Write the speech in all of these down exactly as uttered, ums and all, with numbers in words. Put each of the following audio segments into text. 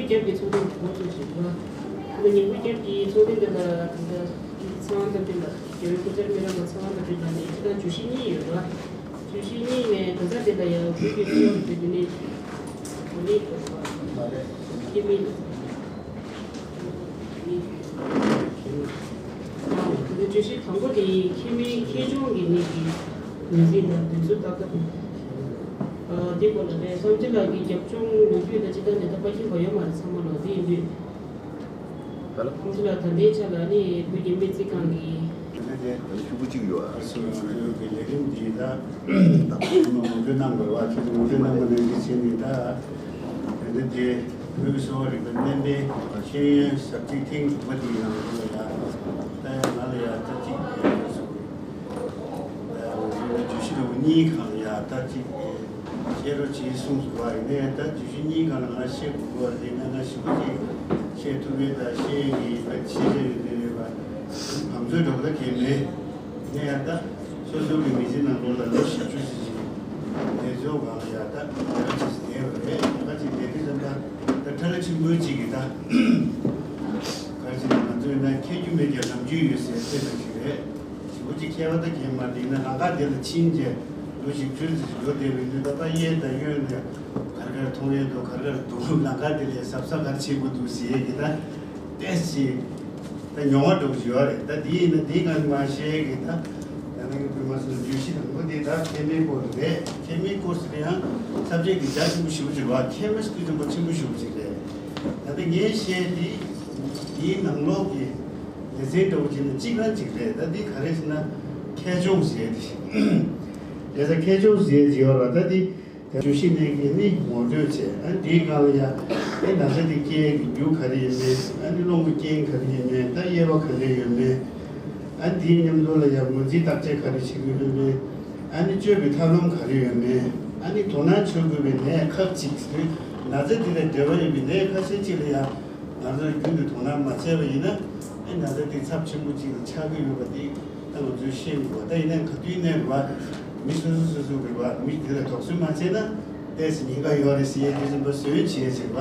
སྐྱབས་ཀྱི་ཚོགས་ཐེངས་འགོ་བཙུགས་ཤིང་། ད་ཉིན་གུང་སྐྱབས་ཀྱི་ཚོགས་ཐེངས་འདི་ལ་ད་ལྟ་ཚེ་དབང་དམ་པ་ལ་རྒྱལ་བའི་སྐུ་ཚེ་སྨོན་ལམ་དང་ཚེ་དབང་དམ་པའི་ནང་ནས་སྤྱི་བཏང་བརྗོད་གཞི་གཉིས་ཡོད་རེད་བ། བརྗོད་གཞི་གཉིས་ནས་ད་ལྟ་འདི་ལ་ཡང་བོད་ཀྱི་གསོ་བ་རིག་པའི་འདི་ནི་གོ་གནས་ཐོབ་པ་ཁྱེད་མིན། དེ་བརྗོད་གཞི་དང་པོ་དེ་ཁྱད་མིན་ཁྱད་ཆུང་གི་གནས་ཀྱི་ངོས་འཛིན་དང་དུས་ཚོད་ཏག་ཏག་འདི་སྐོར་ལ་རེད། བསམ་འཆར་ལགས་ཀྱི་རྒྱབ་ལྗོངས་ལོ་རྒྱུས་དང་སྤྱི་བཏང་དེ་ལྟ་ཕལ་ཆེར་བ་ཡོད་མ་རེད། ཚང་མ་ལོ་དེ་ཡིན་དུས། ཧ་ལོ། བསམ་འཆར་ལགས་ད་ལྟའི་ཆ་ལ་ནི་བོད་ཀྱི་སྨན་རྩིས་ཁང་གི། དེ་ནས་དེ་ད་ནི་ཤུགས་པོ་གཅིག་ཡོད་ཨ། སོ་ཡོད་ཀྱི་ལས་རིམ་འདི་ད་ད་ཁོ་མ་ངོ་སྤྲོད་གནང་དགོས་བ། ཁྱེད་ཚོ་ངོ་སྤྲོད་གནང་དགོས་ནས་འདི་བྱས་ནས་ད། དེ་ནས་དེ། བོད་ཀྱི་གསོ་བ་རིག་པའི་སྨན་པའི་ཤེས་ཡོན་ཞབས་ཕྱི་ཐེངས་དྲུག་པ་དེའི་ནང་ལོགས་ལ་ཡ། ད་ཡང་ང་ལ་ཡ་ད་ཅིག་ཡ་སོང་། ད་ཡང་བརྗོད་གཞི་འདྲ་བོ་གཉིས་སྒང་ལ་ཡ་ད་ཅིག་བཤད་རོགས་བྱེད་གསུངས་སོང་བ། ཡིན་ནའི་ད་བརྗོད་གཞི་གཉིས་སྒང་ལ་ང་བཤད་དགོས་པ་རེད་ན་ང་ཞིབ་པོ་ཅིག་བཤད་ཐུབ་པའི་ད་ཤེས་ཡོན་གྱི་ཤེས་བྱ་ཡོད་མེད་མེད་པ་བང་མཛོད་འདྲ་བོ་ད་གལ་མེད། ནས་ཡང་ད་སོ་སོ་གི་མི་ཚེ་ནང་ལོགས་ལ་ལོ་བཞི་བཅུ་ཞིག་ཅིག་དེ་ཚོ་གང་ལ་ཡང་ད་ཡག་ཅིག་བསྡད་པ་རེད། ཡག་ཅིག་བསྡད་དུས་ཙམ་པ་ད་ཁྲ་ལ་ཆེན་པོའི་ཅིག་གི་ད་ག་རེ་ཟེར་ན་ང་ཚོ་ཡིན་ན་མཁས་རྒྱུ་མེད་ཀྱང་ལམ་རྒྱུས་ཡོད་ཟེར་དེ་ཙམ་ཞིག་རེད། ཞེ་པོ་ཅིག་མཁས་པ་ད་གལ་མ་འདི་ན་ལམ་ཁ་དེ་ལ་ཕྱིན་རྗེས་ལོ་བཞི་བཅུ་ཙམ་ཞིག་ལོ་བསྡད་པའི་དུས་ད་ཕ་གཡས་དང་གཡོན་ནས་ག་རེ་ག་རེ་མཐོང་ཡས་འདུག་ག་རེ་ག་རེ་འདུག་ལམ་ཁ་དེ་ལས་གཟབ་གཟབ་ག་རེ་བྱེད་དགོས་འདུག་ཟེར་ཡས་ཀྱི་ད་ཏོག་ཙམ། ད་མྱོང་བ་འགྲོ་གི་ཡོད་རེད། ད་འདི་ཡིན་ན་འདི་གང་མ་ཤེས་གི་ད་ཡང་ན་གི་བུ་མ་སོང་བརྗོད་གཞི་དང་པོ་འདི་ད་མཁས་མིན་སྐོར་རེད། མཁས་མིན་སྐོར་ཟེར་ཡང་ཚབ་བྱེད་ཀྱི་རྒྱ་ཆེན་པོ་ཞེ་པོ་ཅིག་རེད་བ། མཁས་མིན་སྐོར་ཆེན་པོ་ཆེན་པོ་ཞེ་པོ་ཅིག་རེད། ད་ལྟ་ངས་བཤད་འདི་འདིའི་ནང་ལོགས་ཀྱི་ལེ་ཚན་འདྲ་བོ་ཅིག་ནི་གཅིག་རང་ཅིག་རེད། ད་འདི་ག་རེ་ཟེར་ན་མཁས་ཆུང་ཟེར་འདི་ཞིག་རེད། ད་མཁས་ཆུང་ཟེར་གྱི་ཡོད་རེད། ད་འདི། བརྗོད་གཞི་ནས་ཀྱི་ནི་ངོ་སྤྲོད་བྱས། ཨ་འདིའི་སྒང་ལ་ཡ་ཨེ་ན་ཚ་འདི་སྐྱེ་ཡས་ཀྱི་རྒྱུ་ག་རེ་ཡིན་མིན། ཨ་ནི་སློང་བའི་རྐྱེན་ག་རེ་ཡིན་མིན། ད་དབྱེ་བ་ག་འདྲ་ཡོད་མིན། ཨ་འདིའི་མཉམ་དུ་ལ་ཡ་ངོས་འཛིན་བརྟག་དཔྱད་ག་རེ་བྱེད་ཀྱི་ཡོད་མིན། ཨ་ནི་བཅོས་པའི་ཐབས་ལམ་ག་རེ་ཡོད་མིན། ཨ་ནི་དོ་སྣང་བྱེད་དགོས་པའི་ནད་ཁག་ཅིག་ཟེར་ན་ཚ་འདི་དང་འབྲེལ་བ་ཡོད་པའི་ནད་ཁ་ཤས་ཅིག་ལ་ཡ་ང་ཚོས་རྒྱུན་དུ་དོ་སྣང་མ་བྱས་པ་ཡིན་ན་ཨེ་ན་ཚ་འདི་ཚབས་ཆེན་པོ་ཅིག་ལ་ཆགས་ཀྱི་ཡོད་པ་འདི། ད་ང་ཚོས་ཤེས་དགོས་པ། ད་ཡིན་ན་ག་དུས་ནས་རེད་བ། མི་སོ་སོ་སོ་སོ་གི་རེད་བ། མི་དེ་ལ་དོགས་ཟོན་མ་བྱས་ན་ཏོག་ཙམ་ཉེན་ཁ་ཡོད་རེད་ཟེར་ཡས་དེ་ཙམ་པ་ཟོན་བྱེད་ཡས་ཅིག་རེད་བ།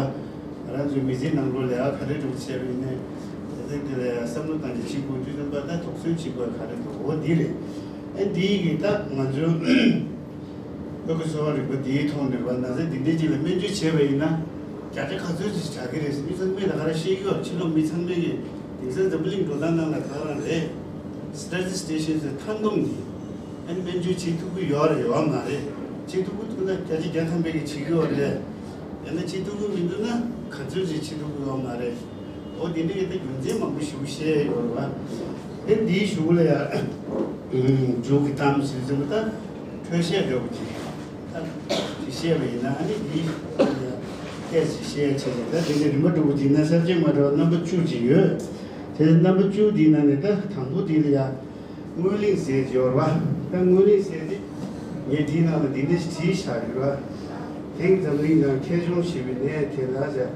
ང་རང་ཚོའི་མི་ཚེའི་ནང་ལོགས་ལས་ཀ་ག་རེ་སྒྲུབ་བྱས་པ་ཡིན་ནའི་དེ་ཚོ་དེ་ལ་བསམ་བློ་གཏང་རྒྱུ་བྱེད་དགོས་དུས་ཙམ་པ་ད་དོགས་ཟོན་བྱེད་དགོས་ག་རེ་འདུག་འོ་འདི་རེད། ཨ་འདི་ཡི་གི་ད་ང་ཚོའི་བོད་ཀྱི་གསོ་བ་རིག་པ་འདིའི་ཐོག་ནས་རེད་བ། ན་ཚ་འདི་འདྲའི་ཅིག་ལ་སྨན་བཅོས་བྱས་པ་ཡིན་ན་བརྒྱ་ཆ་ག་ཚོད་ཅིག་དྲག་གི་རེད་ཟེར་མི་ཚང་མས་ད་ག་རང་ཤེས་ཀྱི་ཡོད། ཕྱི་ལོགས་མི་ཚང་མས་ཀྱི་དེང་སང་འཛམ་བུ་གླིང་འགྲོ་སྟངས་ནང་ལ་ད་ག་རང་རེད། Statisticians མཐའ་སྡོམ་གྱིས་ཨ་ནི་སྨན་བཅོས་བྱེད་ཐུབ་ཀྱི་ཡོད་རེད་ཡོད་མ་རེད། བྱེད་ཐུབ་ཀྱི་འདུག་ན་བརྒྱ་ཆ་བརྒྱ་ཐམ་པའི་གི་བྱེད་ཀྱི་ཡོད་རེད། ཡང་ན་བྱེད་ཐུབ་ཀྱི་མི་འདུག་ན་ག་ཚོད་ཅིག་བྱེད་ཐུབ་ཀྱི་ཡོད་མ་རེད། འོ་དེ་འདྲ་གི་ད་རྒྱུ་མཚན་མང་པོ་ཞིག་བཤད་ཡོད་རེད་བ། དེ་འདིའི་གཞུག་ལ་ཡང་མཇུག་གི་གཏམ་ཟེར་ཙམ་ད་འཕྲོས་བཤད་འདྲ་བོ་ཅིག་ད་ཅིག་བཤད་པ་ཡིན་ན་ཨ་ནི་འདིའི་ཡང་ཏོག་ཙམ་བཤད་ཡ་བྱས་ཙང་ད་དེ་འདྲ་རིམ་པ་འདྲ་བོ་ཅིག་ན་གསར་བརྗེ་མ་འདྲ་བ་རྣམ་པ་བཅུ་ཅིག་ཡོད། དེ་རྣམ་པ་བཅུ་འདིའི་ནང་ནས་ད་དང་པོ་འདི་ལ་ཡང་། རྔོན་གླིང་ཟེར་གྱི་ཡོད་རེད་བ། ད་རྔོན་གླིང་ཟེར་དེ་ངས་འདིའི་ནང་ལ་འདི་འདྲ་ཞིག་བྲིས་བཞག་ཡོད་རེད་བ། དེང་འཛམ་གླིང་ནང་ཁྱད་གཞུང་ཞེས་པའི་ནད་དེ་ལ་ཟེར།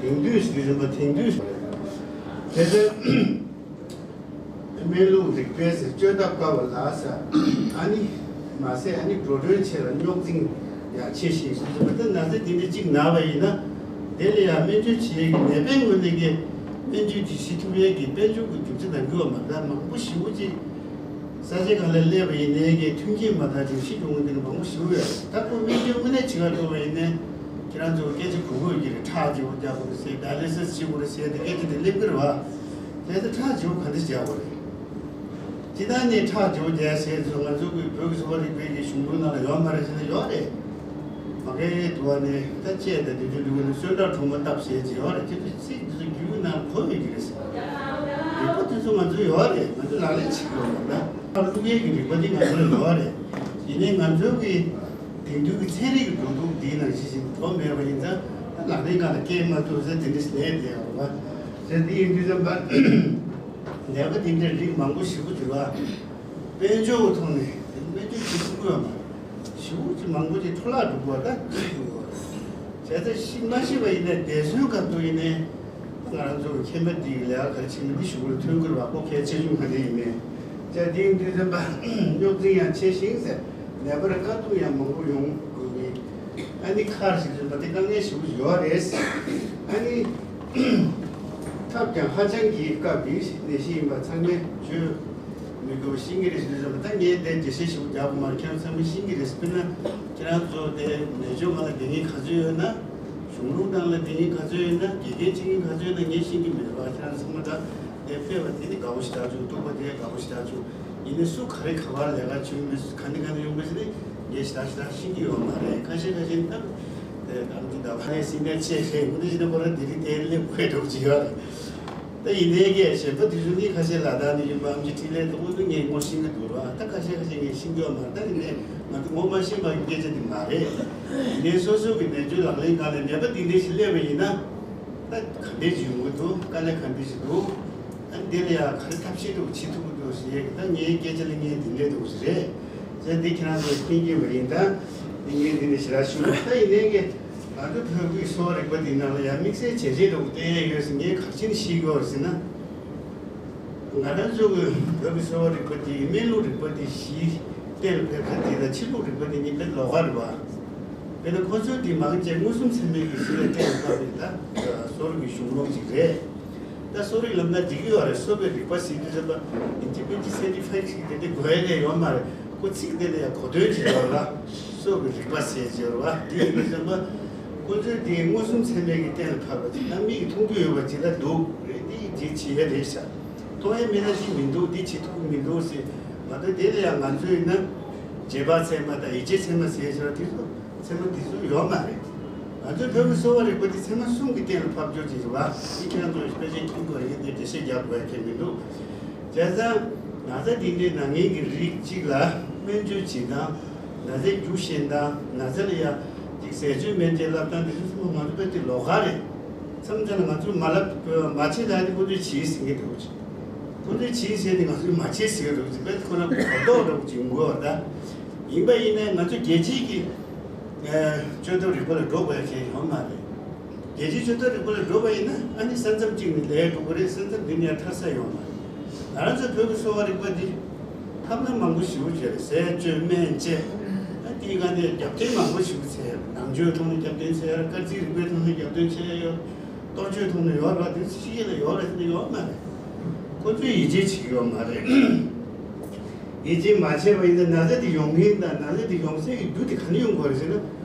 དེང་དུས་ཟེར་དུས་ཙམ་པ་དེང་དུས་ཟེར། དེ་ཚོ་སྨན་ལུགས་རིག་པའི་ཟེར་བཅོས་ཐབས་དཀའ་བ་ལ་ཟེར། ཨ་ནི་མ་ཟད་ཨ་ནི་འགྲོ་གྲོན་ཆེ་ལ་རྙོག་འཛིང་ཡང་ཆེ་ཞིང་ཟེར་དུས་ཙམ་པ་ད་ན་ཚ་འདི་འདྲ་གཅིག་ན་བ་ཡིན་ན། དེ་ལ་ཡང་སྨན་བཅོས་བྱེད་ཡས་ཀྱི་ནད་པའི་ངོས་ནས་ཀྱི་སྨན་བཅོས་དེ་བྱེད་ཐུབ་ཡས་ཀྱི་དཔལ་འབྱོར་གྱི་རྒྱུ་ཆ་དང་དགོས་པ་མ་རེད། མང་པོ་ཞེ་པོ་ཅིག་ས་ཆ་གང་ལ་སླེབས་པ་ཡིན་ནའི་ཀྱི་མཐུན་རྐྱེན་མ་དར་ཅིང་ཤི་འགྲོ་མཁན་དེ་འདྲ་མང་པོ་ཞེ་པོ་ཡོད་རེད། ད་ཁོ་སྨན་བཅོས་དངོས་གནས་བྱེད་ག་འགྲོ་བ་ཡིན་ནའི་ཁྱེད་རང་ཚོ་སྐད་ཆ་གོ་དགོས་ཀྱི་རེད། ཁྲག་བརྗེ་པོ་རྒྱག་དགོས་རེད་ཟེར། ཌའི་ལི་སིས་བྱེད་དགོས་རེད་ཟེར་ཏེ་སྐད་ཆ་དེ་སླེབས་ཀྱི་རེད་བ། དེ་ཚོ་ཁྲག་བརྗེ་པོ་ག་འདྲ་རྒྱག་དགོས་རེད། སྤྱིར་བཏང་ནས་ཁྲག་བརྗེ་པོ་རྒྱག་ཟེར་ཚོ་ང་ཚོ་གི་བོད་ཀྱི་གསོ་བ་རིག་པའི་གི་གཞུང་ལུགས་ནང་ལ་ཡོད་མ་རེད་ཟེར་ན་ཡོད་རེད། མ་གིའི་དུ་བ་ནས་ད་བཅད་དང་དེ་ཚོའི་ལུགས་ནས་གསོན་ཁྲག་གྲང་མོ་བཏབ་ཟེར་གྱི་ཡོད་རེད། དེ་ཚོ་ཚིག་དེ་ཚོ་རྒྱུད་ནང་གོ་ཡོད་ཀྱི་རེད་ཟེར། རིག་པ་དེ་ཚོ་ང་ཚོ་ཡོད་རེད། ང་ཚོ་ལག་ལེན་བྱེད་ཀྱི་ཡོད་རེད། ད་བླུག་ཡས་ཀྱི་རིག་པ་དེ་ང་ཚོ་ལ་ཡོད་རེད། ཡིན་ནའི་ང་ཚོ་གི་དེང་དུས་ཀྱི་ཚན་རིག་གི་འགྲོ་ལུགས་འདིའི་ནང་བཞིན་ཞིག་འགྲོ་མེད་པ་ཡིན་ཙང་ད་ལག་ལེན་སྒང་ལ་སྐྱེལ་མ་ཐུབ་ཟེར་དེ་འདྲ་ཞིག་ལས་བསྡད་ཡོད་རེད་བ། ཟེར་དེ་ཡིན་དུས་ཙམ་པ། ནད་པ་དེ་འདྲའི་རིགས་མང་པོ་ཞིག་གིས་དཔལ་འབྱོར་གྱི་ཐོག་ནས་སྨན་བཅོས་བྱེད་ཐུབ་ཀྱི་ཡོད་མ་རེད། ཞེ་པོ་ཅིག་མང་པོ་ཅིག་འཕྲོ་བརླག་འགྲོ་གི་ཡོད་རེད། བྱས་ཙང་ཤི་མ་ཤི་བ་ཡིན་ནའི་འདས་གསོན་སྐབས་དུ་ཡིན་ནའི་ང་རང་ཚོ་གི་མཁྱེན་པ་འདི་གི་ལས་ཀ་ག་རེ་བྱེད་མིན་འདི་ཞུ་གི་ལ་ཐོན་གྱི་རེད་བ། ཁོ་གལ་ཆེ་ཆུང་ག་འདྲ་ཡིན་མིན། བྱས་དེ་ཡིན་དུས་ཙམ་པ་རྙོག་འཛིང་ཡང་ཆེ་ཞིང་ཟེར། ནད་པར་དཀའ་སྡུག་ཡང་མང་པོ་ཡོང་དགོས་ཀྱི། ཨ་ནི་ཁར་ཞིག་ཙམ་པ་དེ་དཀའ་ངལ་ཞེ་པོ་ཡོད་རེད། ཨ་ནི། ཐབས་ཀྱང་ཧ་ཅང་གི་དཀའ་བའི་ནད་གཞི་ཡིན་པ་ཚང་མས་བརྗོད་མི་དགོས་པ་ཤེས་ཀྱི་རེད་ཟེར་ཙམ། ད་ངས་དེ་འགྲེལ་བཤད་ཞིབ་རྒྱག་དགོས་མ་རེད། ཁྱེད་རང་ཚང་མས་ཤེས་ཀྱི་རེད། དཔེར་ན་ཁྱེད་རང་ཚོ་དེ་ནད་བཅོས་ཁང་ལ་བསྡད་མཁན་ག་ཚོད་ཡོད་ན། གཞུང་ལུགས་ནང་ལ་བསྡད་མཁན་ག་ཚོད་ཡོད་ན། དགེ་རྒན་བྱེད་མཁན་ག་ཚོད་ཡོད་ན་ངས་ཤེས་ཀྱི་མེད་པ། ཁྱེད་རང་ཚང་མ་ད་དེ་ཕེབས་པ་དེ་ནི་དགའ་པོ་ཞེ་དྲག་བྱུང་། ཐུག་པ་དེ་དགའ་པོ་ཞེ་དྲག་བྱུང་། ཡིན་ནའི་སུ་ག་རེ་ག་པར་ལས་ཀ་བྱུང་མེད། ག་ནས་ག་ནས་ཡོང་མེད་ཟེར་ནས་ངས་ཞེ་དྲག་ཞེ་དྲག་ཤེས་ཀྱི་ཡོད་མ་རེད། ཁ་ཤས་ཁ་ཤས་ནི་ད་དེ་ཨམ་ཅི་ད་ཕ་ནས་སྲིད་ནས་ཆེ་ཤེས་མུ་དེ་བཞིན་ཁོ་རང་དེ་རིང་དེ་སླེབས་དགོས་འགྲོ་གི་ཡོད་རེད། ད་ཡིན་ནའི་གས་གཞན་པ་དེ་ཚོ་ནི་ཁ་ཤས་ལ་དྭགས་ནས་ཡིན་པ། ཨམ་ཅི་འཕྲིན་ལས་དང་པོ་དུ་ངས་ངོ་ཤེས་ཀྱི་འདུག་ར། ད་ཁ་ཤས་ཁ་ཤས་ངས་ཤེས་ཀྱི་ཡོད་མ་རེད། ད་ཡིན་ནའི་ང་ཚོ་ངོ་མ་ཤེས་པ་གི་སྐད་ཆ་དེ་མ་རེད། ཡིན་ནའི་སོ་སོ་གི་ནད་བཅོས་ལག་ལེན་སྒང་ལ་ནད་པ་དེ་འདྲ་ཞིག་སླེབས་པ་ཡིན་ན། ད་ག་འདྲས་ཅིག་ཡོང་གི་འདུག་དཀའ་ལས་ག་འདྲས་ཅིག་འདུག་ཨ་ནི་དེ་ལ་ཡང་ག་རེ་ཐབས་ཤེས་འདུག་བྱེད་ཐུབ་ཀྱི་འདུག་ཟེར་ཡས་ཀྱི། ད་ངའི་སྐད་ཆ་ལ་ངས་འདི་འདྲས་འདུག་ཟེར་རེད་ཟེར། འདི་ཁྱེད་རང་ཚོ་མཁྱེན་གྱི་མ་ཡིན། ད་འདི་ངས་འདི་ནས་ཞེ་དྲག་ཞུ་མ། ད་ཡིན་ནའི་གི་ང་ཚོ་བོད་ཀྱི་གསོ་བ་རིག་པ་འདི་ནང་ལ་ཡང་དམིགས་བསལ་བྱས་རྗེས་འདྲ་བོ་བསྟན་ཡས་ཡོད་ཟེར། ངས་ག་རེ་བྱས་ནས་ཤེས་ཀྱི་ཡོད་རེད་ཟེར་ན། ང་རང་ཚོ་གི་བོད་ཀྱི་གསོ་བ་རིག་པ་འདི་སྨན་ལུགས་རིག་པ་འདི་གཞི་གཏན་ལ་ཕེབས་ས་དེ་དང་ཕྱི་ལུགས་རིག་པ་འདི་གཉིས་དཔེ་ལོགས་ཀ་རེད་པ། དཔེར་ན་ཁོ་ཚོའི་དེ་མང་ཆེ་མངོན་སུམ་ཚད་མའི་གི་གཞི་ལ་གཏན་ལ་ཕབ་པའི་ད་གསོ་རིག་གི་གཞུང་ལུགས་ཅིག་རེད། ད་གསོ་རིག་ལབ་ན་འགྲིག་གི་ཡོད་རེད། གསོ་བའི་རིག་པ་ཟེར་དུས་ཙམ་པ་ཨིན་ཇི་པན་ཇི་སེན་ཊི་ཕ་ཡིག་ཅིག་དེ་འདྲ་དགོས་ཡ་ཡོད་མ་རེད། ཁོ་ཚིག་དེ་ལ་ཡང་གོ་དོན་ཅིག་ཡོད་ར། གསོ་བའི་རིག་པ་ཟེར་གྱི་ཡོད་རེད་པ། དེ་ཡིན་དུས་ཙམ་པ་ཁོ་ཚོའི་དེ་མངོན་སུམ་ཚད་མའི་གི་གཏན་ལ་ཕབ་པ་ཅིག་ད་མིག་གིས་མཐོང་རྒྱུ་ཡོད་པ་ཅིག་ལ་འདུག་རེད། དེ་ཡིན་དེ་བྱེད་ཡ་རེད་ཤག་མཐོང་ཡ་མེད་ན་ཅིག་མི་འདུག་འདི་བྱེད་ཐུབ་ཀྱི་མི་འདུག་ཟེར་མ་གཏོགས། དེ་ལ་ཡང་ང་ཚོ་ཡིན་ན་རྗེས་དཔག་ཚད་མ་དང་ཡིད་ཆེས་ཚད་མ་ཟེར་བྱས་པ་དེ་ཚོ་ཚད་མ་དེ་ཚོ་ཡོད་མ་རེད། ང་ཚོའི་བོད་ཀྱི་གསོ་བ་རིག་པ་དེ་ཚད་མ་གསུམ་གྱི་སྟེང་ལ་ཕབ་སྦྱོར་བྱེད་ཀྱི་རེད་པ། དེ་ཁྱེད་རང་ཚོ་དཔེ་ཆ་མཁྱེན་དགོས་རེད། དེ་འགྲེལ་བཤད་རྒྱག་དགོས་ཡ་གང་ཡང་མི་འདུག་བྱས་ཙང་ན་ཚ་དེ་འདྲའི་ན་མཁན་གྱི་རིགས་གཅིག་ལ་སྨན་བཅོས་བྱེད་སྟངས། ན་ཚའི་རྒྱུ་ཤེས་སྟངས། ན་ཚ་ལ་ཡ་ཅིག་ཟས་སྤྱོད་སྨན་དཔྱད་བསླབ་སྟངས་དེ་ཚོ་ཚང་མ་ང་ཚོ་དཔེ་དེ་ལོགས་ཀ་རེད། མཚམས་མཚམས་ལ་ང་ཚོས་མ་ལབ་མ་བྱེད་ལབ་ཡ་དེ་ཁོ་ཚོས་བྱེད་ཟེར་མཁན་འདྲ་བོ་ཅིག་ཁོ་ཚོས་བྱེད་ཟེར་ཏེ་ང་ཚོས་མ་བྱེད་ཟེར་གྱི་འདུག་ཅིག་དཔེ་ཁོ་རང་གོ་རྟོགས་འདྲ་བོ་ཅིག་ཡོང་གི་ཡོད་རེད་ད། ཡིན་པ་ཡིན་ནའི་ང་ཚོ་རྒྱལ་སྤྱིའི་གི་ཨ་བཅོས་ཐབས་རིག་པ་ལ་འགྲོ་དགོས་ཡ་གང་ཡང་ཡོད་མ་རེད། རྒྱལ་སྤྱིའི་བཅོས་ཐབས་རིག་པ་ལ་འགྲོ་བ་ཡིན་ན་ཨ་ནི་ས་མཚམས་གཅིག་ནས་ལས་འགྲོ་གི་རེད། ས་མཚམས་འདི་ནས་ཡར་ཐར་ས་ཡོད་མ་རེད། ང་རང་ཚོའི་བོད་ཀྱི་གསོ་བ་རིག་པ་འདི་ཐབས་ལམ་མང་པོ་ཞེ་པོ་ཅིག་རེད། ཟས་སྤྱོད་སྨན་དཔྱད། ཨ་དེའི་སྒང་ནས་རྒྱབ་རྟེན་མང་པོ་ཞེ་པོ་བྱས། ནང་ཆོས་ཐོག་ནས་རྒྱབ་རྟེན་བྱས་ཡོད་རེད། སྐར་རྩིས་རིག་པའི་ཐོག་ནས་རྒྱབ་རྟེན་བྱས་ཡོད། གཏོ་བཅོས་ཐོག་ནས་ཡོད་རེད། དེ་ཕྱི་རྒྱལ་ལ་ཡོད་རེད་ཟེར་ནས་ཡོད་མ་རེད། ཁོ་ཚོས་ཡིད་ཆེས་བྱེད་ཀྱི་ཡོད་མ་རེད། ཡིད་ཆེས་མ་བྱས་པ་ཡིན་ན་ན་ཚ་དེ་ཡོང་མཁན་དང་ན་ཚ་དེ་ཡོང་སའི་གི་རྒྱུ་དེ་ག་ནས་ཡོང་དགོས་རེད་ཟེར་ན།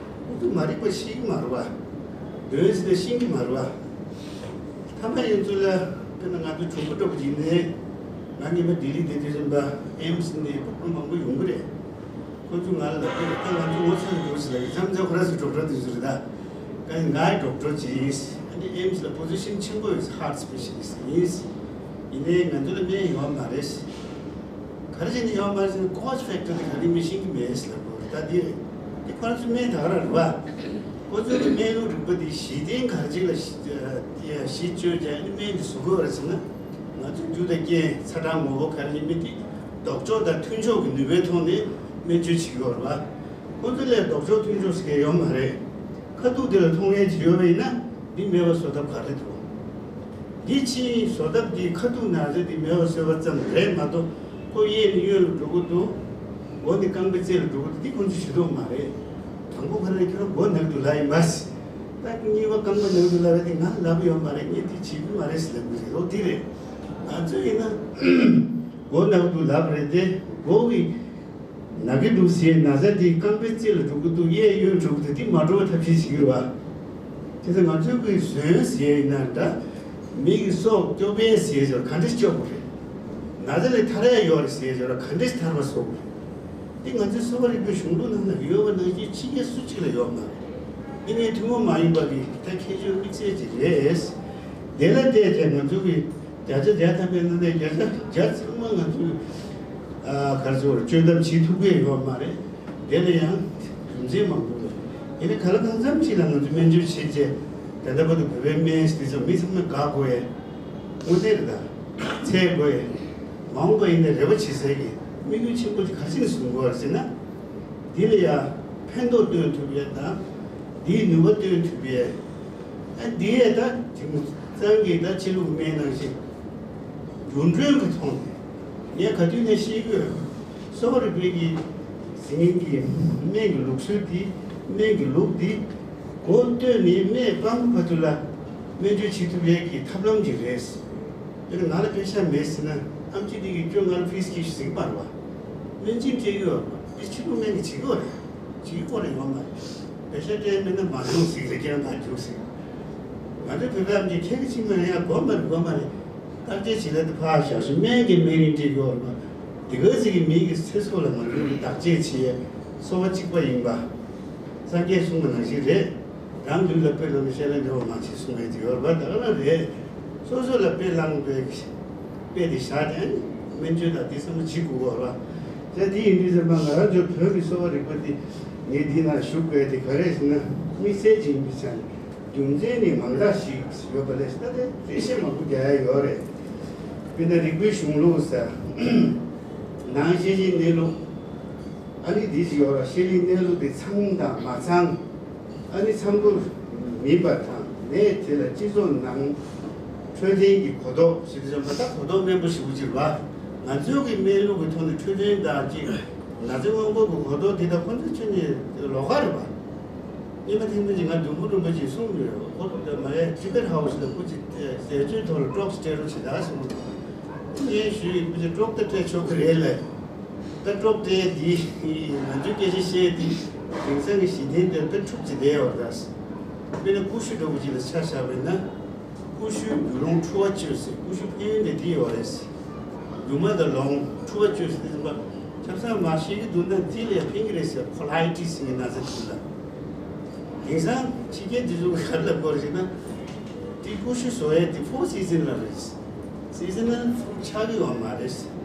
ཁོ་ཚོས་མ་རིག་པ་ཤེས་ཀྱི་མ་རེད་པ། འདོན་ཟེར་ན་ཤེས་ཀྱི་མ་རེད་པ། ཐ་མ་ཡིན་ཚུལ་ལ་དཔེར་ན་ང་ཚོ་གྲོགས་པོ་འདྲ་པོ་ཅིག་ནས་ང་ཉི་མ་ལྡི་ལི་བསྡད་དུས་ཙམ་པ་ཨེམ་སི་ནས་སྤོ་བོ་མང་པོ་ཡོང་གི་རེད། ཁོ་ཚོས་ང་ལ་ལབ་ཀྱི་རེད། ད་ང་ཚོ་ངོ་ཚ་གི་འདུག་ཟེར་ལབ་ཀྱི། མཚམས་མཚམས་ཁོ་རང་ཚོ་ཌོག་ཊར་དེ་ཚོ་རེད་ད། ཀ་ངའི་ཌོག་ཊར་ཅིག་ཡིན། ཨ་ནི་ཨེམ་སི་ལ་པོ་ཛི་ཤན་ཆེན་པོ་ཡོད། ཧར་ཊི་སི་པེ་ཤལ་ལི་སི་ཊི་ཡིན། ཡིན་ནའི་ང་ཚོ་ལ་སྨན་ཡོད་མ་རེད། ག་རེ་བྱས་ནས་ཡོད་མ་རེད་ཟེར་ན། ཀོ་སི་ཊི་ཕེག་ཊར་དེ་ག་རེ་མི་ཤེས་ཀྱི་མེད་ཟེར་ལབ་ཀྱི་རེད། ད་འདི་རེད། འདི་ཁོ་རང་ཚོའི་སྨན་ད་ག་རང་རེད་པ། ཁོ་ཚོའི་སྨན་ལུགས་རིག་པ་འདི་གཞི་རྟེན་ག་རེ་ཅིག་ལ་གཞི་གཞི་བཅོལ་བྱས་ཨ་ནི་སྨན་འདི་བཟོ་གི་ཡོད་རེད་ཟེར་ན། ང་ཚོའི་རྒྱུ་དང་རྐྱེན་ཚ་གྲང་ངོ་བོ་ག་རེ་ཡིན་མིན་དེ་ལྡོག་ཕྱོགས་དང་མཐུན་ཕྱོགས་ཀྱི་ནུས་པའི་ཐོག་ནས་སྨན་བཅོས་བྱེད་ཀྱི་ཡོད་རེད་པ། ཁོ་ཚོ་ལས་ལྡོག་ཕྱོགས་མཐུན་ཕྱོགས་ཟེར་མཁན་ཡོད་མ་རེད། ཁ་ཐུག་དེ་ལ་མཐོང་མཁན་ཅིག་ཡོད་པ་ཡིན་ན་འདི་མེད་པ་བཟོ་ཐབས་ག་རེ་འདུག་འདི་ཕྱིའི་བཟོ་ཐབས་འདི་ཁ་ཐུག་ན་ཚ་འདི་མེད་པ་བཟོས་པ་ཙམ་རེད་མ་གཏོགས། ཁོ་གཡས་ནས་གཡོན་ལ་འགྲོ་གི་འདུག་མགོ་ནས་རྐང་པའི་རྩེ་ལ་འགྲོ་གི་འདུག་འདི་ཁོ་ཚོས་ཤེས་རྟོགས་མ་རེད། དང་པོ་ཁོ་རང་ཁྱོད་རང་མགོ་ན་གི་འདུག་ལབ་ཡིན་པ། ད་གཉིས་པ་རྐང་པ་ན་གི་འདུག་ལབ་པ་དེ་ང་ལབ་ཡོད་མ་རེད། ངས་འདི་བྱེད་གི་མ་རེད་ཟེར་ལབ་གི་རེད། འོ་འདི་རེད། ང་ཚོ་ཡིན་ན་མགོ་ན་གི་འདུག་ལབ་རེད་དེ། མགོ་གི་ན་གི་འདུག་ཟེར་ན་ཚ་དེ་རྐང་པའི་རྩེ་ལ་འགྲོ་གི་འདུག་གཡས་གཡོན་འགྲོ་གི་འདུག་འདི་མ་འགྲོ་བ་ཐབས་ཤེས་བྱེད་ཀྱི་རེད་པ། དེ་ཚོ་ང་ཚོའི་གི་ཟོན་ཟེར་ཡིན་ན་འདྲ། མི་གི་སྲོག་སྐྱོབ་པའི་ཟེར་ཟེར་ག་འདྲས་སྐྱོབ་དགོས་རེད། ན་ཚ་ལས་ཐར་ཡ་ཡོད་རེད་ཟེར་ཟེར་ག་འདྲས་ཐར་བ་བཟོ་དགོས་རེད། འདི་ང་ཚོའི་གསོ་བ་རིག་པའི་གཞུང་ལུགས་ནང་ན་ཡོད་པ་ནང་བཞིན་ཕྱི་རྒྱལ་སུ་གཅིག་ལ་ཡོད་མ་རེད། འདི་ངས་ཐུན་མོང་མ་ཡིན་པ་གི་ད་ཁྱད་ཆོས་དམིགས་བསལ་ཅིག་རེད། དེ་ལ་བལྟས་ཏེ་ང་ཚོ་གི་བརྒྱ་ཆ་བརྒྱ་ཐམ་པའི་ནང་ནས་བརྒྱ་ཆ་བརྒྱ་ཚང་མ་ང་ཚོས་ཨ་ག་རེ་ཟེར་བཅོས་ཐབས་བྱེད་ཐུབ་ཀྱི་ཡོད་མ་རེད། དེ་ལ་ཡང་རྒྱུ་མཚན་མང་པོ་འདུག་ཡིན་ནའི་གང་ལ་གང་འཚམ་ཅིག་ལ་ང་ཚོས་སྨན་བཅོས་བྱས་རྗེས་ད་ལྟ་བར་དུ་བོད་པའི་སྨན་དེ་ཚོ་མི་ཚང་མས་དགའ་དགོས་ཡས། དངོས་གནས་རེད་ད། འཚོལ་དགོས་ཡས། མ་འོངས་པ་ཡིན་ན་རེ་བ་བྱེད་སའི་གི་དམིགས་ཡུལ་ཆེན་པོ་དེ་ག་རེ་བྱས་ནས་བཟུང་དགོས་པ་རེད་ཟེར་ན། འདི་ལ་ཡང་ཕན་ཐོགས་སྟོན་ཐུབ་ཡས་དང་། འདིའི་ནུས་པ་སྟོན་ཐུབ་ཡས། ཨ་འདི་ཡས་ད་དེང་སང་གི་ད་ཕྱི་ལུགས་སྨན་ནང་བཞིན་རྒྱུ་འཕྲོད་ཀྱི་ཐོག་ནས་ངས་ག་དུས་ནས་བཤད་ཀྱི་ཡོད། གསོ་བ་རིག་པའི་གི་ཟིན་གྱི་སྨན་གྱི་ལུགས་སྲོལ་འདི། སྨན་གྱི་ལུགས་འདི་མགོ་བཏོན་ནས་སྨན་སྤང་བར་དུ་ལ། སྨན་བཅོས་བྱེད་ཐུབ་ཡས་ཀྱི་ཐབས་ལམ་ཅིག་རེད། དེ་ནི་ང་ལ་པེ་ཤ་མེད་ཟེར་ན་ཨམ་ཆི་དེ་གིས་ཁྱོད་ང་ལ་ཕིས་ཁྱེར་ཤོག་ཟེར་གྱི་མ་རེད་བ། སྨན་སྦྱིན་སྤྲད་ཀྱི་ཡོད་རེད་བ། དེ་ཕྱི་ལུགས་སྨན་གྱིས་བྱེད་ཀྱི་ཡོད་རེད། བྱེད་ཀྱི་ཡོད་རེད་ཡོད་མ་རེད། པེ་ཤ་སྤྲད་མེད་ན་མ་འགྲོ་ཟེར་གྱི་རེད། ཁྱེད་རང་ད་རྒྱུགས་ཟེར། ང་ཚོའི་བོད་པའི་ཨམ་ཆི་ཁྱེད་ཀྱིས་ཕྱིན་མ་ཡང་དགོས་མ་རེད་དགོས་མ་རེད། བརྟག་དཔྱད་བྱེད་ལ་དེ་ཕར་བཞག་ཤོག་སྨན་གྱི་སྨན་རིན་སྤྲད་ཀྱི་ཡོད་རེད་བ། དེ་ག་ཚོད་ཀྱི་མི་གི་ཚེ་སྲོག་ལ་ང་ཚོས་བརྟག་དཔྱད་བྱེད་ཡས་གསོ་བ་གཅིག་པ་ཡིན་པ། སངས་རྒྱས་གསུངས་པ་ནང་བཞིན་རེད། རང་ལུས་ལ་དཔེ་ལོག་ན་བཤད་ན་འདྲ་བ་མ་བྱེད་གསུངས་པའི་དེ་ཡོད་རེད་བ། ད་ག་ན་རེད། སོ་སོ་ལ་དཔེ་བླངས་པའི་དཔེ་དེ་བཞག་དེ་ཨ་ནི་སྨན་བཅོས་དང་དེ་ཚང་མ་བྱེད་དགོས་པ་རེད་བ། ད་དེ་ཡིན་དུས་ཙམ་པ་ང་རང་ཚོའི་བོད་ཀྱི་གསོ་བ་རིག་པ་དེ་ངས་འདི་ན་ཞུགས་དགོས་དེ་ག་རེ་ཟེར་ན་དམིགས་བསལ་ཅིག་ཡིན་པའི་ཆ་ནས་རྒྱུ་མཚན་ནི་མང་དག་ཞིག་ཡོད་པ་ལས་ད་དེ་དཔེ་བཤད་མང་པོ་རྒྱག་ཡ་ཡོད་རེད། དཔེར་ན་རིག་པའི་གཞུང་ལུགས་ཟེར། ནང་ཤེས་བཞིན་གནས་ལུགས། ཨ་ནི་འདི་ཞིག་ཡོད་ར། ཤེས་རིག་གནས་ལུགས་དེ་ཚང་དང་མ་ཚང་། ཨ་ནི་ཚང་པོ་མིན་པ་དང་ནས་དེ་ལ་སྤྱི་ཚོགས་ནང་འཕྲོད་བསྟེན་གྱི་གོ་རྟོགས་ཞེས་བྱ་བ་ད་གོ་རྟོགས་དམན་པོ་ཞེ་པོ་ཅིག་རེད་བ། ང་ཚོའི་གི་སྨན་ལུགས་ཀྱི་ཐོག་ནས་འཕྲོད་བསྟེན་དང་ཅིག་ན་ཚ་སྔོན་འགོག་གི་གོ་རྟོགས་དེ་དག་ཁོ་ཚོ་ཁྱོན་ནས་ལོགས་ཀ་རེད་བ། སྔོན་མ་ཐེངས་མ་ཅིག་ང་དུམ་བུ་རིན་པོ་ཆེས་གསུངས་ཡོད། ཁོ་ཚོ་མ་ཡ་ཊི་བེཊ་ཧའུ་སི་ལ་སྐུ་མཁྱེན་ཟས་སྤྱོད་ཐོག་ལ་ཀྲོག་སི་སྤྲད་རོགས་བྱེད་ད་གསུངས། ངས་ཞུས་ཡིན། སྐུ་མཁྱེན་ཀྲོག་ད་སྤྲད་ཆོག་གི་རེད་ལབ། ད་ཀྲོག་སྤྲད་དེ་ང་ཚོའི་སྐད་ཆ་བཤད་དེ་དེང་སང་གི་ཞི་བདེ་འདིར་ད་འཁྲུག་ཅིག་བསྡད་ཡོད་རེད་ད། དཔེར་ན་ཀུ་ཤུ་འདྲ་པོ་ཅིག་ལ་ཆ་བཞག་པ་ཡིན་ན། ཀུ་ཤུའི་རྒྱུ་ལོང་འཁྲུ་བ་གཅོད་ཟེར། ཀུ་ཤུ་ཕན་ཡོན་དེ་འདི་ཡོད་རེད་ཟེར། རྒྱུ་མ་དང་ལོང་འཁྲུ་བ་གཅོད་ཟེར་དེ་ཚོ་ཆབ་གསང་མ་ཤེས་ཀྱི་འདུག་ན་འདི་ལས་ཕན་གྱི་རེད་ཟེར། ཁོ་ལའི་ཊི་སི་ཟེར་གྱི་ན་ཚ་འདི་ལ། དེང་སང་ཕྱི་རྒྱལ་འདི་ཚོ་ག་རེ་ལབ་དགོས་རེད་ཟེར་ན། འདི་ཀུ་ཤུ་བཟོ་ཡས་འདི་ཕོར་སི་ཛན་ལ་རེད་ཟེར། སི་ཛན་ནལ་ཕུཌ་ཆགས་ཀྱི་ཡོད་མ་རེད་ཟེར།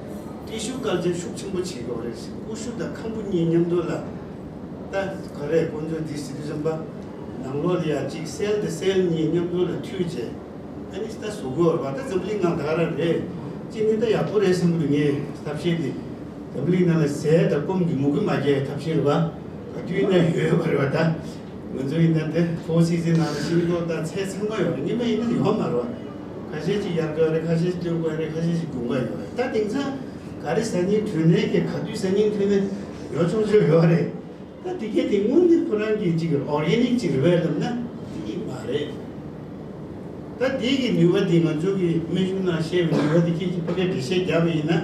ཊི་ཤུ་ཀལ་ཅར་ཤུགས་ཆེན་པོ་བྱེད་དགོས་རེད་ཟེར། ཀུ་ཤུ་དང་ཁམ་བུ་གཉིས་མཉམ་དུ་ལ། ད་ག་རེ་ཁོང་ཚོས་འདི་ཟེར་དུས་ཙམ་པ། ནང་ལོགས་ལ་ཡ་གཅིག་སེལ་དང་སེལ་གཉིས་མཉམ་དུ་ལ་མཐུད་བྱས། ཨ་ནི་ད་བཟོ་དགོས་རེད་བ། ད་འཛམ་བུ་གླིང་ནང་ད་ག་རང་རེད། གཅིག་ནི་ད་ཡག་པོ་རེད་བསམ་གྱི་འདུག་ངས་ཐབས་ཤེས་འདི། འཛམ་བུ་གླིང་ནང་ལ་ཟས་དང་སྐོམ་གྱི་མུ་གེ་མ་རྒྱག་ཐབས་ཤེས་རེད་བ། ག་དུས་ཡིན་ན་ཡོད་པ་རེད་བ་ད། ང་ཚོ་ཡིན་ན་དེ་ཕོར་སི་ཛན་ནང་ལ་ཤིང་ཏོག་དང་ཚལ་ཚང་མ་ཡོད་རེད། སྔོན་མ་ཡིན་ན་ཡོད་མ་རེད་བ། ཁ་ཤས་ཅིག་དབྱར་ཁ་ཡོད་རེད། ཁ་ཤས་ཅིག་སྟོན་ཁ་ཡོད་རེད། ཁ་ཤས་ཅིག་དགུན་ཁ་ཡོད་རེད། ད་དེང་སང་ག་རེ་ཟ་སྙིང་འདོད་ནའི་གི་ག་དུས་ཟ་སྙིང་འདོད་ནའི་ཡོད་ཆོག་ཆོག་ཡོད་རེད། ད་དེ་གས་དེ་དངོས་གནས་ཁོ་རང་གི་ཅིག་ཨོར་གེ་ནིག་ཅིག་རེད་པས་ལབ་ན་དེ་མ་རེད། ད་དེ་གི་ནུས་པ་དེ་ང་ཚོ་གི་སྨན་གཞུང་ནང་བཤད་པའི་ནུས་པ་དེ་ཁྱེད་ཀྱིས་ཕ་གིར་འགྲེལ་བཤད་བརྒྱབ་པ་ཡིན་ན།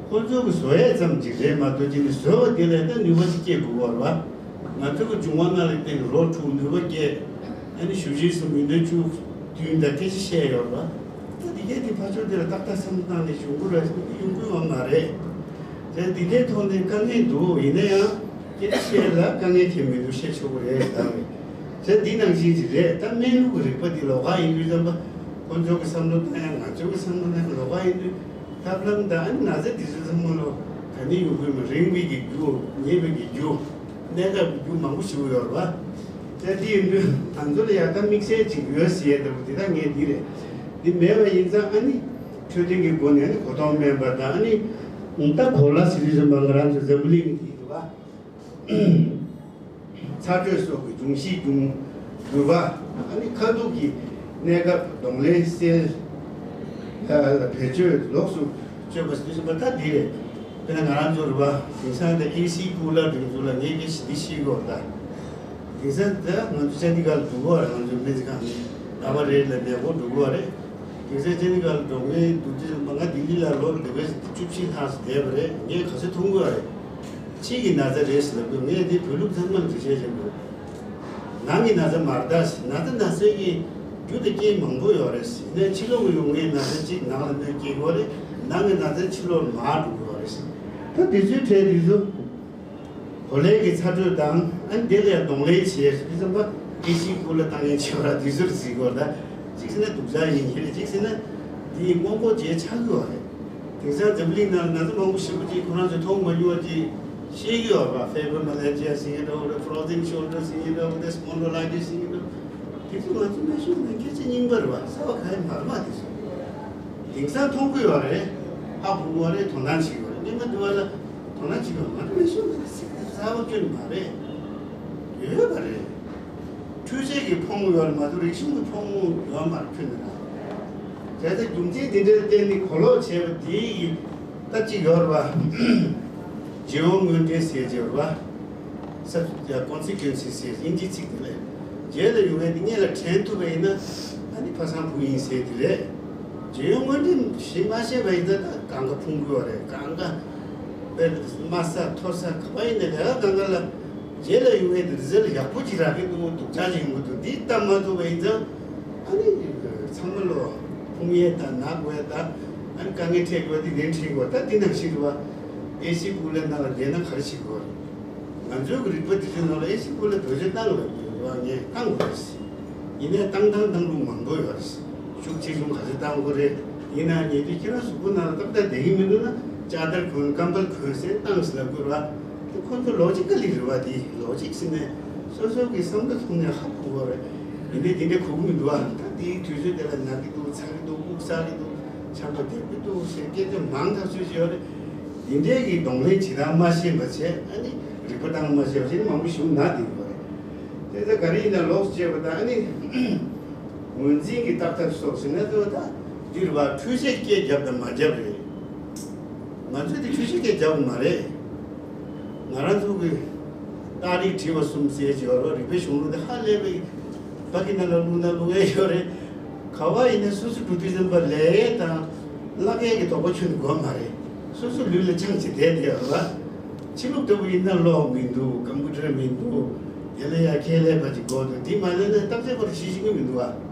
ཁོ་ཚོ་གི་བཟོ་ཡས་ཙམ་ཅིག་རེད་མ་གཏོགས་ཅིག་ནི་བཟོས་པ་དེ་ལས་ད་ནུས་པ་ཅིག་སྐྱེ་དགོས་པ་རེད་བ། ང་ཚོ་གི་འབྱུང་བ་ལྔ་ལ་བརྟེན་ནས་རོ་དྲུག་ནུས་པ་བརྒྱད། ཨ་ནི་ཞུ་རྗེས་སུ་མི་འདོད་བཅུ་བདུན་དང་སྐད་ཆ་བཤད་ཡོད་རེད་བ། ད་དེ་གས་དེ་ཕར་ཕྱོགས་དེ་ལ་ཏག་ཏག་བསམ་བློ་བཏང་ནས་ཡོང་གི་རེད། ཡོང་གི་ཡོད་མ་རེད། དེ་འདི་འདྲའི་ཐོག་ནས་དཀའ་ངལ་འདུག་ཡིན་ན་ཡང་སྐད་ཆ་བཤད་ལ་དཀའ་ངལ་ཁྱད་མི་འདུག་བཤད་ཆོག་གི་རེད་ད། དེ་འདི་ནང་བཞིན་ཅིག་རེད། ད་སྨན་ལུགས་ཀྱི་རིག་པ་འདི་ལོགས་ཀ་ཡིན་དུས་ཙམ་པ། ཁོང་ཚོ་གི་བསམ་བློ་བཏང་ཡང་ང་ཚོ་གི་བསམ་བློ་བཏང་ཡང་ལོགས་ཀ་ཡིན་དུས། ཐབས་ལམ་དང་ཨ་ནི་ན་ཚ་འདི་ཚོ་ཚང་མ་ལོ་ག་ནས་ཡོང་གི་མ་རིང་བའི་གི་རྒྱུ་ཉེ་བའི་གི་རྒྱུ། གནས་སྐབས་ཀྱི་རྒྱུ་མང་པོ་ཞིག་ཡོད་རེད་བ། དེ་འདི་ཡིན་དུས་ང་ཚོ་ལ་ཡག་ཐབས་དམིགས་བསལ་ཅིག་ཡོད་ཟེར་ཡས་ལྟ་བུ་འདི་ད་ངས་འདི་རེད། འདི་མེད་པ་ཡིན་ཙང་ཨ་ནི་འཕྲོད་བསྟེན་གྱི་སྒོ་ནས་ཨ་ནི་གོ་རྟོགས་དམན་པ་དང་ཨ་ནི་ད་གོ་ལ་ཟེར་དུས་ཙམ་པ་ང་རང་ཚོ་འཛམ་བུ་གླིང་འདི་རེད་བ། ཚ་དྲོད་སོགས་ཀྱི་འབྱུང་བཞིའི་འབྱུང་འགྱུར་བ། ཨ་ནི་ཁ་དོག་གི་གནས་སྐབས་གདོང་ལེན་སེལ་ལ་བེད་སྤྱོད་ལོགས་སུ་སྤྱོད་པ་ཟེར་དུས་ཙམ་པ་ད་འདི་རེད། དཔེར་ན་ང་རང་ཚོ་རེད་བ། དེང་སང་དེ་ཨེ་སི་ཀུ་ལར་དེ་ཚོ་ལ་ངས་ཀྱི་ཞི་བདེ་ཤེས་དགོས་ད། དེང་སང་ད་ང་ཚོ་ཅན་ཌི་གྷར་ལ་འགྲོ་གི་ཡོད་རེད། ང་ཚོ་སྨན་རྩིས་ཁང་ནས་ར་བ་རེད་ལ་མེ་འཁོར་འགྲོ་གི་ཡོད་རེད། དེང་སང་ཅན་ཌི་གྷར་ལ་འགྲོ་མཁན་འདུག་དུས་ཙམ་པ་ང་ལྡི་ལི་ལ་ལོ་འདི་བས་བཅུ་བཞི་ལྷག་ཙམ་བསྡད་པ་རེད། ངས་ག་ཚོད་མཐོང་གི་ཡོད་རེད། ཕྱི་གི་ན་ཚ་རེད་ཟེར་ལབ་དུས་ངས་འདི་བོད་ལུགས་ཚང་མར་འགྲེལ་བཤད་བྱེད་དགོས། ནང་གི་ན་ཚ་མ་རེད་ད་ཟེར། ན་ཚ་ན་ཚ་གི་རྒྱུ་དང་རྐྱེན་མང་པོ་ཡོད་རེད་ཟེར། ནས་ཕྱི་ལོགས་ནས་ཡོང་མཁན་ན་ཚ་གཅིག་ནང་ལ་གནོད་སྐྱེལ་གྱི་ཡོད་རེད། ནང་གི་ན་ཚ་ཕྱི་ལོགས་ལ་མར་འགྲོ་གི་ཡོད་རེད་ཟེར། ད་དེ་ཚོའི་གྲས་དེ་ཚོ། གོ་ལའི་གི་ཚ་དྲོད་དང་ཨ་ནི་དེ་ལ་ཡང་གདོང་ལེན་བྱས་དུས་ཙམ་པ་ཨེ་སི་ཀུ་ལར་བཏང་མཁན་བྱེད་པ་ར་དེ་ཚོར་གཟིགས་དགོས་ར། གཅིག་ཟེར་ན་སྡུག་ཅག་ཡིན་གྱི་རེད། གཅིག་ཟེར་ན་དེ་ཡི་སྔོན་འགོག་བྱས་ཆགས་ཀྱི་ཡོད་རེད། དེང་སང་འཛམ་གླིང་ནང་ན་ཚ་མང་པོ་ཞེ་པོ་ཅིག་ཁོ་རང་ཚོས་མཐོང་མ་མྱོང་བ་ཅིག་ཤེས་ཀྱི་ཡོད་རེད་པ། ཕེ་བྷར་མ་ལེ་ཇི་ཡ་ཟེར་མཁན་འདྲ་བོ་རེད། ཕོ་རོ་ཛན་ཤོལ་ཌར་ཟེར་མཁན་འདྲ་བོ་རེད། སྤོན་ཌོ་ལའི་ཊི་སི་ཟེར་མཁན་འདྲ་བོ། དེ་ཚོ་ང་ཚོ་སྨན་གཞུང་ནང་སྐད་ཆ་རྙིང་པ་རེད་པ། གསར་པ་གང་ཡང་མ་རེད་པ། དེ་ཚོ་དེང་སང་མཐོང་གི་ཡོད་རེད། ཧ་གོ་གི་ཡོད་རེད། དོ་སྣང་བྱེད་ཀྱི་ཡོད་རེད། སྔོན་མ་དུས་བ་ལ་དོ་སྣང་བྱེད་ཀྱི་ཡོད་མ་རེད། སྨན་གཞུང་ནང་གསལ་པོ་སྐྱོན་མ་རེད། ཡོད་པ་རེད། འཕྲུལ་ཆས་ཀྱི་ཕོགས་དངུལ་ཡོད་རེད་མ་གཏོགས་རིག་གཞུང་གི་ཕོགས་དངུལ་ཡོད་མ་རེད། ཁྱོན་ནས་རང་རེད། དེ་ལྟར་རྒྱུ་མཚན་འདི་འདྲར་བརྟེན་ནས་གོ་ལོག་བྱས་པ་འདི་ཡིས་ད་ཅིག་ཡོད་རེད་པ། རྗེས་འོང་དངོས་འབྲེལ་ཟེར་གྱི་ཡོད་རེད་པ། ས་ཡ་ཀོན་སི་ཀུན་སི་ཟེར་དབྱིན་ཇིའི་ཚིག་དེ་ལས། རྗེས་ལ་ཡོང་བའི་འདི་སྔོན་ལ་དྲན་ཐུབ་པ་ཡིན་ན། ང་ ནི་ཕ་སང་བུ་ཡིན་ཟེར་དེ་རེད། རྗེས་ཡོང་དངོས་འབྲེལ་ཞིག་མ་ཤེས་པ་ཡིན་ད་ད་གང་ག་ཕུང་དགོས་པ་རེད། གང་ག་དཔེ་དམའ་ས་མཐོ་ས་ག་པ་ཡིན་ནའི་ལས་ཀ་གང་ག་ལ་རྗེས་ལ་ཡོང་བའི་རི་ཛལ་ཡག་པོ་ཅིག་རག་གི་འདུག་སྡུག་ཅག་ཅིག་ཡོང་གི་འདུག་འདི་ལྟ་མ་ཐུབ་པ་ཡིན་ཙང་ཨ་ནི་ཚང་མ་ལོ་ཕུང་ཡས་དང་ན་དགོས་ཡས་དང་ཨ་ནི་དཀའ་ངལ་འཕྲད་དགོས་དེ་ནས་འཕྲད་དགོས། ད་འདི་ནང་བཞིན་རེད་བ། ཨེ་སི་པུ་ལ་ནང་ལ་བསྡད་ན་ག་རེ་བྱེད་དགོས་རེད། ང་ཚོའི་རིག་པ་འདི་ཚོའི་ནང་ལ་ཨེ་སི་པུ་ལ་བེད་སྤྱོད་བཏང་ལ་ཡོད་རེད་བ། ངས་བཏང་དགོས་རེད། ཡིན་ནའི་བཏང་ཐང་བཏང་ལུགས་མང་པོ་ཡོད་རེད། ཤུགས་ཆེ་ཆུང་ག་ཚོད་བཏང་དགོས་རེད། ཡིན་ན་ཉེ་དུས་ཁྱེད་རང་གཟུགས་པོ་ནང་ལ་ཏག་ཏག་བསྡད་ཀྱི་མི་འདུག་ན་ལྕགས་དར་གོན་ཀམ་པལ་གོན་ཟེར་བཏང་ཟེར་ལབ་དགོས་རེད་བ། དེ་ཁོ་ཚོ་ལོ་ཇི་ཀ་ལི་རེད་བ། དེ་ལོ་ཇིག་ཟེར་ནས་སོ་སོ་གི་བསམ་བློ་ཐོག་ནས་ཧ་གོ་དགོས་རེད། ཡིན་ནའི་དེ་འདྲའི་གོ་གི་མི་འདུག་བ། ད་དེའི་དུས་ཚོད་དེ་ལ་ན་གི་འདུག་ཚ་གི་འདུག་དབུགས་བསགས་གི་འདུག་ཆམ་པ་བརྡབ་གི་འདུག་ཟེར་སྐད་ཆ་མང་ཐག་ཆོད་ཡོད་རེད། དེ་འདྲའི་གི་གདོང་ལེན་བྱེད་སྟངས་མ་ཤེས་པ་བྱས། ཨ་ནི་རིག་པ་བཏང་མ་ཤེས་པ་བྱས་ནི་མང་པོ་ཞིག་ན་བསྡད་ཡོད་རེད། དེ་ཚོ་ག་རེ་ཡིན་ན་ལོགས་སུ་བྱས་པ་དང་ཨ་ནི་ངོས་འཛིན་གྱི་ཏག་ཏག་སོགས་ཟེར་ན་ཚོ་ད་འདིར་བ་འཕྲུལ་ཆས་སྐད་རྒྱབ་དང་མ་རྒྱབ་རེད། ང་ཚོས་དེ་འཕྲུལ་ཆས་སྐད་རྒྱབ་དགོས་མ་རེད། ང་རང་ཚོ་གི་རྟགས་རིགས་བྲིས་པ་གསུམ་ཟེར་གྱི་ཡོད་རེད། རིག་པའི་གཞུང་ལུགས་དེ་ཧ་ལས་པའི་ཕ་གི་ནང་ལ་བླུགས་ན་བླུགས་ཡས་ཡོད་རེད། ག་བ་ཡིན་ན་སོ་སོ་འགྲོ་དུས་ཙམ་པ་ལས་ཡས་དང་བརླག་ཡས་ཀྱི་དོགས་པ་ཁྱོན་ནས་དགོས་མ་རེད། སོ་སོ་ལུས་ལ་ཆང་བྱེད་བསྡད་དེ་ཡོད་རེད་བ། ཕྱི་ལུགས་ལྟ་བུ་ཡིན་ན་གློག་མི་འདུག་ཀམ་པུ་ཊར་མི་འདུག་དེ་ལ་ཡ་ཁས་ལེན་པ་ཅིག་དགོས་འདུག་དེ་མ་ལས་ན་བརྟག་དཔྱད་པར་ཤེས་ཤེས་ཀྱི་མི་འདུག་བ།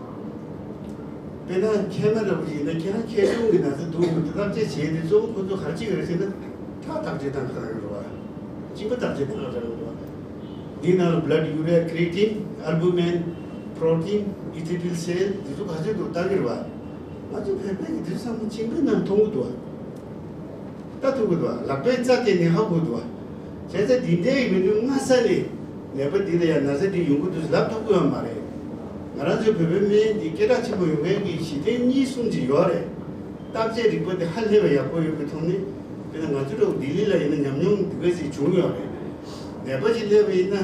དཔེར་ན་མཁལ་མ་འདྲ་པོ་ཞིག་ཡིན་ན་ཁྱེད་རང་མཁལ་གཞུང་གི་ན་ཚ་འདུག་མི་འདུག་བརྟག་དཔྱད་བྱས་ཏེ་གཙོ་བོ་ཁོ་ཚོ་ག་རེ་བྱེད་ཀྱི་རེད་ཟེར་ན། ཁྲག་བརྟག་དཔྱད་བཏང་ག་རེ་རེད་བ། གཅིན་པ་བརྟག་དཔྱད་བཏང་ག་རེ་རེད་བ། འདི་ནང་ལ་blood urea creatinine albumin protein erythropoietin འདི་ཚོ་ག་ཚོད་འདུག་བལྟ་གི་རེད་བ། ང་ཚོ་བོད་པའི་གི་དུས་ཚང་མ་གཅིན་པའི་ནང་མཐོང་གི་འདུག་བ། ལྟ་ཐུབ་ཀྱི་འདུག་ལག་པའི་རྩ་དེ་ནས་ཧ་གོ་འདུག་བྱས་ཙང་འདི་འདྲའི་མི་འདུག་སྔ་ས་ནས་ནད་པ་འདི་ལ་ཡང་ན་ཚ་འདི་ཡོང་གི་འདུག་ལབ་ཐུབ་ཀྱི་ཡོད་མ་རེད། ང་རང་ཚོའི་བོད་པའི་སྨན་འདི་སྐད་གྲགས་ཆེན་པོ་ཡོང་མཁན་གྱི་གཞི་རྟེན་གཉིས་གསུམ་ཅིག་ཡོད་རེད། བརྟག་དཔྱད་རིག་པ་འདི་ཧ་ལས་པ་ཡག་པོ་ཡོད་པའི་ཐོག་ནས། དཔེར་ན་ང་ཚོ་རང་ལྡི་ལི་ལ་ཡིན་ན་ཉམས་མྱོང་འདི་ག་ཅིག་བྱུང་ཡོད་རེད། ནད་པ་ཅིག་སླེབས་པ་ཡིན་ན།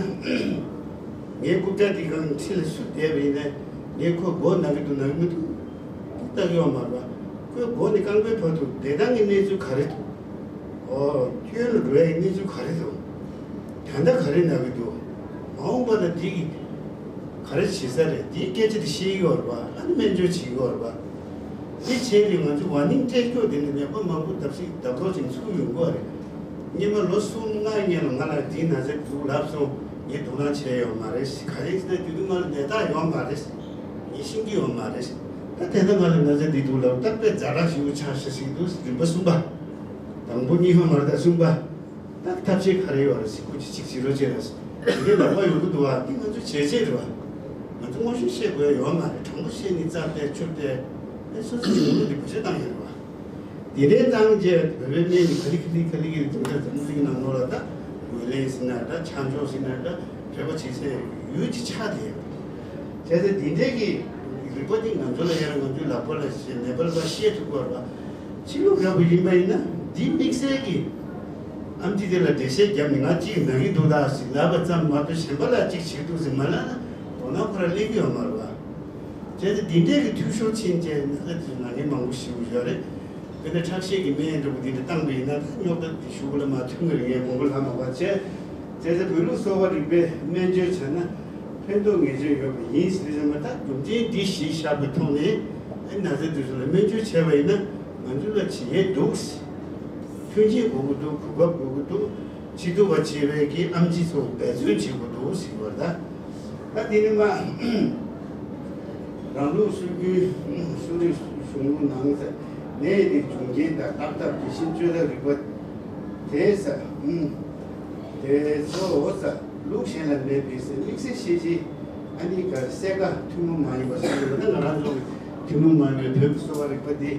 ངའི་རྐུབ་བཀྱག་འདི་སྒང་འཁྲིས་ལ་སུ་བསྡད་པ་ཡིན་ན། ངའི་ཁོ་མགོ་ན་གི་འདུག་ན་གི་མི་འདུག་འདི་ལྟ་གི་ཡོད་མ་རེད་པ། ཁོའི་མགོ་ནས་རྐང་པའི་བར་དུ་བདེ་ཐང་གི་གནས་ཚུལ་ག་རེ་འདུག་ཨོ། སྐྱོན་ལ་འགྲོ་ཡའི་གནས་ཚུལ་ག་རེ་འདུག་ད་ལྟ་ག་རེ་ན་གི་འདུག་མ་འོངས་པ་ལ་འདི་གི་ག་རེ་བྱེད་ས་རེད། འདིའི་སྐད་ཆ་དེ་ཤེས་ཀྱི་ཡོད་རེད་པ། ཨ་ནི་སྨན་བཅོས་བྱེད་ཀྱི་ཡོད་རེད་པ། འདི་བྱས་ཏེ་ང་ཚོ་ཝར་ནིང་སྤྲད་རྒྱུ་དེ་ནི་ནད་པ་མང་པོ་བརྡབ་གསིག་བརྡབ་རོགས་ཅིག་ཚུགས་ཡོང་གི་རེད། སྔོན་མ་ལོ་གསུམ་ལྔ་སྔོན་ལ་ང་ལ་འདིའི་ན་ཚ་འདུག་ལབ་སོང་། ངས་དོ་སྣང་བྱས་ཡོད་མ་རེད། ག་རེ་ཟེར་ན་དེ་དུས་ང་ལ་ནད་རྟགས་ཡོད་མ་རེད། ངས་ཤེས་ཀྱི་ཡོད་མ་རེད། ད་དེ་ལྟ་ང་ལ་ན་ཚ་འདི་འདུག་ལབ་ད་དཔེ་ཛ་དྲག་ཞེ་པོ་ཆགས་ཤག་ཟེར་གྱི་འདུག་རིམ་པ་གསུམ་པ། དང་པོ་གཉིས་པ་མ་རེད་ད་གསུམ་པ། ད་ཐབས་ཤེས་ག་རེ་ཡོད་རེད་ཟེར། ཁོ་ཅིག་ཅིག་བྱེད་རོགས་བྱེད་ར་ཟེར། དེ་འདྲའི་ལབ་པ་ཡོང་གི་འདུག་བ། འདི་ང་ཚོ་བྱས་རྗེས་རེད་བ། ང་ཚོ་དངོས་ཤུགས་བཤད་དགོས་ཡ་ཡོད་མ་རེད། དྲང་པོ་བཤད་ནི་རྩ་བལྟས་ཆུ་བལྟས། ཨེ་སོ་སོ་གི་ངོ་ལོག་འདི་བེད་སྤྱོད་བཏང་ཡོད་རེད་བ། དེ་འདྲའི་བཏང་རྗེས་བོད་པའི་སྨན་ནི་ག་ལེ་ག་ལེ་ག་ལེ་གི་འཛིན་གྲྭ་འཛམ་གླིང་ནང་ལོགས་ལ་ད་ཝེ་ལེན་ཟེར་ན་འདྲ། ཆ་འཇོག་ཟེར་ན་འདྲ། བོད་པ་བྱེད་སའི་ཡུལ་གྱི་ཆ་དེ་ཡོད་རེད། བྱས་ཙང་འདི་འདྲའི་གི་རིག་པ་འདི་ང་ཚོ་ལ་ཡང་ང་ཚོའི་ལག་པ་ལ་ནད་པ་ལ་བཤད་ཐུབ་དགོས་རེད་བ། ཕྱི་ལུགས་འདྲ་པོ་ཡིན་པ་ཡིན་ན་འདི་དམིགས་བསལ་གྱི་ཨམ་ཆི་དེ་ལ་འགྲེལ་བཤད་བརྒྱབ་ནས་ང་གཅིག་ན་གི་འདུག་ད་ཟེར་ལབ་པ་ཙམ་མ་གཏོགས་གཞན་པ་ལ་གཅིག་བྱེད་འདུག་ཟེར་མ་ལབ་ན་དོ་སྣང་ཁོ་རང་སླེབས་ཀྱི་ཡོད་མ་རེད་བ། བྱས་ཙང་འདི་འདྲའི་གི་འཐུས་ཤོར་ཕྱིན་བྱས་ན་ཚ་དེ་ཚོ་ན་མཁན་མང་པོ་ཞེ་པོ་ཡོད་རེད། དཔེར་ན་ཁྲག་ཤེད་ཀྱི་སྨན་འདྲ་པོ་འདི་འདྲ་བཏང་པ་ཡིན་ན་ད་རྙོག་དྲ་འདི་ཤོག་གུ་ལ་མ་ཐོན་གི་རེད། ངས་དགོངས་པ་ལྷག་མ་བ་བྱས། བྱས་ཙང་བོད་ལུགས་གསོ་བ་རིག་པའི་སྨན་བཅོས་བྱས་ན་ཕན་ཐོགས་ངེས་ཅན་ཡོད་པ་ཡིན་ཟེར་ཙམ་པ། ད་རྒྱུ་མཚན་འདི་གཞི་བཞག་པའི་ཐོག་ནས་ཨ་ན་ཚ་འདི་ཚོ་ལ་སྨན་བཅོས་བྱས་པ་ཡིན་ན་ང་ཚོ་ལ་བྱེད་ཡས་འདུག་མཐུན་རྐྱེན་དགོས་ཀྱི་འདུག་གོ་སྐབས་དགོས་ཀྱི་འདུག་བྱེད་ཐུབ་པ་བྱེད་པའི་གི་ཨམ་ཆི་ཚོ་འབད་བརྩོན་བྱེད་དགོས་འདུག་ཟེར་བ་ད། ད་དེ་ནི་མ་རང་ལུགས་སྲོལ་རྒྱུན་གསོ་རིག་གཞུང་ལུགས་ནང་ནད་དེ་འབྱུང་རྐྱེན་དང་བརྟག་ཐབས་ཀྱི་ཤིན་བཅོས་ཐབས་རིག་པ་དེ་ས་དེ་ཚོ་ས་ལུགས་གཞན་ལ་མེད་པའི་ས་དམིགས་བསལ་ཤེས་བྱའི་ཨ་ནི་ག་སེ་ག་ཐུན་མོང་མ་ཡིན་པ་ས་ཡོད་ན་ང་རང་ཚོ་ཐུན་མོང་མ་ཡིན་པའི་བོད་ཀྱི་གསོ་བ་རིག་པ་དེ་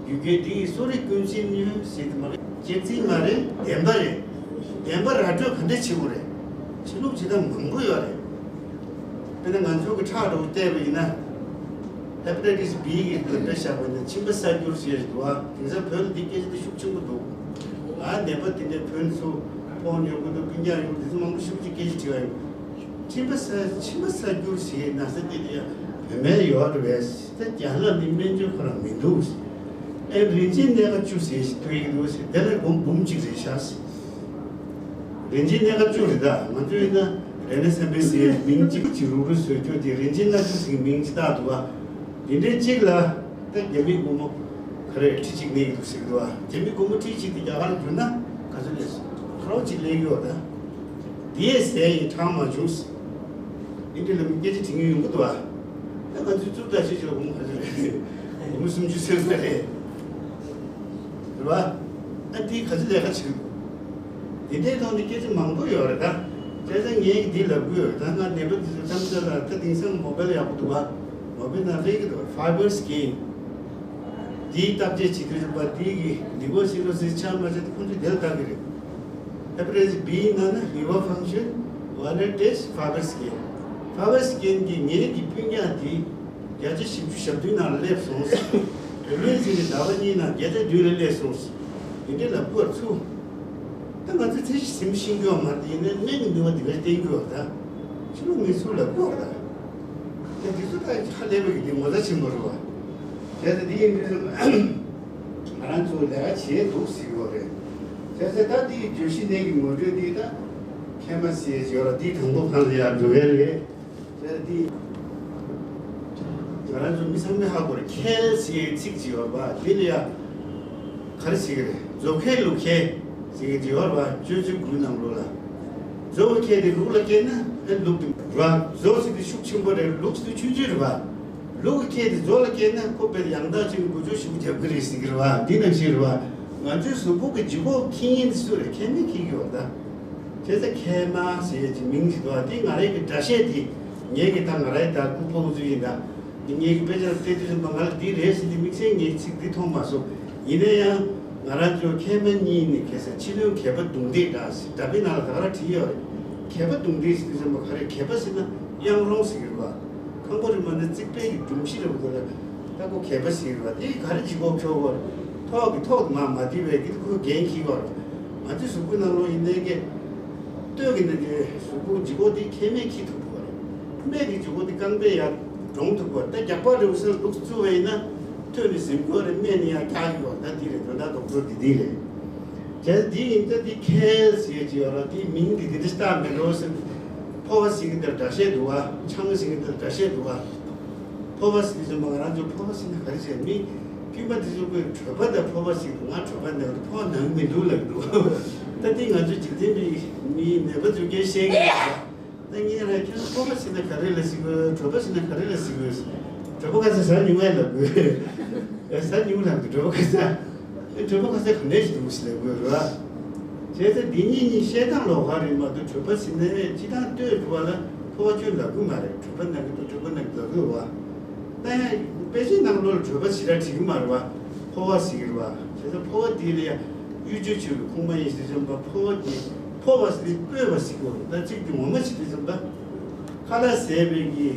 རྒྱུད་རྒྱལ་དེ་ཡི་གསོ་རིག་ཀུན་གཞི་ནི་ཟེར་དུ་མ་རེད། གཅེས་འཛིན་མ་རེད། བདེན་པ་རེད། བདེན་པ་ར་སྤྲོད་ག་འདྲ་བྱེད་དགོས་རེད། བྱེད་ལུགས་བྱེད་སྟངས་མང་པོ་ཡོད་རེད། དཔེར་ན་ང་ཚོ་གི་ཁྲག་འགྲོ་བལྟས་པ་ཡིན་ན། ཧེ་པ་ཊའི་ཊི་སི་བྷི་གི་ལ་དཔེ་བཞག་པ་ཡིན་ན་མཆིན་པ་བསལ་རྒྱུ་ཟེར་འདུག་ཨ། དེང་སང་བོད་ལ་འདི་སྐད་ཆ་འདི་ཤུགས་ཆེན་པོ་འདུག་ཨ་ནད་པ་དེ་འདྲའི་བོད་ཚོ་ཕོག་ཡོང་གི་འདུག་སྤུན་ཀྱག་ཡོང་གི་འདུག་མང་པོ་ཤུགས་ཀྱིས་སྐད་ཆ་དྲི་བ་ཡོང་། མཆིན་པ་བསལ་མཆིན་པ་བསལ་རྒྱུ་ཟེར་ན་ས་དེ་དེ་ཡང་བོད་སྨན་ཡོད་རེད་པས། ད་རྒྱ་ནག་ནི་སྨན་བཅོས་ཁོ་རང་མི་འདུག་ཟེར། ཨེ་རིན་ཆེན་སྣ་ཁ་བཅུ་ཟེར་ཞིག་ཐོན་གྱི་འདུག་ཟེར། དེ་ལ་སྒོར་འབུམ་གཅིག་རེད་ཤག་ཟེར། རིན་ཆེན་སྣ་ཁ་བཅུ་རེད། ད་ང་ཚོ་ཡིན་ན་རེ་ན་སན་པེ་ཟེར་མིང་གཅིག་གཅིག་རུག་རུག་བཟོས་རྒྱུ་དེ་རིན་ཆེན་སྣ་བཅུ་ཟེར་མིང་གཅིག་བཏགས་འདུག་ཨ། འདི་འདྲའི་གཅིག་ལ་ད་རྒྱ་མི་སྒོར་མོ་ག་རེ་ཁྲི་གཅིག་གནས་ཀྱི་འདུག་ཟེར་གི་འདུག་ཨ། རྒྱ་མི་སྒོར་མོ་ཁྲི་གཅིག་དེ་རྒྱ་གར་བསྒྱུར་ན་ག་ཚོད་སླེབས་སོང་། ཁྲོ་གཅིག་སླེབས་ཀྱི་ཡོད་ད། དེའི་ཟས་ཡིན་གྲངས་མ་བྱུང་ཟེར། འདི་འདྲ་ལ་མི་སྐད་ཆ་དྲི་མཁན་ཡོང་གི་འདུག་ཨ། ད་ང་ཚོའི་གཙུག་ལག་ཁྲི་གཅིག་ལ་སྒོར་མོ་ག་ཚོད་རེད། སྒོར་མོ་སུམ་ཅུ་སོ་གཉིས་རེད། རེད་བ། ཨ་འདི་ག་ཚོད་ལས་ཀ་བྱེད་ཀྱི་འདུག་དེ་འདྲའི་ཐོག་ནས་སྐད་ཆ་མང་པོ་ཡོད་རེད་ད། བྱས་ཙང་ངས་འདི་ལབ་དགོས་ཡོད། ད་ང་ནད་པ་འདི་ཚོ་ཐམས་ཅད་ལ་ད་དེང་སང་མོ་བེལ་ཡག་པོ་འདུག་བ། མོ་བེལ་ནང་སླེབས་ཀྱི་འདུག Fiber Scan། འདིའི་བརྟག་དཔྱད་བྱེད་དུས་རིམ་པ་འདི་གི་ལི་ཝར་སི་རོ་སིས་ཆགས་མ་ཆགས་དེ་ཁོང་ཚོས་དེ་ལ་བལྟ་གི་རེད། Hepatitis B ནང་ན་liver function, viral test, Fiber Scan། Fiber Scan གི་ངེད་ཀྱི་སྤུན་ཀྱག་འདི་བརྒྱ་ཆ་བཞི་བཅུ་ཞེ་བདུན་ནང་ལ་སླེབས་སོང་། བུ་ལོན་ཟིན་ནས་ཟླ་བ་གཉིས་ནང་བརྒྱ་ཆ་བདུན་ལ་སླེབས་སོང་། དེ་འདྲའི་ལབ་དགོས་ཚུལ། ད་ང་ཚོས་ཚད་གཞི་ཟིན་ཤེས་ཀྱི་ཡོད་མ་རེད། ཡིན་ནའི་སྨན་གྱི་ནུས་པ་འདི་ག་བསྟན་གྱི་ཡོད་ད། ཕྱི་ལོགས་མི་ཚོ་ལ་དགོས་ར། ད་འདི་ཚོ་ད་ཧ་ལས་པ་གི་འདི་ངོ་ཚ་ཆེན་པོ་རེད་བ། བྱས་ཙང་འདི་ཡིན་དུས་ང་རང་ཚོ་ལས་ཀ་བྱས་འདུག་ཟེར་གྱི་ཡོད་རེད། བྱས་ཙང་ད་འདི་བརྗོད་གཞི་ནས་ཀྱི་ངོ་སྤྲོད་འདི་ད་མཁལ་མ་ཟེར་ཡོད་ར། འདི་དང་པོ་གང་ལ་ཡར་འགྲོ་ཡ་རེད། དེ་ལ་དེ། ང་རང་ཚོ་མི་ཚང་མས་ཧ་གོ་རེད། མཁལ་ཟེར་ཡའི་ཚིག་ཅིག་ཡོད་པ་དེ་ལ་ཡ། ག་རེ་ཟེར་གི་རེད། མཛོ་མཁལ་ལུག་མཁལ་ཟེར་གི་ཅིག་ཡོད་པ། སྤྱོད་ཚུལ་དགུའི་ནང་ལོགས་ལ། མཛོ་གི་མཁལ་དེ་ལུག་ལ་བཀལ་ན་ཨེ་ལུག་དེ་ར། མཛོ་ཟེར་དེ་ཤུགས་ཆེན་པོ་རེད། ལུག་ཟེར་དེ་ཆུང་ཆུང་རེད་པ། ལུག་གི་མཁལ་དེ་མཛོ་ལ་བཀལ་ན་ཁོ་དཔེ་ཡང་དག་ཅིག་འགུལ་སྐྱོད་ཞིབ་པོ་རྒྱབ་གི་རེད་ཟེར་གི་རེད་པ། འདི་ནང་བཞིན་རེད་པ། ང་ཚོའི་གཟུགས་པོ་གི་ལྗིད་ཁོག་འཁྱེར་མཁན་དེ་སུ་རེད། མཁལ་མས་འཁྱེར་གི་ཡོད་ད། བྱས་ཙང་མཁལ་མ་ཟེར་གྱི་མིང་ཞིག་འདུག་ཨ། དེ་ང་རའི་གི་འདྲ་བཤད་དེ། ངའི་གི་ད་ང་རའི་ད་ཁུག་ཕོག་ཚུལ་ཡིན་ད། དེ་ངའི་གི་དཔེ་ཆ་ལ་བལྟས་དུས་ཙམ་པ་ང་ལ་འདི་རེད་ཟེར་ཏེ་དམིགས་བསལ་ངའི་ཚིག་འདི་མཐོང་མ་སོང་། ཡིན་ན་ཡང་ང་རང་ཚོ་མཁལ་མ་གཉིས་ནི་གེ་སར་ཕྱི་ལོན་གད་པ་བརྡུང་སྟེགས་འདྲ་ཟེར། འདྲ་པའི་ནང་ལ་ད་ག་རང་བྲིས་ཡོད་རེད། གད་པ་བརྡུང་སྟེགས་ཟེར་དུས་ཙམ་པ་ག་རེ། གད་པ་ཟེར་ན་གཡང་རོང་ཟེར་གི་རེད་པ། ཁང་པ་རིལ་མ་ནི་རྩིག་པའི་གི་སྒྲོམ་གཞི་རེད་པ། དེ་ལ་ད་ཁོ་གད་པ་ཟེར་གི་རེད་པ། དེ་ག་རེ་ལྗིད་ཁོག་འཁྱོག་གོ། ཐོག་གི་ཐོག་མ་མ་བསྡད་པའི་གི་ཁོ་འགན་འཁྱེར་གོ། ང་ཚོའི་གཟུགས་པོའི་ནང་ལོགས་ཡིན་ནའི་གི། སྟོད་ཀྱི་ནི་དེ་གཟུགས་པོ་ལྗིད་ཁོག་དེ་མཁལ་མས་འཁྱེར་ཐུབ་གོ་རེད། སྨད་ཀྱི་ལྗིད་ཁོག་དེ་རྐང་པས་ཡར་སྒྲོང་ཐུབ་གོ། ད་རྒྱག་པ་རེད་པ་ཟེར་ལུག་བཙུགས་པ་ཡིན་ན་ཐོད་ནི་ཟིན་གོ་རེད། སྨད་ནི་ཡར་རྒྱག་གི་ཡོད། ད་འདི་རེད། དོན་དག་རྡོག་རྡོག་འདི་འདི་རེད། བྱས་ཙང་འདི་ཡིན་ད་འདི་མཁལ་ཟེར་གྱི་ཡོད་ར། འདི་མིང་འདི་འདི་འདྲ་བཏགས་མེད་འགྲོ་ཟེར། ཕོ་བ་ཟེར་གྱི་འདིར་འདྲ་བཤད་འདུག་བ། ཆང་ཟེར་གྱི་འདིར་འདྲ་བཤད་འདུག་བ། ཕོ་བ་ཟེར་དུས་ཙམ་པ་ང་རང་ཚོ་ཕོ་བ་ཟེར་ན་ག་རེ་བྱས། མི་དཀྱུས་མ་འདི་ཚོ་ཀོས་གྲོད་པ་དང་ཕོ་བ་ཟེར་གྱི་འདུག་ང་གྲོད་པ་ན་གི་འདུག་ཕོ་བ་ན་གི་མི་འདུག་ལབ་ཀྱི་འདུག་ད་འདི་ང་ཚོ་འཇིག་རྟེན་པའི་མིའི་ནད་པ་ཚོས་སྐད་བཤད་ཀྱི་ཡོད་པ། ད་ངས་རང་ཁྱེད་རང་ཕོ་བ་ཟེར་ན་ག་རེ་ལ་ཟེར་དགོས། གྲོད་པ་ཟེར་ན་ག་རེ་ལ་ཟེར་དགོས། གྲོད་པ་ག་ཚ་ཟ་མྱོང་ངས་ལབ་དགོས། ཟ་མྱོང་ལབ་དགོས། གྲོད་པ་ག་ཚ། ཨེ་གྲོད་པ་ག་ཚ་ག་འདྲ་ཞིག་འདུག་ཟེར་ལབ་དགོས་རེད་བ། བྱས་ཙང་འདི་གཉིས་གཉིས་བཤད་སྟངས་ལོགས་ཀ་རེད་མ་གཏོགས། གྲོད་པ་ཟེར་ན་སྤྱིར་བཏང་སྟོད་འགྲོ་བ་ལ་ཕོ་བ་ཁྱོད་ལབ་གི་མ་རེད། གྲོད་པ་ན་གི་འདུག་གྲོད་པ་ན་གི་ལབ་གི་རེད་བ། ད་ཡང་དཔེ་ཆའི་ནང་ལོགས་ལ་གྲོད་པ་ཞེ་དྲག་བྲིས་གི་མ་རེད་བ། ཕོ་བ་ཟེར་གི་རེད་བ། བྱས་ཙང་ཕོ་བ་འདི་ལ་ཡང་གཡུ་བྱུ་ཆུ་གི་ཁུག་མ་ཡིན་ཟེར་བྱས་པ། ཕོ་བ་འདི་ཕོ་བ་ཟེར་ཏེ་སྤོས་པ་ཟེར་གི་རེད། ད་ཚིག་འདི་ངོ་མ་བྱེད་དུས་ཙམ་པ། ཁ་ལག་ཟས་པའི་གི་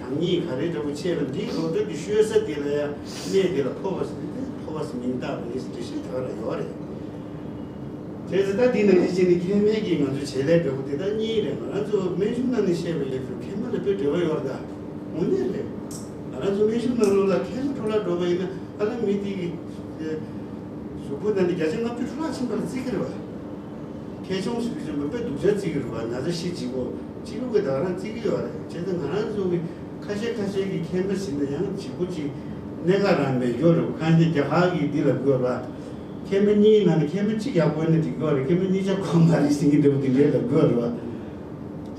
དང་ཉིད་ག་རེ་འདྲ་པོ་བྱས་པ་འདིའི་ལོ་འདབ་ཀྱི་བཤོལ་ས་དེ་ལ་ཡང་གནས་དེ་ལ་ཕོ་བ་ཟེར་ཏེ་ཕོ་བ་ཟེར་མིང་བཏགས་པ་ཡིན་ཟེར་འགྲེལ་བཤད་དེ་ག་ལ་ཡོད་རེད། བྱས་ཙང་ད་འདི་ནང་བཞིན་བྱས་ནས་མཁལ་མའི་གི་ང་ཚོ་བྱེད་ལས་འདྲ་པོ་དེ་དག་གཉིས་རེད། ང་རང་ཚོ་སྨན་གཞུང་ནང་ནས་བཤད་པ་ཡིན་ཙང་མཁལ་མ་ལ་དཔེ་འབྲེལ་བ་ཡོད་རེད་ད། དངོས་གནས་རེད། ང་རང་ཚོ་སྨན་གཞུང་ནང་ལོགས་ལ་མཁལ་མ་འཕྲོ་བརླག་འགྲོ་བ་ཡིན་ན། ཨ་ལ་མི་དེ་གི་གཟུགས་པོ་ནང་ནས་བརྒྱ་ཆ་ལྔ་བཅུ་འཕྲོ་བརླག་ཕྱིན་པ་ལ་བརྩི་གི་རེད་བ། མཁལ་ཆུང་ཟེར་དུས་ཙམ་པ་དཔེ་སྡུག་ཅག་བརྩི་གི་རེད་བ། ན་ཚ་ཤི་བྱེད་དགོས་གཅིག་པུ་གི་ད་ག་རང་བརྩི་གི་ཡོད་རེད། བྱས་ཙང་ང་རང་ཚོ་གི་ཁ་ཤས་ཁ་ཤས་ཀྱི་མཁལ་མ་ཟེར་ན་ཡང་བྱེད་པོ་ཅིག་གནད་འགག་རང་མེད་ཡོད་རེད་བ། ཁ་ཤས་རྒྱ་གར་གྱི་འདི་ལབ་དགོས་རེད་བ། མཁལ་མ་གཉིས་ནང་ནས་མཁལ་མ་གཅིག་ཡག་པོ་ཡོད་ན་འགྲིག་གི་ཡོད་རེད། མཁལ་མ་གཉིས་ཆ་ཁོམ་པ་རེད་ཟེར་མཁན་འདྲ་པོ་དེ་འདྲའི་ལབ་དགོས་རེད་བ།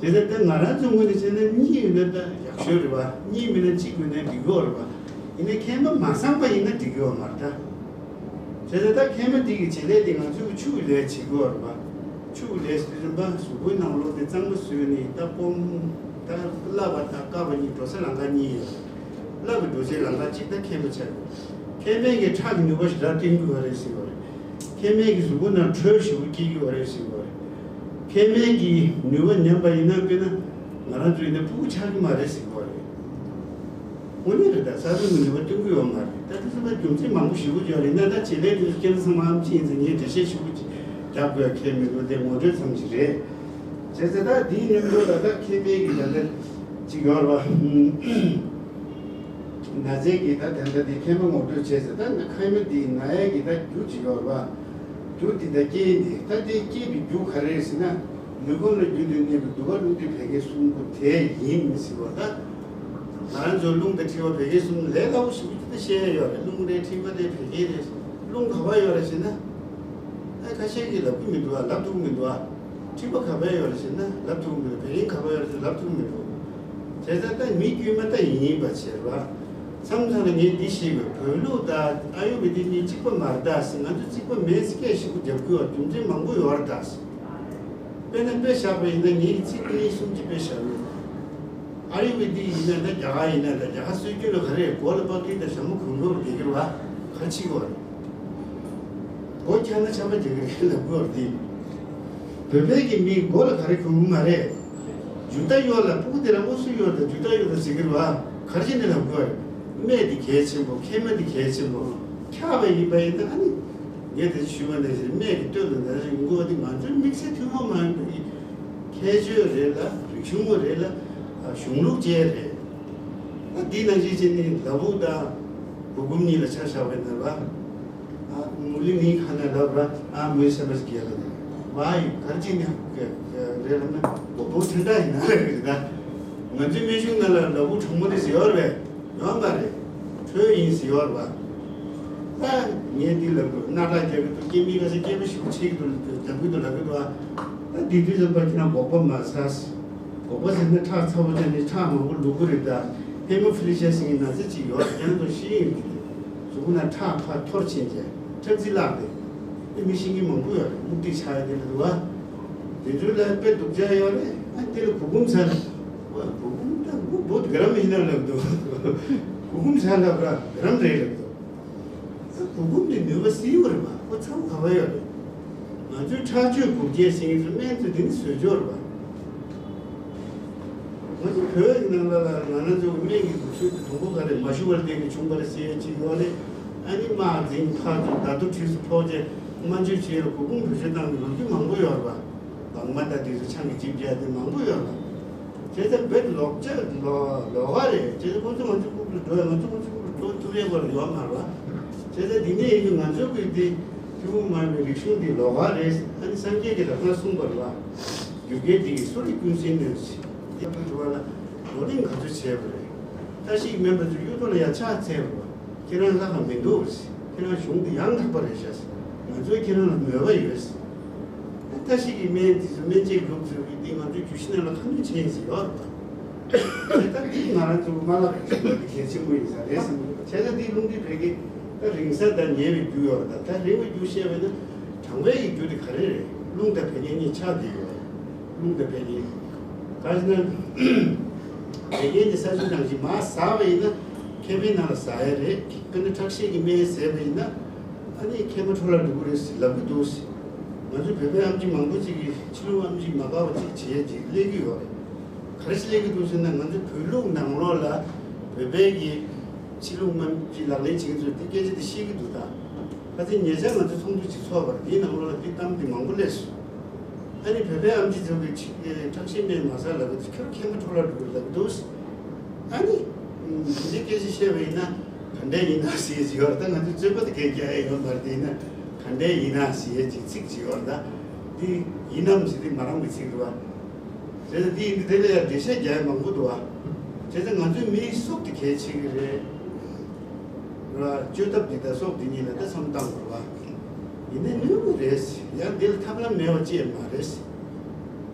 བྱས་ཙང་ད་ང་རང་ཚོ་ངོས་ནས་བྱས་ན་གཉིས་ཡོད་ན་ད་ཡག་ཤོས་རེད་བ། གཉིས་མིན་ན་གཅིག་ཡོད་ན་འགྲིག་གི་ཡོད་རེད་བ། ཡིན་ནའི་མཁལ་མ་མ་སངས་པ་ཡིན་ན་འགྲིག་གི་ཡོད་མ་རེད་ད། བྱས་ཙང་ད་མཁལ་མ་འདི་གི་བྱེད་ལས་དེ་ང་ཚོས་ཆུ་གི་ལས་བྱེད་དགོས་རེད་པ། ཆུ་གི་ལས་ཟེར་དུས་ཙམ་པ་གཟུགས་པོའི་ནང་ལོགས་དེ་གཙང་མ་བཟོས་ནས་ད་སྐོམ། ད་བསླབ་པ་དང་བཀག་པ་གཉིས་འགྲོ་སའི་ལམ་ཁ་གཉིས་ཡོད། བསླབ་པའི་འགྲོ་སའི་ལམ་ཁ་གཅིག་ད་མཁལ་མ་ཆགས་ཡོད། མཁལ་མའི་གི་ཁྲག་གི་ནུས་པ་ཞེ་དྲག་བསྟན་དགོས་པ་རེད་ཟེར་བ་རེད། མཁལ་མའི་གི་གཟུགས་པོ་ནང་དྲོད་ཞེ་པོ་སྐྱེ་གི་ཡོད་རེད་ཟེར་བ་རེད། མཁལ་མའི་གི་ནུས་པ་ཉམས་པ་ཡིན་ན་དཔེར་ན་ང་རང་ཚོ་ཡིན་ན་ཕྲུ་གུ་ཆགས་ཀྱི་མ་རེད་ཟེར་བ་རེད། དངོས་གནས་རེད་ད། ས་རུ་མི་འདུག་པ་སྟོན་གི་ཡོད་མ་རེད། ད་དེ་ཚོ་ད་རྒྱུ་མཚན་མང་པོ་ཞེ་པོ་ཡོད་རེད། ཡིན་ན་ད་བྱེད་ལས་དེ་ཚོ་ཁྱེད་ཚོ་ཚང་མ་ཨམ་ཆི་ཡིན་ཙང་ངས་འགྲེལ་བཤད་ཞེ་པོ་ཅིག་རྒྱག་དགོས་ཡ་གལ་མི་འདུག་དེ་ངོ་སྤྲོད་ཙམ་ཞིག་རེད། བྱས་ཙང་ད་དེའི་མཉམ་དུ་ལ་ད་མཁལ་མའི་གི་ད་ལྟ་ཅིག་ཡོད་རེད་པ། ན་ཚའི་གི་ད་ད་ལྟ་དེ་མཁལ་མ་ངོ་སྤྲོད་བྱས་ཙང་ད་མཁལ་མ་དེ་ན་ཡ་གི་ད་རྒྱུ་ཅིག་ཡོད་རེད་པ། རྒྱུ་དེ་ད་རྐྱེན་དེ་ད་དེ་སྐྱེས་པའི་རྒྱུ་ག་རེ་རེད་ཟེར་ན། ལུས་ཁམས་ལ་རྒྱུན་དུ་གནས་པའི་དུ་བ་རླུང་མཁྲིས་བད་ཀན་གསུམ་པོ་དེ་ཡིན་ཟེར་བ་ད། ང་རང་ཚོ་རླུང་དང་མཁྲིས་པ་བད་ཀན་གསུམ་ལས་སླ་པོ་ཞིག་ཅིག་ད་བཤད་ཡ་ཡོད་རེད། རླུང་རེད། མཁྲིས་པ་རེད། བད་ཀན་རེད། རླུང་ག་པར་ཡོད་རེད་ཟེར་ན། ཨ་ཁ་ཤས་ཀྱིས་ལབ་ཀྱི་མི་འདུག་ཨ། ལབ་ཐུབ་ཀྱི་མི་འདུག་ཨ། མཁྲིས་པ་ག་པར་ཡོད་རེད་ཟེར་ན་ལབ་ཐུབ་ཀྱི་མི་འདུག་བད་ཀན་ག་པར་ཡོད་རེད་ཟེར་ན་ལབ་ཐུབ་ཀྱི་མི་འདུག་བྱས་ཙང་ད་མི་དཀྱུས་མ་ད་ཡིན་པ་བྱས་ར། མཚམས་མཚམས་ལ་ངས་འདི་ཤེས་དགོས། བོད་ལུགས་དང་ཨ་ཡུར་བེ་དིག་གཉིས་གཅིག་པ་མ་རེད་ད་ཟེར། ང་ཚོ་གཅིག་པ་མེད་ཟེར་སྐད་ཞེ་པོ་རྒྱབ་དགོས་པ་རྒྱུ་མཚན་མང་པོ་ཡོད་རེད་ད་ཟེར། དཔེར་ན་དཔེ་བཞག་པ་ཡིན་ན་ངས་ཚིག་གཉིས་གསུམ་གཅིག་དཔེ་བཞག་ཡོད། ཨ་ཡུར་བེ་དིག་ཡིན་ན་ད་རྒྱ་གར་ཡིན་ན་ད་རྒྱ་གར་སྲོལ་རྒྱུན་ལ་ག་རེ་མགོ་ལ་པགས་ཏི་དང་ཞྭ་མོ་གོན་དགོས་པ་རྒྱག་གི་རེད་བ། ག་རེ་བྱེད་དགོས་རེད། མགོ་འཁྱག་ན་ཆམ་པ་རྒྱག་གི་རེད་ལབ་དགོས་རེད་དེ། བོད་པའི་གི་མི་མགོ་ལ་ག་རེ་གོན་གི་མ་རེད། ཇུ་ཏ་གཡོག་ལ་སྤུ་གུ་དེ་རང་མགོ་སུ་གཡོག་དང་ཇུ་ཏ་གཡོག་དང་ཟེར་གི་རེད་བ། ག་རེ་བྱས་ནས་ལབ་དགོས་རེད། སྨད་དེ་གལ་ཆེན་པོ། མཁལ་མ་དེ་གལ་ཆེན་པོ། འཁྱག་པ་ཡིན་པ་ཡིན་ན་ཨ་ནི། ངས་དེ་ཞུས་པ་ནང་བཞིན་སྨད་ཀྱི་སྟོད་ལ་ན་ཚ་ཡོང་གི་ཡོད་པ་དེ་ང་ཚོའི་དམིགས་བསལ་ཐུན་མོང་མ་ཡིན་པའི་ཁྱད་ཆོས་རེད་ལ། རིག་གཞུང་རེད་ལ། གཞུང་ལུགས་བཅས་རེད། ཨ་འདི་ནང་བཞིན་བྱས་ནས་ལ་ཕུག་དང་གུར་གུམ་གཉིས་ལ་ཆ་བཞག་པ་ཡིན་ན་ར། ཨ་མུ་ལི་ནི་ཁ་ན་ལབ་ར། ཨ་མུ་ལི་སེམས་པ་ཞིག་རྒྱལ་ལ་ནི་བ་ཡི་གར་ཅིག་ནི་རེད་ལབ་ན་ཨོ་བོ་དེ་འདྲ་ཡིན་ན་རེད་ད། ང་ཚོའི་སྨན་གཞུང་ནང་ལ་ལ་ཕུག་གྲང་མོ་རེད་ཟེར་ཡོད་རེད་པས། ཡོད་མ་རེད། དྲོད་ཡིན་ཟེར་ཡོད་རེད་པ། ད་ངས་འདི་ལབ་དགོས། སྣ་ཁྲག་རྒྱག་གི་འདུག་སྐྱེ་དམན་ཁ་ཤས་སྐྱེ་བ་ཞེ་པོ་བྱེད་ཀྱི་འདུག་རྒྱག་གི་འདུག་ལབ་གི་འདུག་ཨ། ད་འདི་དུས་ཙམ་པ་ཁྱེད་རང་སྒོག་པ་མ་ཟ། སྒོག་པ་ཟ་ན་ཁྲག་ཚ་པོ་ཆགས་ནས་ཁྲག་མང་པོ་ལུག་གི་རེད་ད། ཧེ་མོ་ཕི་ལི་ཤ་ཟེར་གྱི་ན་ཚ་ཅིག་ཡོད། ཁྱེད་རང་ཚོ་ཤེས་ཡོད་ཀྱི་རེད། གཟུགས་པོ་ན་ཁྲག་ཕར་འཐོར་ཕྱིན་བྱས་ཁྲག་རྩི་བརླག་སྟེ། དེ་མི་ཤེས་མཁན་མང་པོ་ཡོད་རེད། མུ་ཏིག་ཆགས་ཡ་དེ་འདྲ་འདུག་ཨ། དེ་ཚོ་ལ་དཔེ་སྡུག་ཅག་ཡོད་རེད། ཨ་དེ་ལ་གུར་གུམ་ཟ། ཨ་གུར་གུམ་ད་གུར་བོ་དེ་ག་རམ་ཡིན་ན་ལབ་འདུག་གུར་གུམ་ཟ་ལབ་ར་ག་རམ་རེད་ལབ་འདུག་ཨ་གུར་གུམ་དེ་ནུས་པ་སྲིད་པ་རེད་པ། ཁོ་ཚ་པོ་ག་པར་ཡོད་རེད། ང་ཚོའི་ཁྲག་སྤྱོད་འགུག་བྱེད་ཟེར་མཁན་ཚོ་སྨན་ཚོ་དེ་ནི་བཟོས་ཆོག་རེད་པ། ང་ཚོ་བོད་ཀྱི་ནང་ལ་ལ་ང་རང་ཚོ་སྨན་གྱི་འགུག་སྲོལ་དེ་དང་པོ་ག་རེ་མ་ཞུ་བར་བསྟེན་ནས་བྱུང་བ་རེད་ཟེར་ཡ་ཅིག་ཡོད་རེད། ཨ་ནི་དམག་འཛིང་ཕར་ཚུར་ད་དུ་འཁྲིས་སུ་ཕོག་རྗེས་སྨན་བཅོས་བྱས་ལ་གུར་གུམ་བེད་སྤྱོད་བཏང་གི་ལོ་རྒྱུས་མང་པོ་ཡོད་རེད་པ། སྦྲང་མ་དང་དེ་ཚོ་ཆང་གི་ཅིབ་བྱས་དེ་མང་པོ་ཡོད་རེད་པ། བྱས་ཙང་བོད་ལོག་ཅག་ལོ་ལོག་ག་རེད། བྱས་ཙང་ཁོང་ཚོ་ང་ཚོ་ཁུག་ལ་འགྲོ་ཡ། ང་ཚོ་ཁོང་ཚོ་ཁུག་ལ་འགྲོ་ཐུབ་ཡ་བར་ཡོད་མ་རེད་པ། བྱས་ཙང་འདི་ནས་ཡིན་དུས་ང་ཚོ་གི་འདི་ཐུན་མོང་མ་ཡིན་པའི་རིག་གཞུང་འདི་ལོག་ག་རེད། ཨ་ནི་སངས་རྒྱས་ཀྱིས་རབ་གནས་གསུངས་པ་རེད་པ། རྒྱུ་སྐར་འདི་ཡིས་སུ་རེ་ཀུན་གསལ་ནོན། ཡ་ཕན་ཐོགས་ལ་བགྲོ་གླེང་ག་ཚོད་བྱས་པ་རེད། བཀྲ་ཤིས་སྨན་པ་ཚོས་གཡུ་ཐོག་ལ་ཡ་ཕྱག་འཚལ་བ་རེད། ཁྱེད་རང་ལྷ་ཁང་མི་འདུག་ཟེར། ཁྱེད་རང་གཞུང་འདི་ཡང་དག་པ་རེད་ཤག་ཟེར། ང་ཚོས་ཁྱེད་རང་ལ་མོས་པ་ཡོད་ཟེར། ད་བཀྲ་ཤིས་ཀྱི་སྨན་འདི་ཚོ་སྨན་དཔྱད་ལུགས་ཚོ་གིས་འདི་ང་ཚོའི་རྒྱུད་བཞི་ནང་ལ་ཁ་སྣོན་བྱེད་ཡིན་ཟེར་ཡོད་རེད་པ། ད་འདི་ང་རང་ཚོ་མ་ལག་གི་ཞིག་འདི་གལ་ཆེན་པོ་ཡིན་ས་རེད་ཟེར། བྱས་ཙང་འདི་རླུང་མཁྲིས་བད་ཀན་ད་རིང་ས་དང་ཉེ་བའི་རྒྱུ་ཡོད་རེད། ད་ད་རིང་བའི་རྒྱུ་བཤད་པ་ཡིན་ན། གྲང་བའི་གི་རྒྱུ་དེ་ག་རེ་རེད། རླུང་དང་བད་ཀན་གཉིས་ཆགས་བསྡད་ཡོད། རླུང་དང་བད་ཀན། ག་རེ་ཟེར་ན། བད་ཀན་དེ་ས་ཆུ་ནང་བཞིན་མར་ཟགས་པ་ཡིན་ན་མཁལ་མའི་ནང་ལ་ཟགས་ཡ་རེད། དཔེར་ན་ཁྲག་ཤེད་ཀྱི་སྨན་བཟས་པ་ཡིན་ན་ཨ་ནི་མཁལ་མ་འཕྲོ་བརླག་འགྲོ་གི་རེད་ཟེར་ལབ་གི་འདུག་ཟེར། ང་ཚོ་བོད་པའི་ཨེམ་ཆི་མང་པོ་ཅིག་གིས་ཕྱི་ལུགས་ཨེམ་ཆི་མ་དགའ་བ་ཅིག་བྱེད་ཡ་ཅིག་སླེབས་ཀྱི་ཡོད་རེད། ག་རེ་ཞིག་སླེབས་ཀྱི་འདུག་ཟེར་ན། ང་ཚོ་བོད་ལུགས་ནང་ལོགས་ལ་བོད་པའི་གི་ཕྱི་ལུགས་ཨེམ་ཆི་ལག་ལེན་བྱེད་མཁན་ཚོས་འདི་སྐད་ཆ་འདི་བཤད་ཀྱི་འདུག་ད། ཁ་སང་ཉེ་ཆར་ང་ཚོ་ཚོགས་འདུ་ཅིག་ཚོགས་པ་རེད། དེའི་ནང་ལོགས་ལ་འདི་གཏམ་འདི་མང་པོ་སླེབས་སོང་། ཨ་ནི་བོད་པའི་ཨེམ་ཆི་ཚོ་གིས་ཁྲག་ཤེད་སྨན་མ་ཟ་ལབ་གི་འདུག་ཁྱོད་མཁལ་མ་འཕྲོ་བརླག་འགྲོ་གི་ལབ་གི་འདུག་ཨ་ནི་འདི་སྐད་ཆ་བཤད་པ་ཡིན་ན་ག་འདྲ་ཡིན་ན་ཟེར་གྱི་ཡོད་རེད། ད་ང་ཚོས་རྩོད་པ་དེ་གས་རྒྱག་ཡ་ཡོད་མ་རེད། དེ་ཡིན་ན་ག་འདྲ་ཡིན་ན་ཟེར་གྱི་ཚིག་ཅིག་ཡོད་རེད། ད་འདི་ཡིན་ནམ་ཟེར་དེ་ང་རང་གི་ཚིག་རེད་པ། བྱས་ཙང་འདི་ཡིན་དུས་དེ་ལ་ཡང་འགྲེལ་བཤད་རྒྱག་ཡ་མང་པོ་འདུག་ཨ། བྱས་ཙང་ང་ཚོའི་མིའི་སྲོག་དེ་གལ་ཆེ་གི་རེད། ར་བཅོས་ཐབས་འདི་དང་སྲོག་འདི་གཉིས་ལ་ད་བསམ་བཏང་དགོས་པ། ཡིན་ནའི་ནུས་པ་རེད། ཡང་འདི་ལ་ཐབས་ལམ་མེད་པ་ཅིག་མ་རེད། ཐབས་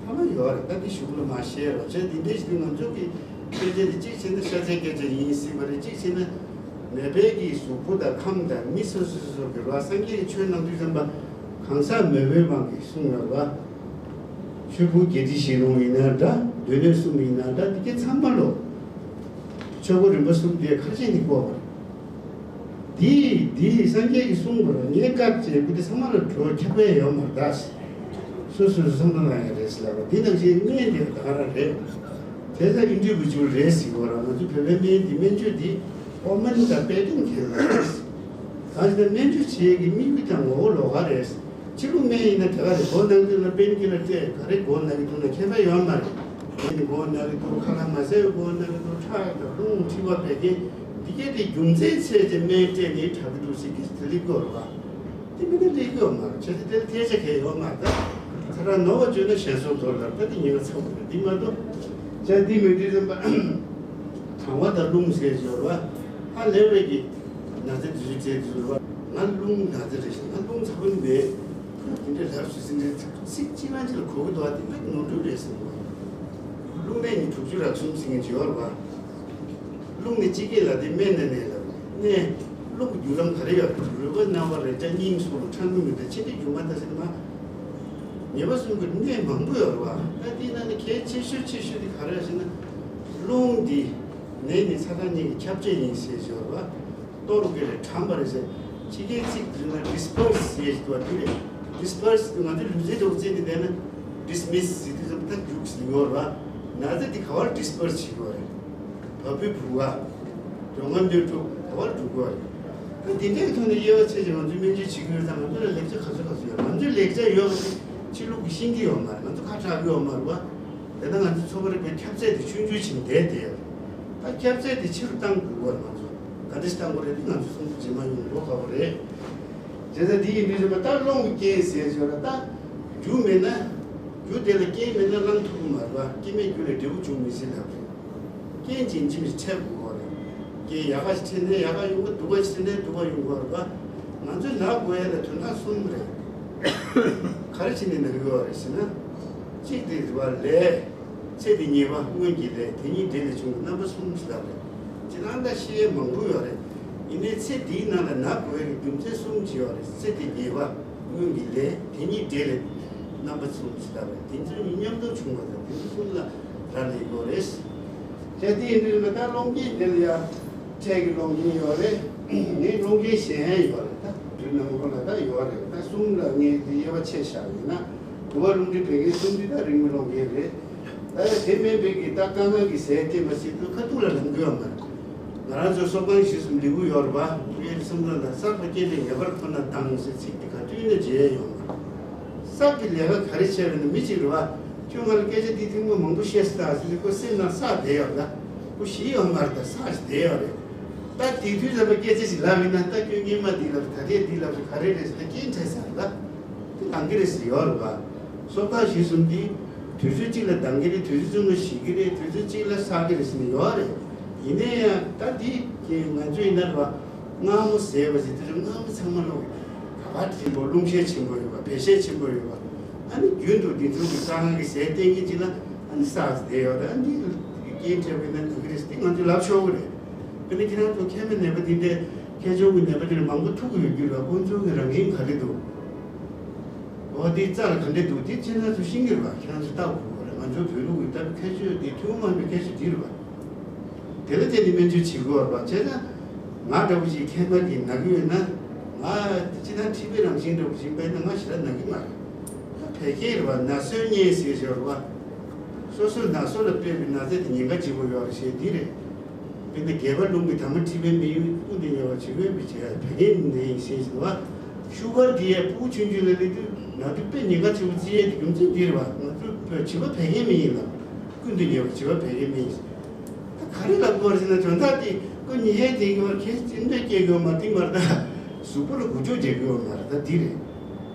ལམ་ཡོད་རེད། ད་འདི་གཞུག་ལ་མ་བཤད་རོགས་བྱས། འདི་འདྲ་ཞིག་ཏུ་ང་ཚོ་གི་སྐད་ཆ་འདི་གཅིག་བྱས་ན་ཤ་ཚའི་སྐད་ཆ་ཡིན་སྲིད་པ་རེད། གཅིག་བྱས་ན་ནད་པའི་གི་གཟུགས་པོ་དང་ཁམས་དང་མི་སོ་སོ་སོ་སོ་གི་ར། སངས་རྒྱས་ཀྱི་ཆོས་གནང་དུས་ཙམ་པ་གང་ཟག་མོས་པའི་དབང་གིས་གསུངས་ཡོད་རེད་པ། ཆོས་ཕུང་བརྒྱད་ཁྲི་བཞི་སྟོང་ཡིན་ན་འདྲ། སྡེ་སྣོད་གསུམ་ཡིན་ན་འདྲ། འདི་གའི་ཚང་མ་ལོ། ཆོས་སྒོ་རིམ་པ་གསུམ་དེ་ཁ་ཆེ་ནི་བསྐོར་བ་རེད། འདི་འདི་སངས་རྒྱས་ཀྱིས་གསུངས་པ་རེད། ངས་བཀའ་བཅད་པ་འདི་ཚང་མ་ལ་གྲོས་ཁྱབ་པ་ཡོད་མ་རེད་ད། སོ་སོས་བསམ་བློ་གཏོང་ཡ་རེད་ཟེར་ལབ་པ། འདི་ནང་བཞིན་སྨན་དེ་ད་ག་རང་རེད། དེ་ལྟར་ཨིན་དྲི་བུ་ཆུ་རེད་ཟེར་བ་ར། ང་ཚོ་བོད་པའི་སྨན་འདི་སྨན་བཅོས་འདི་ཨོ་མན་དང་དཔེ་སྟོན་མཁན་ལ་རེད། གང་ཞིག་ན་སྨན་བཅོས་བྱེད་ཀྱི་དམིགས་ཡུལ་དང་ངོ་བོ་ལོགས་ཀ་རེད། ཕྱི་ལུགས་སྨན་ཡིན་ན་དེ་ག་རེ་མགོ་ན་གི་དུས་ལ་པེན་ཀི་ལར་སྤྲད། ག་རེ་མགོ་ན་གི་འདུག་ན་ཁྱད་པར་ཡོད་མ་རེད། ཨ་ནི་མགོ་ན་གི་འདུག་ཁ་ལག་མ་ཟ་བའི་མགོ་ན་གི་འདུག་ཁྲག་དང་རླུང་མཁྲིས་པ་བད་ཀན་འདི་གས་དེ་རྒྱུ་མཚན་བྱས་ཏེ་སྨན་སྤྲད་ནས་དྲག་གི་འདུག་ཟེར་གི་དེ་ལེགས་དགོས་རེད་བ། དེ་མིན་ན་ལེགས་ཡོད་མ་རེད། བྱས་ཏེ་དེར་ཐལ་ཆ་གས་ཡོད་མ་རེད། ད་ཚ་རང་ནོར་བ་བཅོས་ན་ཞེ་སོར་དོར་ལ་ད་དེ་ཉེན་ཁ་ཚ་བོ་རེད། འདི་མ་གཏོགས་བྱས་འདི་མི་འདྲི་ཙམ་པ། གྲང་བ་དང་རླུང་ཟེར་གྱི་ཡོད་རེད་བ། ཧ་ལས་པའི་གི་ན་ཚ་དེ་ཚོའི་རྗེས་དེ་ཚོ་རེད་བ། ང་རླུང་ན་ཚ་རེད་ཤག་ང་རླུང་ཚ་པོ་ནི་མེད། དེ་འདྲའི་ལབ་སུ་ཟིན་འདྲའི་ཚིག་གཅིག་ལ་གཅིག་ལ་གོ་གི་འདུག་བ། དེ་འདྲ་ནོར་འཁྲུལ་རེད་ཟེར་བ། རླུང་ནད་ནི་དྲུག་ཅུ་རེ་གསུམ་ཟིན་གྱི་ཡོད་རེད་བ། རླུང་ནི་སྤྱི་སྐད་ལ་དེ་སྨན་ནི་ནད་ལབ་ནས། རླུང་གི་བརྒྱུད་ལམ་ག་རེ་ཡོད་རེད། རུས་པ་རྣ་བ་རེག་བྱ་སྙིང་ཟུར་ཁྲག་རླུང་གི་ནད། ཆེ་འབྲིང་རྒྱུ་མ་ད་ཟེར་ན་མ། ཉེས་པ་གསུམ་གྱི་ནད་མང་པོ་ཡོད་རེད་བ། ད་དེའི་ནང་ནས་གལ་ཆེ་ཤོས་ཆེ་ཤོས་དེ་ག་རེ་རེད་ཟེར་ན། རླུང་འདི་ནད་ནི་ཚ་གྲང་གཉིས་ཀྱི་ཁྱབ་བྱེད་ཡིན་ཟེར་ཡོད་རེད་བ། གཏོར་དགོས་རེད། གྲམ་པ་རེད་ཟེར། ཕྱི་རྒྱལ་ཚིག་བརྗོད་ན་ཌི་སི་པར་སི་ཟེར་གྱི་འདུག་བ། དེ་རེད། ཌི་སི་པར་སི་དེ་ང་ཚོའི་ལུས་རྩལ་འདྲ་བོ་རྩེ་འདི་བསྡད་ན་ཌི་སི་མི་སི་ཟེར་དུས་ཙམ་ད་རྒྱུགས་ཟེར་ཡོད་རེད་བ། ན་ཚ་འདི་ག་བར་ཌི་སི་པར་སི་བྱེད་དགོས་རེད། བ་སྤུའི་བུ་ག་སྒྲོ་ང་འདོད་དྲུག་ག་བར་འགྲོ་དགོས་རེད། ད་དེ་འདྲའི་ཐོག་ནས་དབྱེ་བ་ཕྱེ་ཅིག་ང་ཚོའི་སྨན་བཅོས་བྱེད་ཀྱི་ཡོད་ཙང་། ང་ཚོ་ལ་ལེགས་ཆ་ག་ཚོད་ག་ཚོད་ཡོད། ང་ཚོའི་ལེགས་ཆ་ཡོད་པ་དེ་ཕྱི་ལུགས་ཀྱིས་ཤེས་ཀྱི་ཡོད་མ་རེད། ང་ཚོ་ཁ་གྲག་གི་ཡོད་མ་རེད་བ། དེ་ལྟར་ང་ཚོ་ཚོགས་པ་རིག་པའི་ཁྱབ་ཚད་དེ་ཆུང་ཆུང་ཕྱིན་བསྡད་བསྡད་ཡོད་རེད། ད་ཁྱབ་ཚད་དེ་ཆེ་རུ་གཏང་དགོས་པ་རེད། ང་ཚོ་ག་འདྲ་ཞིག་གཏང་དགོས་རེད་དེ་ང་ཚོ་གསུང་རྒྱུ་རྗེས་མ་ཡོང་འགྲོ་དཀའ་པོ་རེད། བྱས་ཙང་འདི་ཡིན་དུས་ཙམ་པ་ད་རླུང་གི་རྐྱེན་ཟེར་ཞོར་ལ་ད་རྒྱུ་མེད་ན། རྒྱུ་དེ་ལ་རྐྱེན་མེད་ན་བསླང་ཐུབ་ཀྱི་མ་རེད་པ། རྐྱེན་མེད་རྒྱུ་ལས་འབྲས་བུ་འབྱུང་མི་སྲིད་ལབ་རེད། རྐྱེན་ཅན་ཅི་མི་འཕྲད་དགོས་པ་རེད། རྐྱེན་ཡག་ག་ཞིག་འཕྲད་ནས་ཡག་ག་ཡོང་གི། སྡུག་ག་ཞིག་འཕྲད་ནས་སྡུག་ག་ཡོང་གི་རེད་པ། ང་ཚོས་ན་དགོས་ཡ་ལ་དོན་དག་གསུམ་རེད། ག་རེ་བྱས་ནས་ན་གི་ཡོད་རེད་ཟེར་ན། གཅིག་དེ་རེད་པ། ལས། ཚེ་འདི་ཉེས་པ། སྔོན་གྱི་ལས། དེ་ཉིད་འབྲས་ལས་བྱུང་གི་རྣམ་པ་གསུམ་ཞིག་ལབ་རེད། སྤྱིར་བཏང་ད་བཤད་ཡས་མང་པོ་ཡོད་རེད། ཡིན་ནའི་ཚེ་འདིའི་ནང་ལ་ན་དགོས་ཡ་གི་རྒྱུ་མཚན་གསུམ་ཅིག་ཡོད་རེད། ཚེ་འདི་ཉེས་པ། སྔོན་གྱི་ལས། དེ་ཉིད་འབྲས་ལས་རྣམ་པ་གསུམ་ཞིག་ལབ་རེད། དེ་ཚོ་གཉིས་མཉམ་དུ་བྱུང་བ་དང་དེ་ཚོ་གསུམ་ལ་རག་ལས་ཡོད་རེད། བྱས་དེ་ཡིན་དུས་ལ་ད་སློང་རྐྱེན་འདི་ལ་ཡ། འཕྲལ་གྱི་སློང་རྐྱེན་ཡོད་རེད། ནི་སློང་རྐྱེན་གཞན་ཡོད་རེད། ད་དུས་ནམ་གོང་ལ་ད་ཡོད་རེད། ད་གསུམ་ལ་ངས་འདི་དབྱེ་བ་ཕྱེ་བཞག་ཡིན་ན། དུ་བ་རླུང་མཁྲིས་བད་ཀན་གསུམ་འདི་ད་རིང་མོའི་སློང་རྐྱེན་རེད། ད་ཡ་དེ་མིན་པའི་གི་ད་དཀར་ནག་གི་ཟས་བསྟེན་པ་ཟེར་དུས་ཁ་ཐུག་ལ་ལངས་དགོས་པ་མ་རེད། ང་རང་ཚོ་སྲོག་ཐང་གཞི་གསུམ་ལེའུ་ཡོད་རེད་པ། ངའི་སེམས་ཚོར་ལ་བསགས་པ་སྐྱེ་འཕེལ་ངེས་པར་ཁོ་ན་དང་ཟེར་ཚིག་དེ་ག་དུས་ནས་བརྗེད་ཡོང་བ། བསགས་ཀྱི་ལས་ཀ་ག་རེ་བྱས་པ་ན་མི་གཅིག་རེད་པ། ཁྱོད་ང་ལ་སྐད་ཆ་འདི་ཐེངས་མ་མང་པོ་བཤད་སོང་ད་ཟེར་ནས་ཁོ་སེམས་ནང་བསགས་བསྡད་ཡོད་ལ། ཁོ་ཞི་ཡོད་མ་རེད། ད་བསགས་བསྡད་ཡོད་རེད། ད་དེ་དུས་ཙམ་པ་སྐད་ཆ་ཞིག་ལབ་ཡིན་ན། ད་ཁྱོད་སྔོན་མ་འདི་ལབ། ད་ལྟའི་འདི་ལབ། ག་རེ་རེད་ཟེར་ན་རྐྱེན་འཕྲད་ས་རེད་ལ། དེ་ལངས་ཀྱི་རེད་ཟེར་ཡོད་རེད་པ། སྲོག་ཐང་གཞི་གསུམ་འདི་དུས་ཚོད་གཅིག་ལ་ལྡང་གི་རེད། དུས་ཚོད་གཅིག་ལ་ཞི་གི་རེད། དུས་ཚོད་གཅིག་ལ་བསགས་ཀྱི་རེད་ཟེར་ནས་ཡོད་རེད། ཡིན་ན་ཡང་ད་འདི་ཀྱི་ང་ཚོ་ཡིན་ན་རེད་པ། མངར་མོ་ཟས་པ་ཟེར་དུས་ཙམ་མངར་མོ་ཚང་མ་ལོག་གི་ག་པར་ཆེན་པོ། རླུང་ཤས་ཆེན་པོ་ཡོད་པ། བད་ཤས་ཆེན་པོ་ཡོད་པ། ཨ་ནི་རྒྱུན་དུ་འདི་ཚོ་གི་དཀར་ནག་གི་ཟས་བསྟེན་གྱིན་ཅིག་ལ་ཨ་ནི་བསགས་བསྡད་ཡོད་རེད། ཨ་ནི་རྐྱེན་འཕྲད་པ་ཡིན་ན་ལངས་ཀྱི་རེད་ཟེར་དེ་ང་ཚོས་ལབ་ཆོག་གི་རེད། དཔེར་ན་ཁྱེད་རང་ཚོ་མཁལ་མའི་ནད་པ་འདི་འདྲའི་མཁལ་མཆོག་གི་ནད་པ་འདི་འདྲ་མང་པོ་ཐུག་གི་ཡོད་རྒྱུ་རེད་པ། ཁོང་ཚོ་གི་རང་བཞིན་ག་རེ་འདུག་འོ་དེའི་རྩ་ལ་ག་འདྲ་འདུག་དེ་ཁྱེད་རང་ཚོ་ཤེས་ཀྱི་རེད་པ། ཁྱེད་རང་ཚོ་ལྟ་དགོས་པ་རེད། ང་ཚོའི་བོད་ལུགས་ཀྱི་ལྟ་བུ་ཁྱད་ཆོས་དེ་ཐུན་མོང་མ་ཡིན་པའི་ཁྱད་ཆོས་འདི་རེད་པ། དེ་ལ་བརྟེན་ནས་སྨན་བཅོས་བྱེད་དགོས་པ་རེད་པ། བྱས་ན་ང་འདྲ་བོ་ཞིག་མཁལ་མ་གིས་ན་གི་ཡོད་ན། ང་སྤྱིར་བཏང་མཁྲིས་པའི་རང་བཞིན་འདྲ་བོ་ཞིག་ཡིན་པ་ཡིན་ན་ང་ཞེ་དྲག་ན་གི་མ་རེད། ད་བད་ཀན་རེད་པ། ན་སོས་གཉན་ཟེར་ཞོར་རེད་པ། སོ་སོའི་ན་སོ་ལ་ཕན་པའི་ན་ཚ་དེ་ཉེན་ཁ་ཆེན་པོ་ཡོད་རེད་ཟེར་འདི་རེད། དཔེར་ན་སྒལ་པ་རླུང་གིས་དྭངས་མ་མཁྲིས་པའི་མི་ཡུལ་ཀུན་ཏུ་ཉེ་བར་བྱེད་པའི་བད་ཀན་ནད་ཡིན་ཟེར་བཞིན་པ། ཤུ་གར་འདི་ཡས་ཕྲུ་གུ་ཆུང་ཆུང་ལ་སླེབས་དུས་ན་དུས་དཔེ་ཉེན་ཁ་ཆེན་པོ་བརྩི་ཡས་ཀྱི་རྒྱུ་མཚན་འདི་རེད་པ། ང་ཚོ་བོད་བྱིས་པ་བད་ཀན་མི་ཡིན་ལ། ཀུན་ཏུ་ཉེ་བར་བྱིས་པ་བད་ཀན་མི་ཡིན། ད་ག་རེ་ལབ་དགོས་རེད་ཟེར་ན། དོན་དག་དེ་ཁོ་ཉི་ཤར་དེ་གི་བར་ཁྱད་ཅི་འདྲ་སྐྱེ་དགོས་མ་དེ་མ་རེད། ད་གཟུགས་པོ་ལ་འགུལ་སྐྱོད་བྱེད་དགོས་མ་རེད། ད་འདི་རེད།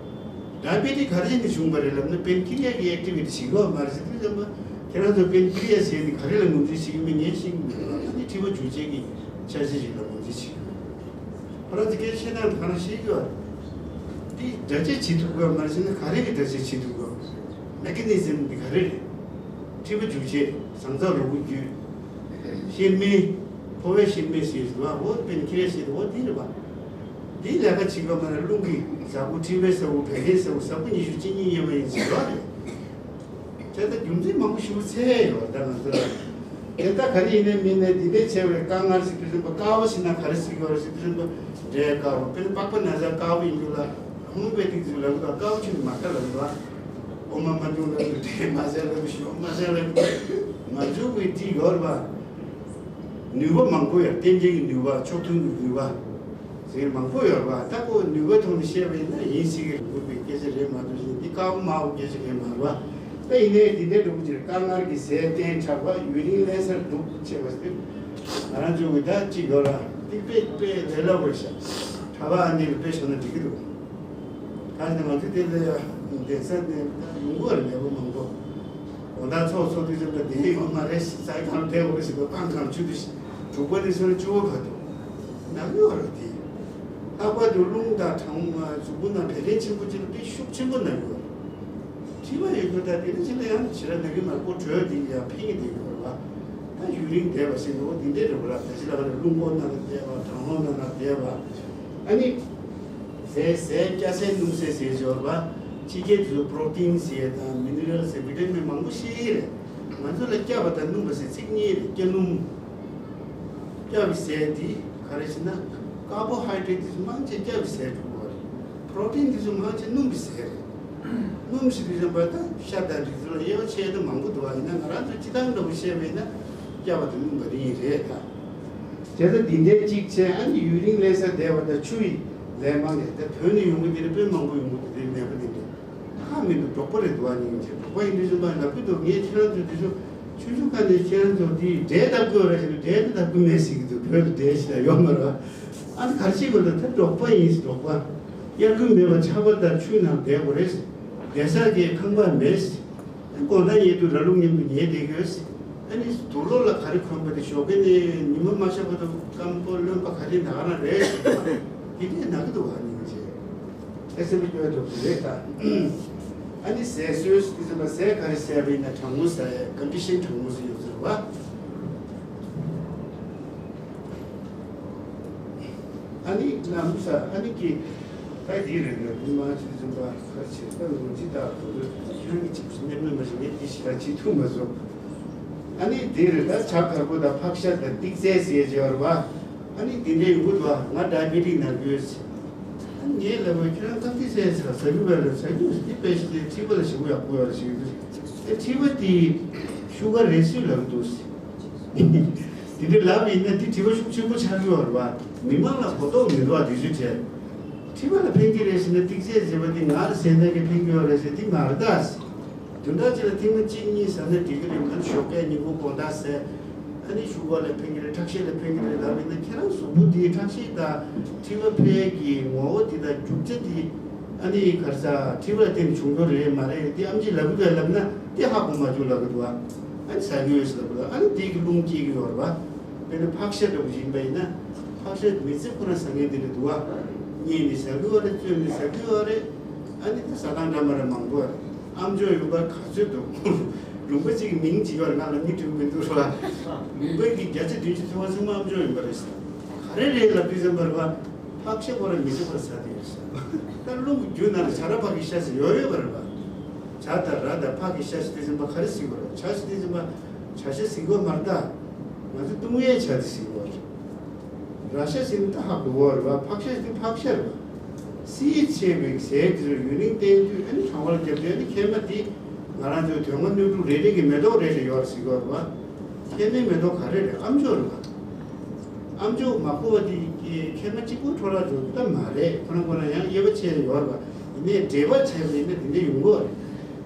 ཌའི་བེ་ཊིག་ག་རེ་བྱས་ནས་བྱུང་བ་རེད་ལབ་ན། པན་ཁི་རི་ཡ་གི་ཨེག་ཊི་བི་ཊི་བྱེད་དགོས་མ་རེད་ཟེར་དུས་ཙམ་པ། ཁྱེད་རང་ཚོ་པན་ཁི་རི་ཡ་ཟེར་དེ་ག་རེ་ལ་ངོས་འཛིན་བྱེད་ཀྱི་མིན་ངས་ཤེས་ཀྱི་མི་འདུག་ཨ་ནི་མཁྲིས་པ་འཇུ་བྱེད་ཀྱི་ཆ་ཤས་ཤིག་ལ་ངོས་འཛིན་བྱེད་ཀྱི་ཡོད། ཁོ་རང་ཚོ་སྐད་ཆ་བཤད་སྟངས་དེ་ག་རང་ཤེས་ཀྱི་ཡོད་རེད། འདི་འདྲ་བྱེད་བྱེད་ཐུབ་དགོས་མ་རེད་ཟེར་ན། ག་རེ་གི་འདྲ་བྱེད་བྱེད་ཐུབ་དགོས། མེ་ཁ་ནི་ཛིམ་འདི་ག་རེ་རེད། མཁྲིས་པ་འཇུ་བྱེད། ཟངས་ཚྭ་རོ་ཁུ་རྒྱུས། གཤེར་རྨེན། ཕོ་བའི་གཤེར་རྨེན་ཟེར་བ། འོ་པན་ཁི་རི་ཡ་ཟེར་དུས་འོ་འདི་རེད་པ། འདིའི་ལས་ཀ་བྱེད་པ་མ་ན་རླུང་གི་ཟ་ཁུ། མཁྲིས་པའི་ཟ་ཁུ། བད་ཀན་ཟ་ཁུ། ཟ་ཁུ་ཉི་ཤུ་རྩ་གཉིས་དབྱེ་བ་ཡིན་ཟེར་བ་རེད། དེ་ལྟར་རྒྱུ་མཚན་མང་པོ་ཞིག་འཚོལ་ཡོད་ད་ང་ཚོ་ལ། དེ་ལྟར་ག་རེ་ཡིན་ནའི་མིན་ནའི་འདི་འདྲའི་ཆེ་བའི་དཀའ་ངལ་ཞིག་དུས་ཙམ་པ། དཀར་པོ་ཞིག་ན་ག་རེ་ཟེར་གྱི་ཡོད་རེད་ཟེར་དུས་ཙམ་པ། འབྲས་དཀར་པོ། དཔེར་ན་པགས་པ་ན་ཚ་དཀར་པོ་ཡིན་རྒྱུ་ལ། ཧོ་མོ་པེ་ཐིག་ཟེར་ལབ་གི་འདུག་དཀར་པོ་ཆུ་ནི་མ་དཀར་ལབ་གི་འདུག་འོ་མ་མ་འབྱུང་ལབ་གི་འདུག་འབྲས་མ་ཟད་ལབ་གི་འདུག་ཞོ་མ་ཟད་ལབ་གི་འདུག་ང་ཚོ་གི་འདི་ཡོད་རེད་པ། ནུས་པ་མང་པོ་ཡོད། རྟེན་ཅན་གྱི་ནུས་པ། ཕྱོགས་མཐུན་གྱི་ནུས་པ་ཟེར་མང་པོ་ཡོད་རེད་པ། ད་ཁོ་ནུས་པ་ཐོག་ནས་བཤད་པ་ཡིན་ན་ཡིན་སྲིད་ཀྱི་རེད། དགོས་པའི་སྐད་ཆ་རེད་མ་གཏོགས། ཅིག་འདི་དཀར་པོ་དམར་པོ་སྐད་ཆ་རེད་མ་རེད་པ། ད་ཡིན་ནའི་འདི་འདྲའི་འགྲོ་གི་ཅིག་དཀར་མངར་གྱི་ཟས་བསྟེན། དྲག་པ་ཡུན་རིང་བརླན་སར་འདུག་བྱས་པ་ཟེར། ང་རང་ཚོ་གི་ད་ཅིག་ཡོད་ར། འདི་དཔེ་དཔེ་ལས་སླ་པོ་རེད་ཤག་གྲྭ་པ་ཨ་ནེ་ལ་དཔེ་ཤོད་ན་འགྲིག་གི་འདུག་ད་ནི་ང་ཚོ་དེ་ལས་གདན་ས་ནས་ཡོང་གི་རེད། མེས་པོ་མང་པོ། དགོང་དག་ཚོགས་འཚོགས་དུས་ཙམ་པ་བདེ་ཡོད་མ་རེད། ས་ཡི་ཐང་བསྡད་དགོས་རེད་ཟེར་བ། སྤང་ཁང་ཆུ་དུ་ དྲུག་པ་ནས་བཟུང་བཅུ་པ་བར་དུ་ནང་ཡོད་རེད་དེ། ལྷག་པར་དུ་རླུང་དང་གྲང་མོ་གཟུགས་པོ་ནང་བད་ཀན་ཆེན་པོ་ཅིག་ལ་དཔེ་ཤུགས་ཆེན་པོ་ནང་ཡོད་རེད། མཁྲིས་པ་ཡོད་རྒྱུ་དང་དེ་ནི་ཕྱི་ལ་ཡང་ཕྱི་ར་ནང་གི་མར་ཀོ་དྲོད་དེ་ཡང་ཕན་གྱི་བསྡད་ཡོད་རེད་བ། ད་ཡུན་རིང་བསྡད་པ་ཟེར་ནོ་འདི་འདྲའི་རེད་བ་ལ། ད་ཕྱི་ལ་ཁ་ནས་རླུང་ཁོག་ནང་ལ་བསྡད་པ། གྲང་ལྷོག་ནང་ལ་བསྡད་པ། ཨ་ནི་ཟས་ཟས་སྐྱ་ཟས་སྣུམ་ཟས་ཟེར་ཡོད་རེད་བ། ཕྱི་རྒྱལ་དུ་པྲོ་ཏིན་ཟེར་དང་མི་ནི་རལ་ཟེར་བི་ཏ་མིན་མང་པོ་ཞིག་རེད། ང་ཚོ་ལ་སྐྱ་བ་དང་སྣུམ་པ་ཟེར་ཚིག་གཉིས་རེད། སྐྱ་སྣུམ། སྐྱ་བའི་ཟས་འདི་ག་རེ་ཟེར་ན། ཀར་བོ་ཧའི་ཌེ་རེ་ཊི་འདི་ཚོ་མང་ཆེ་སྐྱ་བའི་ཟས་འགྲོ་གི་རེད། པྲོ་ཏིན་འདི་ཚོ་མང་ཆེ་སྣུམ་པའི་ཟས་རེད། སྣུམ་ཟེར་དུས་ཙམ་པ་ད་ཤ་དང་འདི་ཚོ་ལ་དབྱེ་བ་ཕྱེ་ཡ་ད་མང་པོ་འདུག་བ། ཡིན་ན་ང་རང་ཚོ་སྤྱི་བཏང་འདྲ་པོ་བཤད་པ་ཡིན་ན་སྐྱ་བ་དང་སྣུམ་པ་འདི་ཡིན་རེད་ད། དེ་ལྟ་འདི་འདྲའི་གཅིག་བྱས། ཨ་ནི་ཡུན་རིང་ལེན་ས་བསྡད་པ་དང་ཆུ་ཡི་ལན་མང་ནས་ད་བོད་ནས་ཡོང་གི་འདི་རེད། དཔོན་མང་པོ་ཡོང་གི་འདི་རེད། ནད་པ་འདི་འདྲ་ཁག་མི་འདུག་འབྲོག་པ་རེད་འདུག་ཨ་ནི་ཡིན་ཆེ་འབྲོག་པ་ཡིན་དུས་ཙམ་པ་ལབ་ཀྱི་འདུག་ངས་ཁྱེད་རང་ཚོ་འདི་ཚོ་ཆུ་ཆུ་ཁ་ནས་ཁྱེད་རང་ཚོ་འདི་འབྲས་ལྟ་དགོས་རེད་ཟེར་ནས་འབྲས་འདི་ལྟ་དགོས་མེད་ཟེར་གྱི་འདུག་བོད་ལ་འབྲས་ཞིག་ཡོད་མ་རེད། ཨ་ནི་ག་རེ་བྱེད་དགོས་འདུག་ད་འབྲོག་པ་ཡིན། འབྲོག་པ་དབྱར་དགུན་མེད་པ་ཆར་པ་དང་ཆུའི་ནང་བསྡད་དགོས་རེད། བསྡད་ས་གི་ཁང་པ་མེད། དགོང་དག་ཉལ་དུས་ར་ལུག་མཉམ་དུ་ཉལ་བསྡད་ཀྱི་ཡོད། ཨ་ནི་དུག་ལོག་ལ་ག་རེ་གོན་པ་དེ་ཞོགས་ཀས་ནས་ཉི་མ་མ་ཤར་བར་དུ་སྐམ་པོ་རློན་པ་ག་རེ་ན་ག་རང་རེད། དེ་འདྲས་ན་གི་འདུག་ཨ་ནི་ཅེས་ཨེ་སེམས་པའི་སྐྱོ་བའི་དོགས་ཟོན་རེད་ད། ཨ་ནི་ཟས་ཟོས་དུས་ཙམ་པ་ཟས་ག་རེ་ཟས་པ་ཡིན་ན་གྲང་མོ་ཟ་ཡ། ཀོན་ཌི་ཤན་གྲང་མོ་ཟ་ཡོད་ཟེར་བ། ཨ་ནི་ལམ་ས་ཨ་ནི་ཀི་ད་འདི་རེད་འདུག་མི་མང་ཆེ་ཚོ་པ་ཁར་ཆེ་ད་ལོ་ཇི་ད་གོ་ཁྱོད་ཀྱི་ཅིག་སྣེ་མོ་མ་ཞིག་ངས་འདི་ཞིག་ད་བྱེད་ཐུབ་མ་སོང་། ཨ་ནི་འདི་རེད། ད་ཇ་དཀར་པོ་དང་ཕག་ཤ་དང་ཏིག་ཙེ་ཟེར་བྱས་པ་རེད་བ། ཨ་ནི་འདི་འདྲའི་ཡོང་གི་འདུག་ང་ཌའི་བེ་ཊིག་ན་དགོས། ཨ་ནི་ངས་ལབ་པ་ཁྱེད་རང་ཏིག་ཙེ་ཟ་ཟ་གི་བས་ལ་ཟ་རྒྱུ་ཟེར། འདི་དཔེ་ཞིག་དེ་མཁྲིས་པ་ལ་ཞེ་པོ་ཡག་པོ་ཡོད་རེད་ཟེར་གི་འདུག་ཨེ་མཁྲིས་པ་དེ་ཤུ་གར་རེད་སུས་ལབ་གི་འདུག་དེ་འདྲ་ལབ་ཡིན་ན་དེ་མཁྲིས་པ་ཤུགས་ཆེན་པོ་ཆགས་ཀྱི་ཡོད་རེད་བ། མི་མང་ལ་གོ་རྟོགས་མི་འདུག་བ། དུས་ཚོད་བྲལ། མཁྲིས་པ་ལ་ཕན་གྱི་རེད་ཟེར་ན་ཏིག་ཙེ་ཟེར་བ་དེ་ང་ལ་ཟས་ན་གི་ཕན་གྱི་ཡོད་རེད་ཟེར་དེ་མ་རེད་ད། བདུན་ཕྲག་གཅིག་ལ་ཐེངས་མ་གཅིག་གཉིས་ཟ་ན་འགྲིག་གི་རེད། ང་ཞོགས་ཀས་ཉིན་གུང་དགོང་དག་ཟས། ཨ་ནི་ཤུ་གར་ལ་ཕན་གྱི་རེད། ཁྲག་ཤེད་ལ་ཕན་གྱི་རེད་ལབ་ཡིན་ན་ཁྱེད་རང་གཟུགས་པོ་འདིའི་ཁྲག་ཤེད་དང་མཁྲིས་པ་འཕེལ་གྱི་ངོ་བོ་འདི་དང་རྒྱུ་ཆ་འདི་ཨ་ནི་ག་རེ་ཟ་མཁྲིས་པ་ལ་བརྟེན་ནས་བྱུང་རྒྱུ་རེད་མ་རེད་དེ་ཨེམ་ཆི་ལབ་གི་འདུག་ལབ་ན་དེ་ཧ་གོ་མ་བྱུང་ལབ་གི་འདུག་ཨ་ནི་ཟ་གི་ཡོད་ཟེར་ལབ་གི་འདུག་ཨ་ནི་དེ་གི་རླུང་སྐྱེ་གི་ཡོད་རེད་བ། དཔེར་ན་ཕག་ཤ་འདྲ་པོ་ཞིག་ཡིན་པ་ཡིན་ན། ཕག་ཤ་མི་ཚེ་ཁོ་ན་ཟ་མཁན་དེ་འདྲ་འདུག་བ། བསྙལ་ནས་ཟ་གི་ཡོད་རེད། བཙོས་ནས་ཟ་གི་ཡོད་རེད། ཨ་ནི་ད་ཟ་སྟངས་འདྲ་མ་འདྲ་མང་པོ་རེད། ཨ་མཆོག་ཡོང་པ་ག་ཚོད་འདུག་ལུང་པ་གཅིག་གི་མིང་གཅིག་ཡོད་རེད། ང་ལ་མིང་དྲན་མི་འདུག་རེད་བ། ལུང་པ་གི་བརྒྱ་ཆ་བདུན་ཅུ་ཐམ་པ་ཚང་མ་ཨ་མཆོག་ཡོང་པ་རེད་ཟེར། ག་རེ་རེད་ལབ་དུས་ཙམ་པར་བ། ཕག་ཤ་ཁོ་རང་མི་ཚེ་ཁོ་རང་ཟ་དེ་ཡོད་ཟེར། ད་རླུང་གི་རྒྱུད་ནང་ལ་བྱ་ར་ཕག་གི་ཤ་ཟེར་ཡོད་ཡོད་པ་རེད་བ། བྱ་དང་ར་དང་ཕག་གི་ཤ་ཟེར་དུས་ཙམ་པ་ག་རེ་ཟེར་གི་རེད། བྱ་ཟེར་དུས་ཙམ་པ་བྱ་ཤ་ཟེར་གི་མ་རེད་ད། ང་ཚོ་ལྟུང་བའི་བྱ་དེ་ཟེར་གི་རེད། ར་ཤ་ཟེར་ན་ད་ཧ་གོ་གི་རེད་བ། ཕག་ཤ་ཟེར་དུས་ཕག་ཤ་རེད་བ། བསིལ་ཆེ་བའི་ཟས་དེ་ཚོ་ཡུན་རིང་བསྟེན་དུས་ཨ་ནི་གྲང་བར་རྒྱབ་དུས་ཨ་ནི་མཁལ་མ་དེ་ང་རང་ཚོའི་དོན་ལྔ་སྣོད་དྲུག་རེ་རེ་གི་མེ་ཏོག་རེ་རེ་ཡོད་རེད་ཟེར་གི་རེད་བ། མཁལ་མའི་མེ་ཏོག་ག་རེ་རེད། ཨ་མཆོག་རེད་བ། ཨ་མཆོག་མ་ཁུ་བ་དེ་མཁལ་མ་གཅིག་པུ་འཕྲོ་བརླག་འགྲོ་རྒྱུ་ད་མ་རེད། ཁོ་ན་ཁོ་ན་ཡང་དབྱེ་བ་ཕྱེ་ཡོད་རེད་བ། ཡིན་ནའི་འགྲེལ་པ་བྱས་པ་ཡིན་ན་དེ་འདྲ་ཡོང་གི་རེད།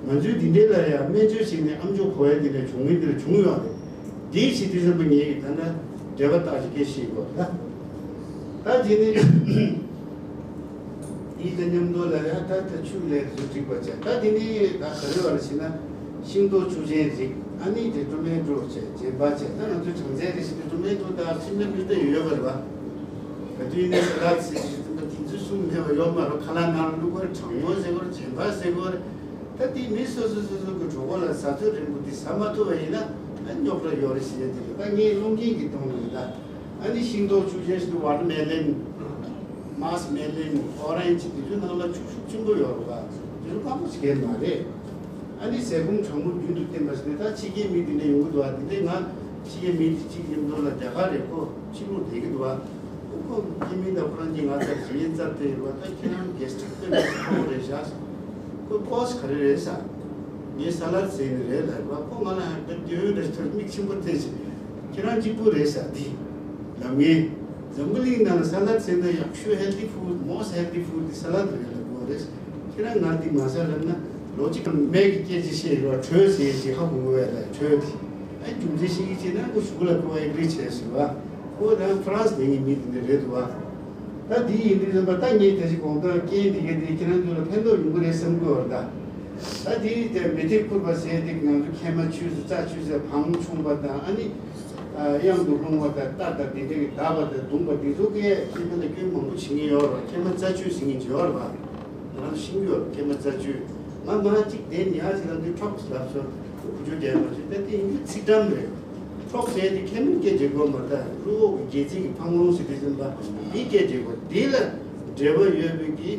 ང་ཚོའི་འདི་འདྲའི་ལ་ཡང་སྨན་བཅོས་བྱས་ནས་ཨ་མཆོག་གོ་ཡ་འདི་འདྲ་བྱུང་མིན་འདི་འདྲ་བྱུང་ཡོད་རེད། འདི་བྱེད་དུས་ཙམ་པ་ངེད་ཀྱིས་ད་ལྟ་འགྲེལ་པ་བཏགས་ཤིག་སྐད་བཤད་དགོས་ད། ད་དེ་ནི་འདི་དང་མཉམ་དུ་ལ་ཡང་ད་ལྟ་ཆུ་ལས་བཟོ་སྒྲིག་པ་བྱས། ད་དེ་ནི་ད་ག་རེ་བར་ཕྱིན་ན་ཤིང་ཏོག་ཆུ་ཆེན་རིགས། ཨ་ནི་དེ་ཊོ་མེ་ཊོ་བྱས། རྗེན་པ་བྱས། ད་ང་ཚོའི་གྲང་ཚལ་རེ་ཞིག་ཏུ་ཊོ་མེ་ཊོ་དང་ཤིང་ལ་མི་ལྟ་ཡོད་པ་རེད་བ། ག་དུས་ནས་ས་ལད་ཟེར་ཞིག་ད་དེ་ཚོ་གསུམ་མེད་པ་ཡོད་མ་རེད། ཁ་ལག་ནང་ལ་བླུགས་པར་གྲང་མོ་ཟེར་བར་རྗེན་པ་ཟེར་བར། ད་དེ་མི་སོ་སོ་སོ་སོ་གི་གྲོད་ཁོག་ལ་ཟ་ཚོད་རན་པོ་དེ་ཟ་མ་ཐུབ་པ་ཡིན་ན་ཨ་རྙོག་དྲ་ཡོད་རེད་ཟེར་ཡ་དེ་རེད། ད་ངས་བློ་འགེལ་གྱི་གཏོང་ལ་ཡིན་ད། ཨ་ནི་ཤིང་ཏོག་ཆུ་ཆེན་ཞིག་ཏུ་ཝ་ཊར་མེ་ལོན། མཱས་མེ་ལོན། ཨོ་རེན་ཇི། དེ་ཚོའི་ནང་ལ་ཆུ་ཤུགས་ཆེན་པོ་ཡོད་རེད་བ། དེ་ཚོ་སྐམ་པོ་ཞིག་གས་མ་རེད། ཨ་ནི་ཟས་སྐོམ་གྲང་མོ་རྒྱུན་དུ་བསྟེན་པ་ཞིག་ནས། ད་ཕྱི་རྒྱལ་མི་དེ་འདྲ་ཡོང་གི་འདུག་བ། དེ་འདྲས་ང་ཕྱི་རྒྱལ་མི་དེ་གཅིག་མཉམ་དུ་ལ་རྒྱ་གར་རེད། ཁོ་ཕྱི་ལོགས་བསྡད་ཀྱི་འདུག་བ། ཁོ་ཁྱིམ་མི་དང་ཁོ་རང་གཉིས་ང་ཚོར་ཞིག་ཡིན་རྩར་བལྟས་ཡོད་བ། ད་ཁྱེད་རང་གེ་སི་ཊི་རིག་དཔེ་མི་སྲིད་ཁོ་རེད་བཞག་ཁོ་ཀོ་སི་ག་རེ་རེད་ཟེར། ངས་ས་ལད་ཟས་ནི་རེད་ལབ་པ། ཁོ་ང་ལ་ཧ་ད་དེ་འོན་རེ་ཐོར་མིག་ཆེན་པོ་བལྟས་ཤིང་། ཁྱེད་རང་གཅིག་པུ་རེད་ཟེར་དེ་ལབ་ངེས། འཛམ་བུ་གླིང་ནང་ལ་ས་ལད་ཟས་ན་ཡག་ཤོས་ཧེལ་ཐི་ཕུཌ། most healthy food དེ་ས་ལད་རེད་ལབ་དགོས་རེད། ཁྱེད་རང་ང་འདི་མ་ཟ་ལབ་ན་ལོ་གཅིག་གམ་མེད་ཀྱི་སྐད་ཆ་བཤད་རོགས། དྲོད་ཟེར་ཞིག་ཧ་གོ་གི་བས་ལ་དྲོད་དེ། ཨ་རྒྱུ་མཚན་ཤེས་ཀྱི་བྱས་ན་ཁོ་གཞུག་ལ་ཁོ་ཨེག་རི་བྱས་ཟེར་བ། ཁོ་ད་ཧྥ་རན་སི་ནས་ངའི་མི་དེ་འདྲ་རེད་འདུག་བ། ད་འདི་ཡིན་དུས་ཙམ་པ་ད་ངས་དེ་ཞིག་དགོངས་དག་རྐྱེན་དེ་ག་དེ་ཁྱེད་རང་ཚོ་ལ་ཕན་ཐོགས་ཡོང་གི་རེད་བསམ་གི་ཡོད་རེད་ད། ད་དེ་དེ་མེ་ཏོག་ཁུར་པ་ཟེར་དེ་ང་ཚོ་མཁལ་མ་ཆུ་ཟེར་རྩ་ཆུ་ཟེར་བང་ཆུང་པ་དང་། ཨ་ནི་ གཡང་དུ་ལྷུང་བ་དང་རྟ་དང་དེ་འདྲ་གི་བདག་པ་དང་བརྡུངས་པ་འདི་ཚོ་གས་སྐྱེས་མ་ལ་སྐྱོན་མང་པོ་བྱེད་ཀྱི་ཡོད་རེད། སྐྱེས་མ་རྩ་ཆུད་ཟིན་གྱི་ཡོད་རེད་པ། ང་རང་ཤིང་གི་ཡོད་རེད། སྐྱེས་མ་རྩ་ཆུད་མ་མ་གཅིག་དེ་ཉག་ཅིག་ལ་འདི་འཕྲོག་ལབ་སོང་། བུ་ཆུ་རྒྱལ་མ་ཆུ་ད་དེ་ཡིན་རྒྱུ་ཚིག་གྲམ་རེད། འཕྲོག་ཟེར་དེ་ཁེ་མིན་སྐད་བརྗོད་དགོས་མ་རེད། ད་ལུས་འོག་གི་སྒལ་ཚིགས་ཀྱི་འཕང་ལོང་ཟེར་དེ་ཚོ་འདི་སྐད་བརྗོད་དགོས། འདི་ལ་འབྲེལ་བ་ཡོད་པའི་གི་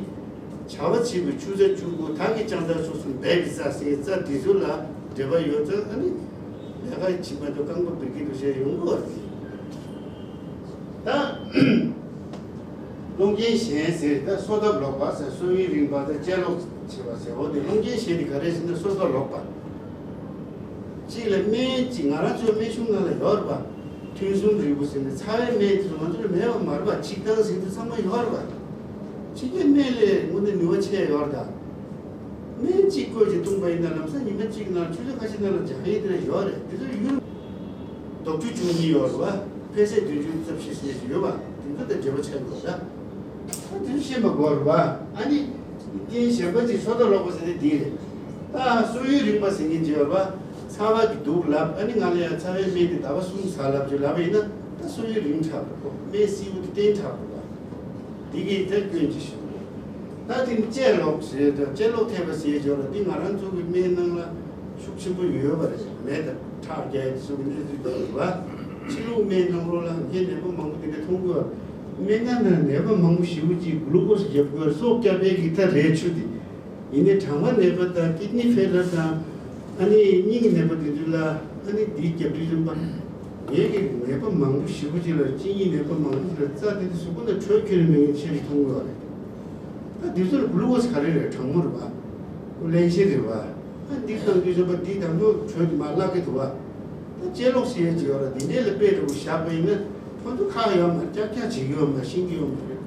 བྱ་བ་བྱེད་པའི་ཆུ་ཚ་ཆུ་བོ་ད་གི་ལྕང་ཚ་སོགས་སུ་འབད་པའི་རྩ་ཟེར་རྩ་དེ་ཚོ་ལ་འབྲེལ་བ་ཡོད་ཙང་། ཨ་ནི་ལས་ཀ་བྱེད་མ་ཐུབ་རྐང་པ་འབུད་ཀྱི་འདུག་བཤད་ཡོང་གི་བ་རེད། ད་སློང་རྐྱེན་གཞན་ཟེར་ད་གསོ་ཐབས་ལོག་པ་ཟེར་གསོ་ཡུན་རིང་བ་ཟེར་གཅད་ལོག་བྱེད་པ་ཟེར། འོ་དེ་སློང་རྐྱེན་གཞན་དེ་ག་རེ་ཟེར་ན་གསོ་ཐབས་ལོག་པ། གཅིག་ལ་སྨན་གཅིག་ང་རང་ཚོའི་སྨན་གཞུང་ནང་ལ་ཡོད་རེད་པ། ཐུན་གསུམ་རིལ་བུ་ཟེར་ནས་ཚ་བའི་སྨན་དེ་ཚོ་ང་ཚོ་ལ་མེད་པ་མ་རེད་པ། ཆིག་ཐང་ཟེར་དུས་ཚང་མ་ཡོད་རེད་པ། ཕྱི་རྒྱལ་སྨན་ལས་དངོས་གནས་ནུས་པ་ཆེ་ཡོད་རེད་ད། སྨན་གཅིག་བསྐོལ་གྱི་བཏུང་པ་ཡིན་ན་ལམ་སང་ཉི་མ་གཅིག་ནང་ཆུ་ཚོད་ཁ་ཤས་ནང་ལ་འཇག་ཡས་དེ་འདྲ་ཡོད་རེད། དེ་ཚོ་ཡུན་དོགས་གཅོད་བྱུང་གི་ཡོད་རེད་པ། འཕེལ་ཚད་བདུན་ཅུ་རྩ་བཞི་ཟེར་གྱི་ཡོད་པ། དེ་ཚོ་དང་འབྲེལ་བ་ཆགས་ཡོད་རེད་ད། ད་དེ་ཚོ་ཤེས་པ་དགོས་རེད་པ། ཨ་ནི་རྐྱེན་གཞན་པ་ཅིག་གསོ་ཐབས་ལོག་པ་ཟེར་དེ་འདི་རེད། ད་གསོ་ཡུན་རིང་བ་ཟེར་མཁན་ཅིག་ཡོད་རེད་པ། ཚ་བ་གི་འདུག་ལབ། ཨ་ནི་ང་ལ་ཡང་ཚ་བའི་སྨན་དེ་ཟླ་བ་གསུམ་ཟ་ལབ་ཅིག་ལབ་པ་ཡིན་ན་ད་གསོ་ཡུན་རིང་དྲགས་པ་རེད། སྨན་བསིལ་པོ་དེ་བསྟེན་དྲགས་པ་རེད་པ། འདི་གིས་དེ་སྐྱོན་ཅིག་ཞུ། ད་དེ་ནི་གཅད་ལོག་ཟེར་དང་གཅད་ལོག་ཐེབས་པ་ཟེར་ཡོད་རེད། འདི་ང་རང་ཚོ་གི་སྨན་ནང་ལ་ཤུགས་ཆེན་པོ་ཡོད་པ་རེད། མེ་དང་ཁྲག་རྒྱག་ཡ་དེ་ཚོ་གི་གནས་ཚུལ་འདི་རེད་པ། ཕྱི་ལུགས་སྨན་ནང་ལོགས་ལ་ངས་ནད་པ་མང་པོ་དེ་འདྲ་མཐོང་གི་ཡོད་རེད། སྨན་ཁང་ནང་ནད་པ་མང་པོ་ཞེ་པོ་ཅིག་གླུ་ཀོ་སི་རྒྱབ་དགོས་རེད། སྲོག་སྐྱོབ་པའི་གི་ཐབས་རེད་ཆུ་དེ། ཡིན་ནའི་གྲང་མ་ནད་པ་དང་ཀིད་ནི་ཕེ་ལར་དང་། ཨ་ནི་སྙིང་གི་ནད་པ་དེ་ཚོ་ལ་ཨ་ནི་འདིའི་རྒྱབ་དུས་ཙམ་པ། ངེད་ཀྱི་ནད་པ་མང་པོ་ཞེ་པོ་ཅིག་ལ་གཅིན་སྙི་ནད་པ་མང་པོ་ཅིག་ལ་རྩ་དེ་ཚོ་གཟུགས་པོ་ལ་དྲོད་ཁྱོན་ནས་མེད་མཁན་ཆེ་རུ་མཐོང་གི་ཡོད་རེད། ད་འདི་ཚོ་ལ་གླུ་ཀོ་སི་ག་རེ་རེད། གྲང་མོ་རེད་པ། ཀོ་ལེན་ཤེ་རེད་པ། ཨ་འདི་བཏང་དུས་ཙམ་པ་འདི་དང་པོ་དྲོད་དེ་མར་བརླག་གི་འདུག་པ། ད་གཅད་ལོག་ཟེར་ཡས་ཅིག་ཡོད་རེད། འདི་འདྲས་ལ་དཔེ་འདྲ་པོ་བཞག་པ་ཡིན་ན་ཁོ་ཚོ་ཁག་ཡོད་མ་རེད། ཀྱག་ཀྱག་བྱེད་ཀྱི་ཡོད་མ་རེད། ཤེས་ཀྱི་ཡོད་མ་རེད།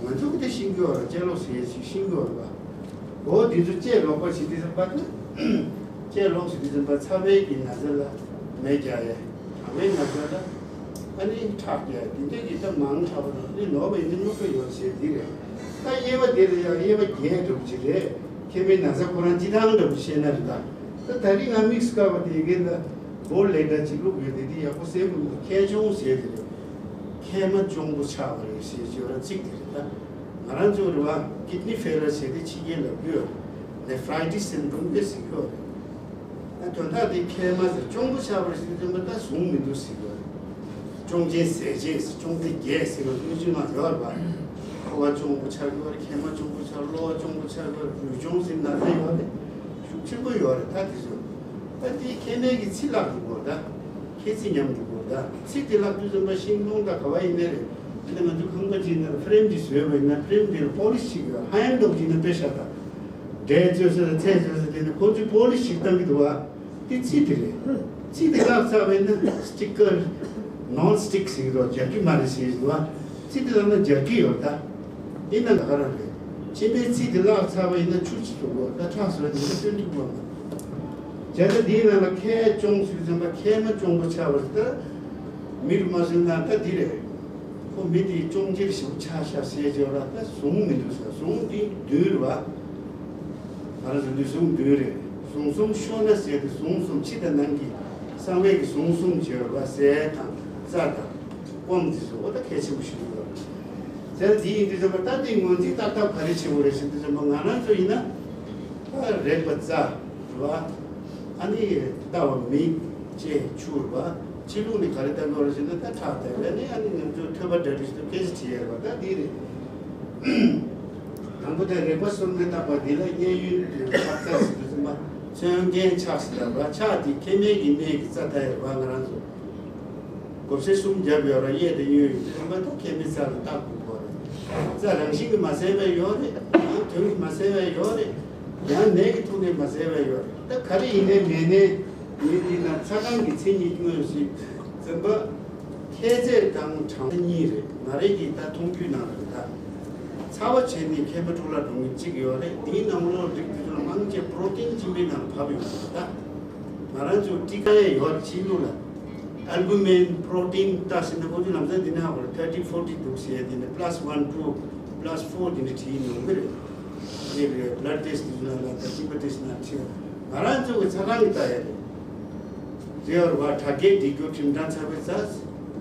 ང་ཚོ་གི་དེ་ཤེས་ཀྱི་ཡོད་རེད། གཅད་ལོག་ཟེར་ཡས་ཅིག་ཤེས་ཀྱི་ཡོད་རེད་པ། འོ་འདི་ཚོ་གཅད་ལོག་པ་བྱེད་དུས་ཙམ་པ་ན། གཅད་ལོག་ཟེར་དུས་ཙམ་པ་ཚ་བའི་གི་ན་ཚ་ལ་མེ་རྒྱག་ཡས། གྲང་བའི་ན་ཚ་ལ་ཨ་ནི་ཁྲག་རྒྱག་ཡས། འདི་འདྲས་ཀྱི་ད་མང་དྲགས་པ་དང་ནི་ནོར་བ་ཡིན་ན་སྙོག་པ་ཡོད་ཟེར་འདི་རེད། ད་དབྱེ་བ་འདི་ལ་ཡང་དབྱེ་བ་བརྒྱད་འདྲ་པོ་ཅིག་རེད། མཁལ་མའི་ན་ཚ་ཁོ་རང་སྤྱི་བཏང་འདྲ་པོ་བཤད་ན་རེད་ད། ད་ད་རིང་ང་དམིགས་སུ་བཀར་བ་དེ་གའི་ལ་སྦོ་ལེ་ཊར་ཅིག་བླུགས་ཡོད་དེ། འདི་ཡག་པོ་གསལ་པོ་མི་འདུག་མཁལ་གཅོང་ཟེར་དེ་རེད། མཁལ་མ་གཅོང་པོ་ཆགས་པ་རེད་ཟེར་གྱི་ཡོད་ར། ཚིག་དེ་རེད་ད། ང་རང་ཚོ་རེད་བ། ཀིད་ནི་ཕེ་ལར་ཟེར་དེ་ཕྱི་རྒྱལ་ལ་ཡོད། ནེ་ཕ་རའི་ཊི་སི་སིན་ཌོམ་དེ་ཟེར་གྱི་ཡོད་རེད། ད་དོན་དག་དེ་མཁལ་མ་ཟེར་གཅོང་པོ་ཆགས་པ་རེད་ཟེར་དུས་ཙམ་པ་ད་ཟུངས་མི་འདུག་ཟེར་གྱི་ཡོད་རེད། གཅོང་ཆེན་ཟས་ཆེན་ཟེར་གཅོང་དེ་རྒྱས་ཟེར་བ་དངུལ་ཆུ་མ་ཡོད་རེད་བ། ཕོ་བ་གཅོང་པོ་ཆགས་ཀྱི་ཡོད་རེད། མཁལ་མ་གཅོང་པོ་ཆགས། གློ་བ་གཅོང་པོ་ཆགས་ཀྱི་ཡོད་རེད། རུས་གཅོང་ཟེར་ན་ཚ་ཡོད་རེད། ཤུགས་ཆེན་པོ་ཡོད་རེད། ད་དེ་ཚོ་ད་དེ་མཁལ་མའི་གི་ཚི་བརླག་འགྲོ་གི་ཡོད་རེད་ད། མཁལ་ཚི་ཉམས་འགྲོ་གི་ཡོད་རེད་ད། ཚི་དེ་བརླག་དུས་ཙམ་པ་ཤིང་སྡོང་དང་ག་བ་ཡིན་ནའི་རེད། དེ་ནས་ང་ཚོ་ཁང་པ་ཅིག་ནང་ལ་ཕེ་རེམ་ཅིག་བཟོས་པ་ཡིན་ན་ཕེ་རེམ་དེ་ལ་པོ་ལི་ཤི་ཅིག་ཡོད། ཧ་ཡང་འདྲ་པོ་ཅིག་ནས་དཔེ་བཞག་ད། འབྲས་བཙོས་ས་དང་ཚལ་བཙོས་ས་དེ་ནས་ཁོ་ཚོས་པོ་ལི་ཤི་ཞིག་བཏང་གི་འདུག་བ། དེ་ཚི་དེ་རེད། ཚི་དེ་བརླག་ཚར་བ་ཡིན་ན་སི་ཊིག་ཀར། ནོན་སི་ཊིག་ཟེར་གྱི་འདུག་འབྱར་གྱི་མ་རེད་ཟེར་གྱི་འདུག་བ། ཚི་དེ་བརླག་ན་འབྱར་གྱི་ཡོད་རེད་ད། ཡིན་ན་ད་ག་རང་རེད། མཆིན་པའི་ཚི་དེ་བརླག་ཚར་བ་ཡིན་ན་ཆུ་ཅིག་བཙོ་དགོས། ད་ཁྲག་བཟོ་བ་དེ་འདྲ་བཏོན་ཐུབ་ཀྱི་ཡོད་མ་རེད། བྱས་ཙང་དེའི་ནང་ལ་མཁལ་གཅོང་ཟེར་དུས་ཙམ་པ་མཁལ་མ་གཅོང་པོ་ཆགས་པ་རེད་ད། མི་རུ་མ་བཟོས་ན་ད་འདི་རེད། ཁོ་མི་དེ་གཅོང་ཆེར་ཞེ་པོ་ཆགས་ཤག་ཟེར་བྱས་ལ་ད་ཟུངས་མི་འདུག་ཟེར། ཟུངས་འདི་བདུན་རེད་བ། ང་རང་ཚོ་འདི་ཟུངས་བདུན་རེད། ཟུངས་གསུམ་ཤོར་ན་ཟེར་ཏེ་ཟུངས་གསུམ་ཕྱི་དང་ནང་གི་གསང་བའི་གི་ཟུངས་གསུམ་བྱས་པ་ཟས་དང་རྩ་དང་སྤོམ་འདི་ཚོ་འོ་ད་གལ་ཆེན་པོ་ཞིག་ཡོད་རེད། ཟེར་འདི་ཡིན་དུས་ཙམ་པ་ད་འདི་ངོས་འཛིན་ཏག་ཏག་ག་རེ་བྱེད་དགོས་རེད་ཟེར་དུས་ཙམ་པ་ང་རང་ཚོ་ཡིན་ན་ད་རེག་པ་རྩ་རེད་བ། ཨ་ནི་ལྟ་བ་མིག་ལྕེ་ཆུ་རེད་བ། ཕྱི་ལོགས་ནས་ག་རེ་ལྟ་དགོས་རེད་ཟེར་ན་ད་ཁྲག་ལྟ་བས་ནི་ཨ་ནི་ང་ཚོ་ཐོད་པ་འདྲ་འདྲ་ཞིག་ཏུ་སྐད་ཆ་དྲིས་ཡོད་རེད་བ། ད་འདི་རེད། དང་པོ་དེ་རེག་པ་སོར་མོས་བཏགས་པ་འདི་ལ་གཡས་གཡོན་དུ་ཁ་ཚ་ཟེར་དུས་ཙམ་པ་ཚོན་ཀན་ཆགས་ཟེར་ལ་བ། ཆགས་དེ་མཁལ་མའི་གི་སྨད་ཀྱི་རྩ་མཐའ་ཡོད་རེད་བ། ང་རང་ཚོ་སྒོ་ཕྱེ་གསུམ་བརྒྱབ་ཡོད་ར། གཡས་དང་གཡོན་ཡོད་དུས་ཙམ་པ་ད་མཁལ་མའི་རྩ་ལ་བཏགས་དགོས་གོ་རེད། རྩ་རང་བཞིན་གྱིས་མ་བསལ་བའི་ཡོད་རེད། ཡང་དོན་གྱིས་མ་བསལ་བའི་ཡོད་རེད། ཡང་ནད་ཀྱི་ཐོག་ནས་མ་བསལ་བའི་ཡོད་རེད། ད་ག་རེ་ཡིན་ནའི་མེད་ནའི་ངས་འདི་ན་ཚ་གྲང་གི་མཚན་ཉིད་མངོན་ཞིང་འཛིན་པ། མཁལ་རྫས་དང་གྲང་གཉིས་རེད། ང་རའི་གི་ད་མཐོང་རྒྱུའི་ནང་ལ་ད་ཚ་བ་བྱས་ནས་མཁལ་མ་འཁྲུག་ལ་འགྲོ་མཁན་གཅིག་ཡོད་རེད། དེའི་ནང་ལོགས་རིགས་དེ་ཚོ་ལ་མང་ཆེ་པྲོ་ཊིན་གཅིན་པའི་ནང་ལ་བབས་ཡོང་གི་རེད། ད་ང་རང་ཚོ་ཊི་ཀ་ཡ་ཡོད་རེད། ཕྱི་ལུགས་ལ་ཨལ་བུ་མིན་པྲོ་ཊིན་ལྟ་ཟེར་ན་ཁོང་ཚོས་ལམ་སང་འདི་ནས་ཧ་གོ་རེད། ཐར་ཊི་ཕོར་ཊི་འདུག་ཟེར། དེ་ནས་པ་ལ་སི་ཝན་ཊུ་པ་ལ་སི་ཕོར་དེ་འདྲ་བྲིས་ཡོང་གི་རེད། ཨ་ནི་རེད། བྷ་ལཌ་ཊེ་སི་ཊི་དེ་ཚོ་ལ་ད་མཆིན་པ་ཊེ་སི་ཊི་ནང་བྲིས། ང་རང་ཚོ་གི་ཚ་གྲང་གི་ལྟ་ཡ་རེད། དེ་བར་བ་དྲག་སྐད་སྒྲིག་རྒྱུ་ཁྲིམས་དྲང་ཚ་བའི་རྩ།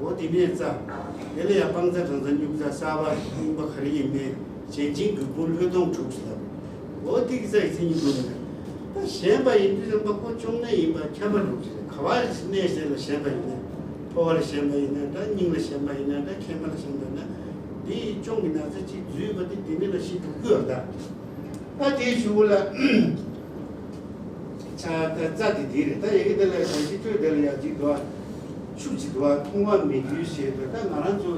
འོ་དེ་ནས་རྩ། དེ་ལ་ཡང་སྤང་རྩ་སྦྲང་རྩ་སྨྱུག་རྩ་གསར་པ་རྙིང་པ་ག་རེ་ཡིན་ནའི་གཞན་ཆིང་གི་ཀུན་ལྷོད་གཏོང་དྲུག་ཟེར་ལ། འོ་དེ་གི་རྩ་ཡི་མཚན་ཉིད་ཀུན་ལ། ད་ཞན་པ་ཡིན་དུས་ཙམ་པ་ཁོ་གཅོང་ནད་ཡིན་པ་ཁྱབ་པ་འགྲོ་གི་རེད། ག་བ་གནས་ཟེར་ལ་ཞན་པ་ཡིན་ན། ཕོ་བ་ལ་ཞན་པ་ཡིན་ན་འདྲ། སྙིང་ལ་ཞན་པ་ཡིན་ན་འདྲ། མཁལ་མ་ལ་ཞན་པ་ཡིན་ན་འདྲ། དེ་ཡི་གཅོང་གི་ན་ཚ་གཅིག་འཛུལ་བ་དེ་དེ་ནས་ལ་ཤི་འགྲོ་གི་ཡོད་ད། ད་དེའི་གཞུག་ལ། ཆ་ད་རྩ་དེ་དེ་རེད། ད་ཡ་གི་དེ་ལ་གང་ཞིག་ཐོས་དེ་ལ་ཡ་གཅིག་འདུག་ཆུ་གཅིག་འདུག་མཐོང་བ་མི་འགྱུར་ཞེས་པ། ད་ང་རང་ཚོ་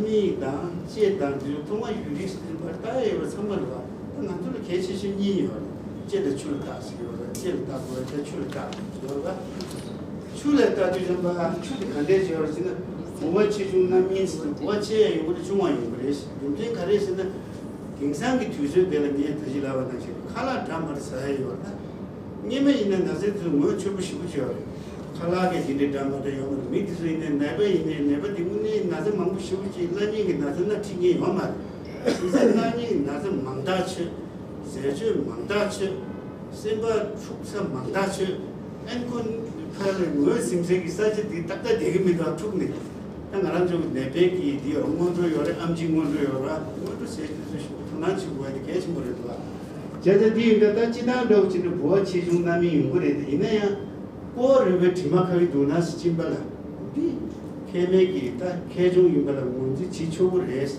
མིག་དང་ལྕེ་དང་དེ་ཚོ་མཐོང་བ་ཡུལ་རིས་ཟིན་པར་ལྟ་ཡ་ཡོད་པ་ཚང་མ་རེད་བ། ད་ང་ཚོ་ལ་གལ་ཆེ་ཤོས་གཉིས་ཡོད་རེད། ལྕེ་ལ་ཆུ་ལ་བལྟ་ཟེར་ཡོད་རེད། ལྕེ་ལ་བལྟ་དགོས་རེད། ད་ཆུ་ལ་བལྟ་ཟེར་ཡོད་རེད། ཆུ་ལ་བལྟ་དུས་ཙམ་པ་ཆུ་དེ་ག་འདྲས་ཡོད་རེད་ཟེར་ན། ལྦུ་བ་ཆེ་ཆུང་རྣམ་སྨིན་ཟེར་ན། ལྦུ་བ་ཆེ་ཡང་ཡོང་གི་རེད། ཆུང་བ་ཡོང་གི་རེད། རྒྱུ་མཚན་ག་རེ་ཟེར་ན། དེང་སང་གི་དུས་ཚོད་དེ་ལ་ངས་ད་ཅི་ལབ་པ་ནང་བཞིན་ཁ་ལག་འདྲ་མ་འདྲ་ཟ་ཡ་ཡོད་ན། སྔོན་མ་ཡིན་ན་ན་ཚ་དེ་ཚོ་ངོས་ཆོད་པོ་ཞེ་པོ་ཅིག་ཡོད་རེད། ཁ་ལག་གི་དེ་འདྲའི་འདྲ་མ་འདྲ་ཡོད་མ་རེད། མི་དེ་ཚོ་ཡིན་ནའི་ནད་པ་ཡིན་ནའི་ནད་པ་དེ་དངོས་གནས་ན་ཚ་མང་པོ་ཞེ་པོ་ཅིག་གླ་རྙིང་གི་ན་ཚ་སྣ་ཁྲིད་མཁན་ཡོད་མ་རེད། དེང་སང་གླ་རྙིང་གི་ན་ཚ་མང་ཐག་ཆོད། ཟས་སྤྱོད་མང་ཐག་ཆོད། སེམས་པ་འཁྲུག་ས་མང་ཐག་ཆོད། ཨན་ཁོ་ཕ་ལ་ངོས་ཟིན་ཚད་ཀྱི་ས་ཆ་དེ་ཏག་ཏག་བསྡད་ཀྱི་མི་འདུག་འཁྲུག་ནས། ད་ང་རང་ཚོ་གི་ནད་པའི་གི་དེ་ཡོད་རེད། སྔོན་འགྲོ་ཡོད་རེད། ཨམ་ཆི་སྔོན་འགྲོ་ཡོད་རེད། སྔོན་འགྲོ་ཟས་དེ་ཚོ་ཞིག་ཐུགས་སྣང་བྱེད་དགོས་པ་དེ་གལ་ཆེན་པོ་རེད་འདུག་བྱས་ཙང་དེ་ཡིན་ད་ད་སྤྱི་བཏང་འདྲ་བོ་བྱས་ན་ལྦུ་བ་ཆེ་ཆུང་རྣམ་སྨིན་ཡོང་གི་རེད། དེ་ཡིན་ན་ཡང་ཀོ་རུས་པའི་དྲི་མ་ཁ་བའི་དུག་ནང་སུ་ཕྱིན་པ་ལ། འདི་མཁལ་མའི་གི་ད་མཁལ་ཆུང་ཡིན་པ་ལ་ངོས་འཛིན་བྱེད་ཆོག་གི་རེད།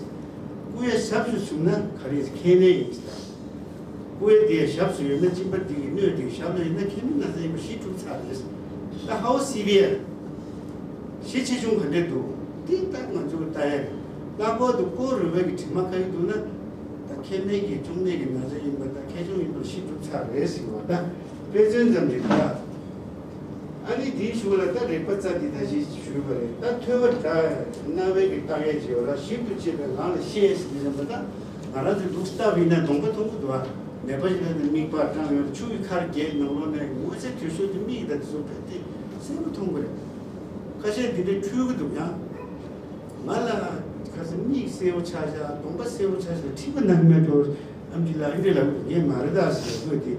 ཀུ་ཡ་ཞབས་སུ་བཟུང་ན་ག་རེ་མཁལ་ནད་ཡིན་ཟེར། ཀུ་ཡ་དེ་ཞབས་སུ་ཡོད་ན་གཅིན་པ་དེ་གི་སྣོད་དེ་ཞབས་ལ་ཡིན་ན་མཁལ་མའི་ན་ཚ་ཡིན་པ་ཤེས་ཐུབ་ཚར་རེད། ད་ཧའོ་སི་བི་ཡར། ཤེད་ཆེ་ཆུང་ག་འདྲས་འདུག་འདི་ལྟ་ང་ཚོས་ལྟ་ཡ་རེད། ལྷག་པར་དུ་ཀོ་རུས་པའི་གི་དྲི་མ་ཁ་ཡི་འདུག་ན། ད་མཁལ་མའི་གི་གཅོང་ནད་ཀྱི་ན་ཚ་ཡིན་པ་དང་མཁལ་ཆུང་ཡིན་པ་ཤེས་ཐུབ་ཚར་རེད་ཟེར་བ་ད་དཔེ་མཚོན་ཙམ་རེད་ད། ཨ་ནི་དེའི་གཞུག་ལ་ད་རེག་པ་རྩ་འདི་ད་ཅི་ཞུས་པ་རེད། ད་ཐོས་པ་ད་རྣ་བའི་གི་ལྟ་ཡས་ཀྱི་ཡོད་ལ་ཞིབ་ཏུ་དཔྱད་པའི་ངང་ལ་ཤེས་ཟེར་གྱི་ཡོད་པ་ད། ང་རང་ཚོའི་ལུགས་ལྟ་བུ་ཡིན་ན་གདོང་པ་མཐོང་གི་འདུག་ཨ། ནད་པ་ཞིག་ལ་ནི་མིག་པགས་སྐྲངས་ཡོད་ཆུ་བའི་ཁར་རྒྱས་ནང་ལོགས་ནས་ངོ་ཚ་དུས་ཚོད་དུ་མིག་ད་དེ་ཚོ་བལྟས་ཏེ་གསལ་པོ་མཐོང་གི་རེད། ཁ་ཤས་འདི་འདྲའི་འཁྲུལ་གི་འདུག་ཡང་། ང་ལ་ཁ་སང་མིག་གསལ་པོ་ཆགས་ཤག་གདོང་པ་གསལ་པོ་ཆགས་ཤག་མཁྲིས་པ་ན་གི་མེད་འགྲོ། ཨམ་ཆི་ལགས་འདི་ལ་ངས་མ་རེད་ད་ཟེར་དགོས་ཏེ།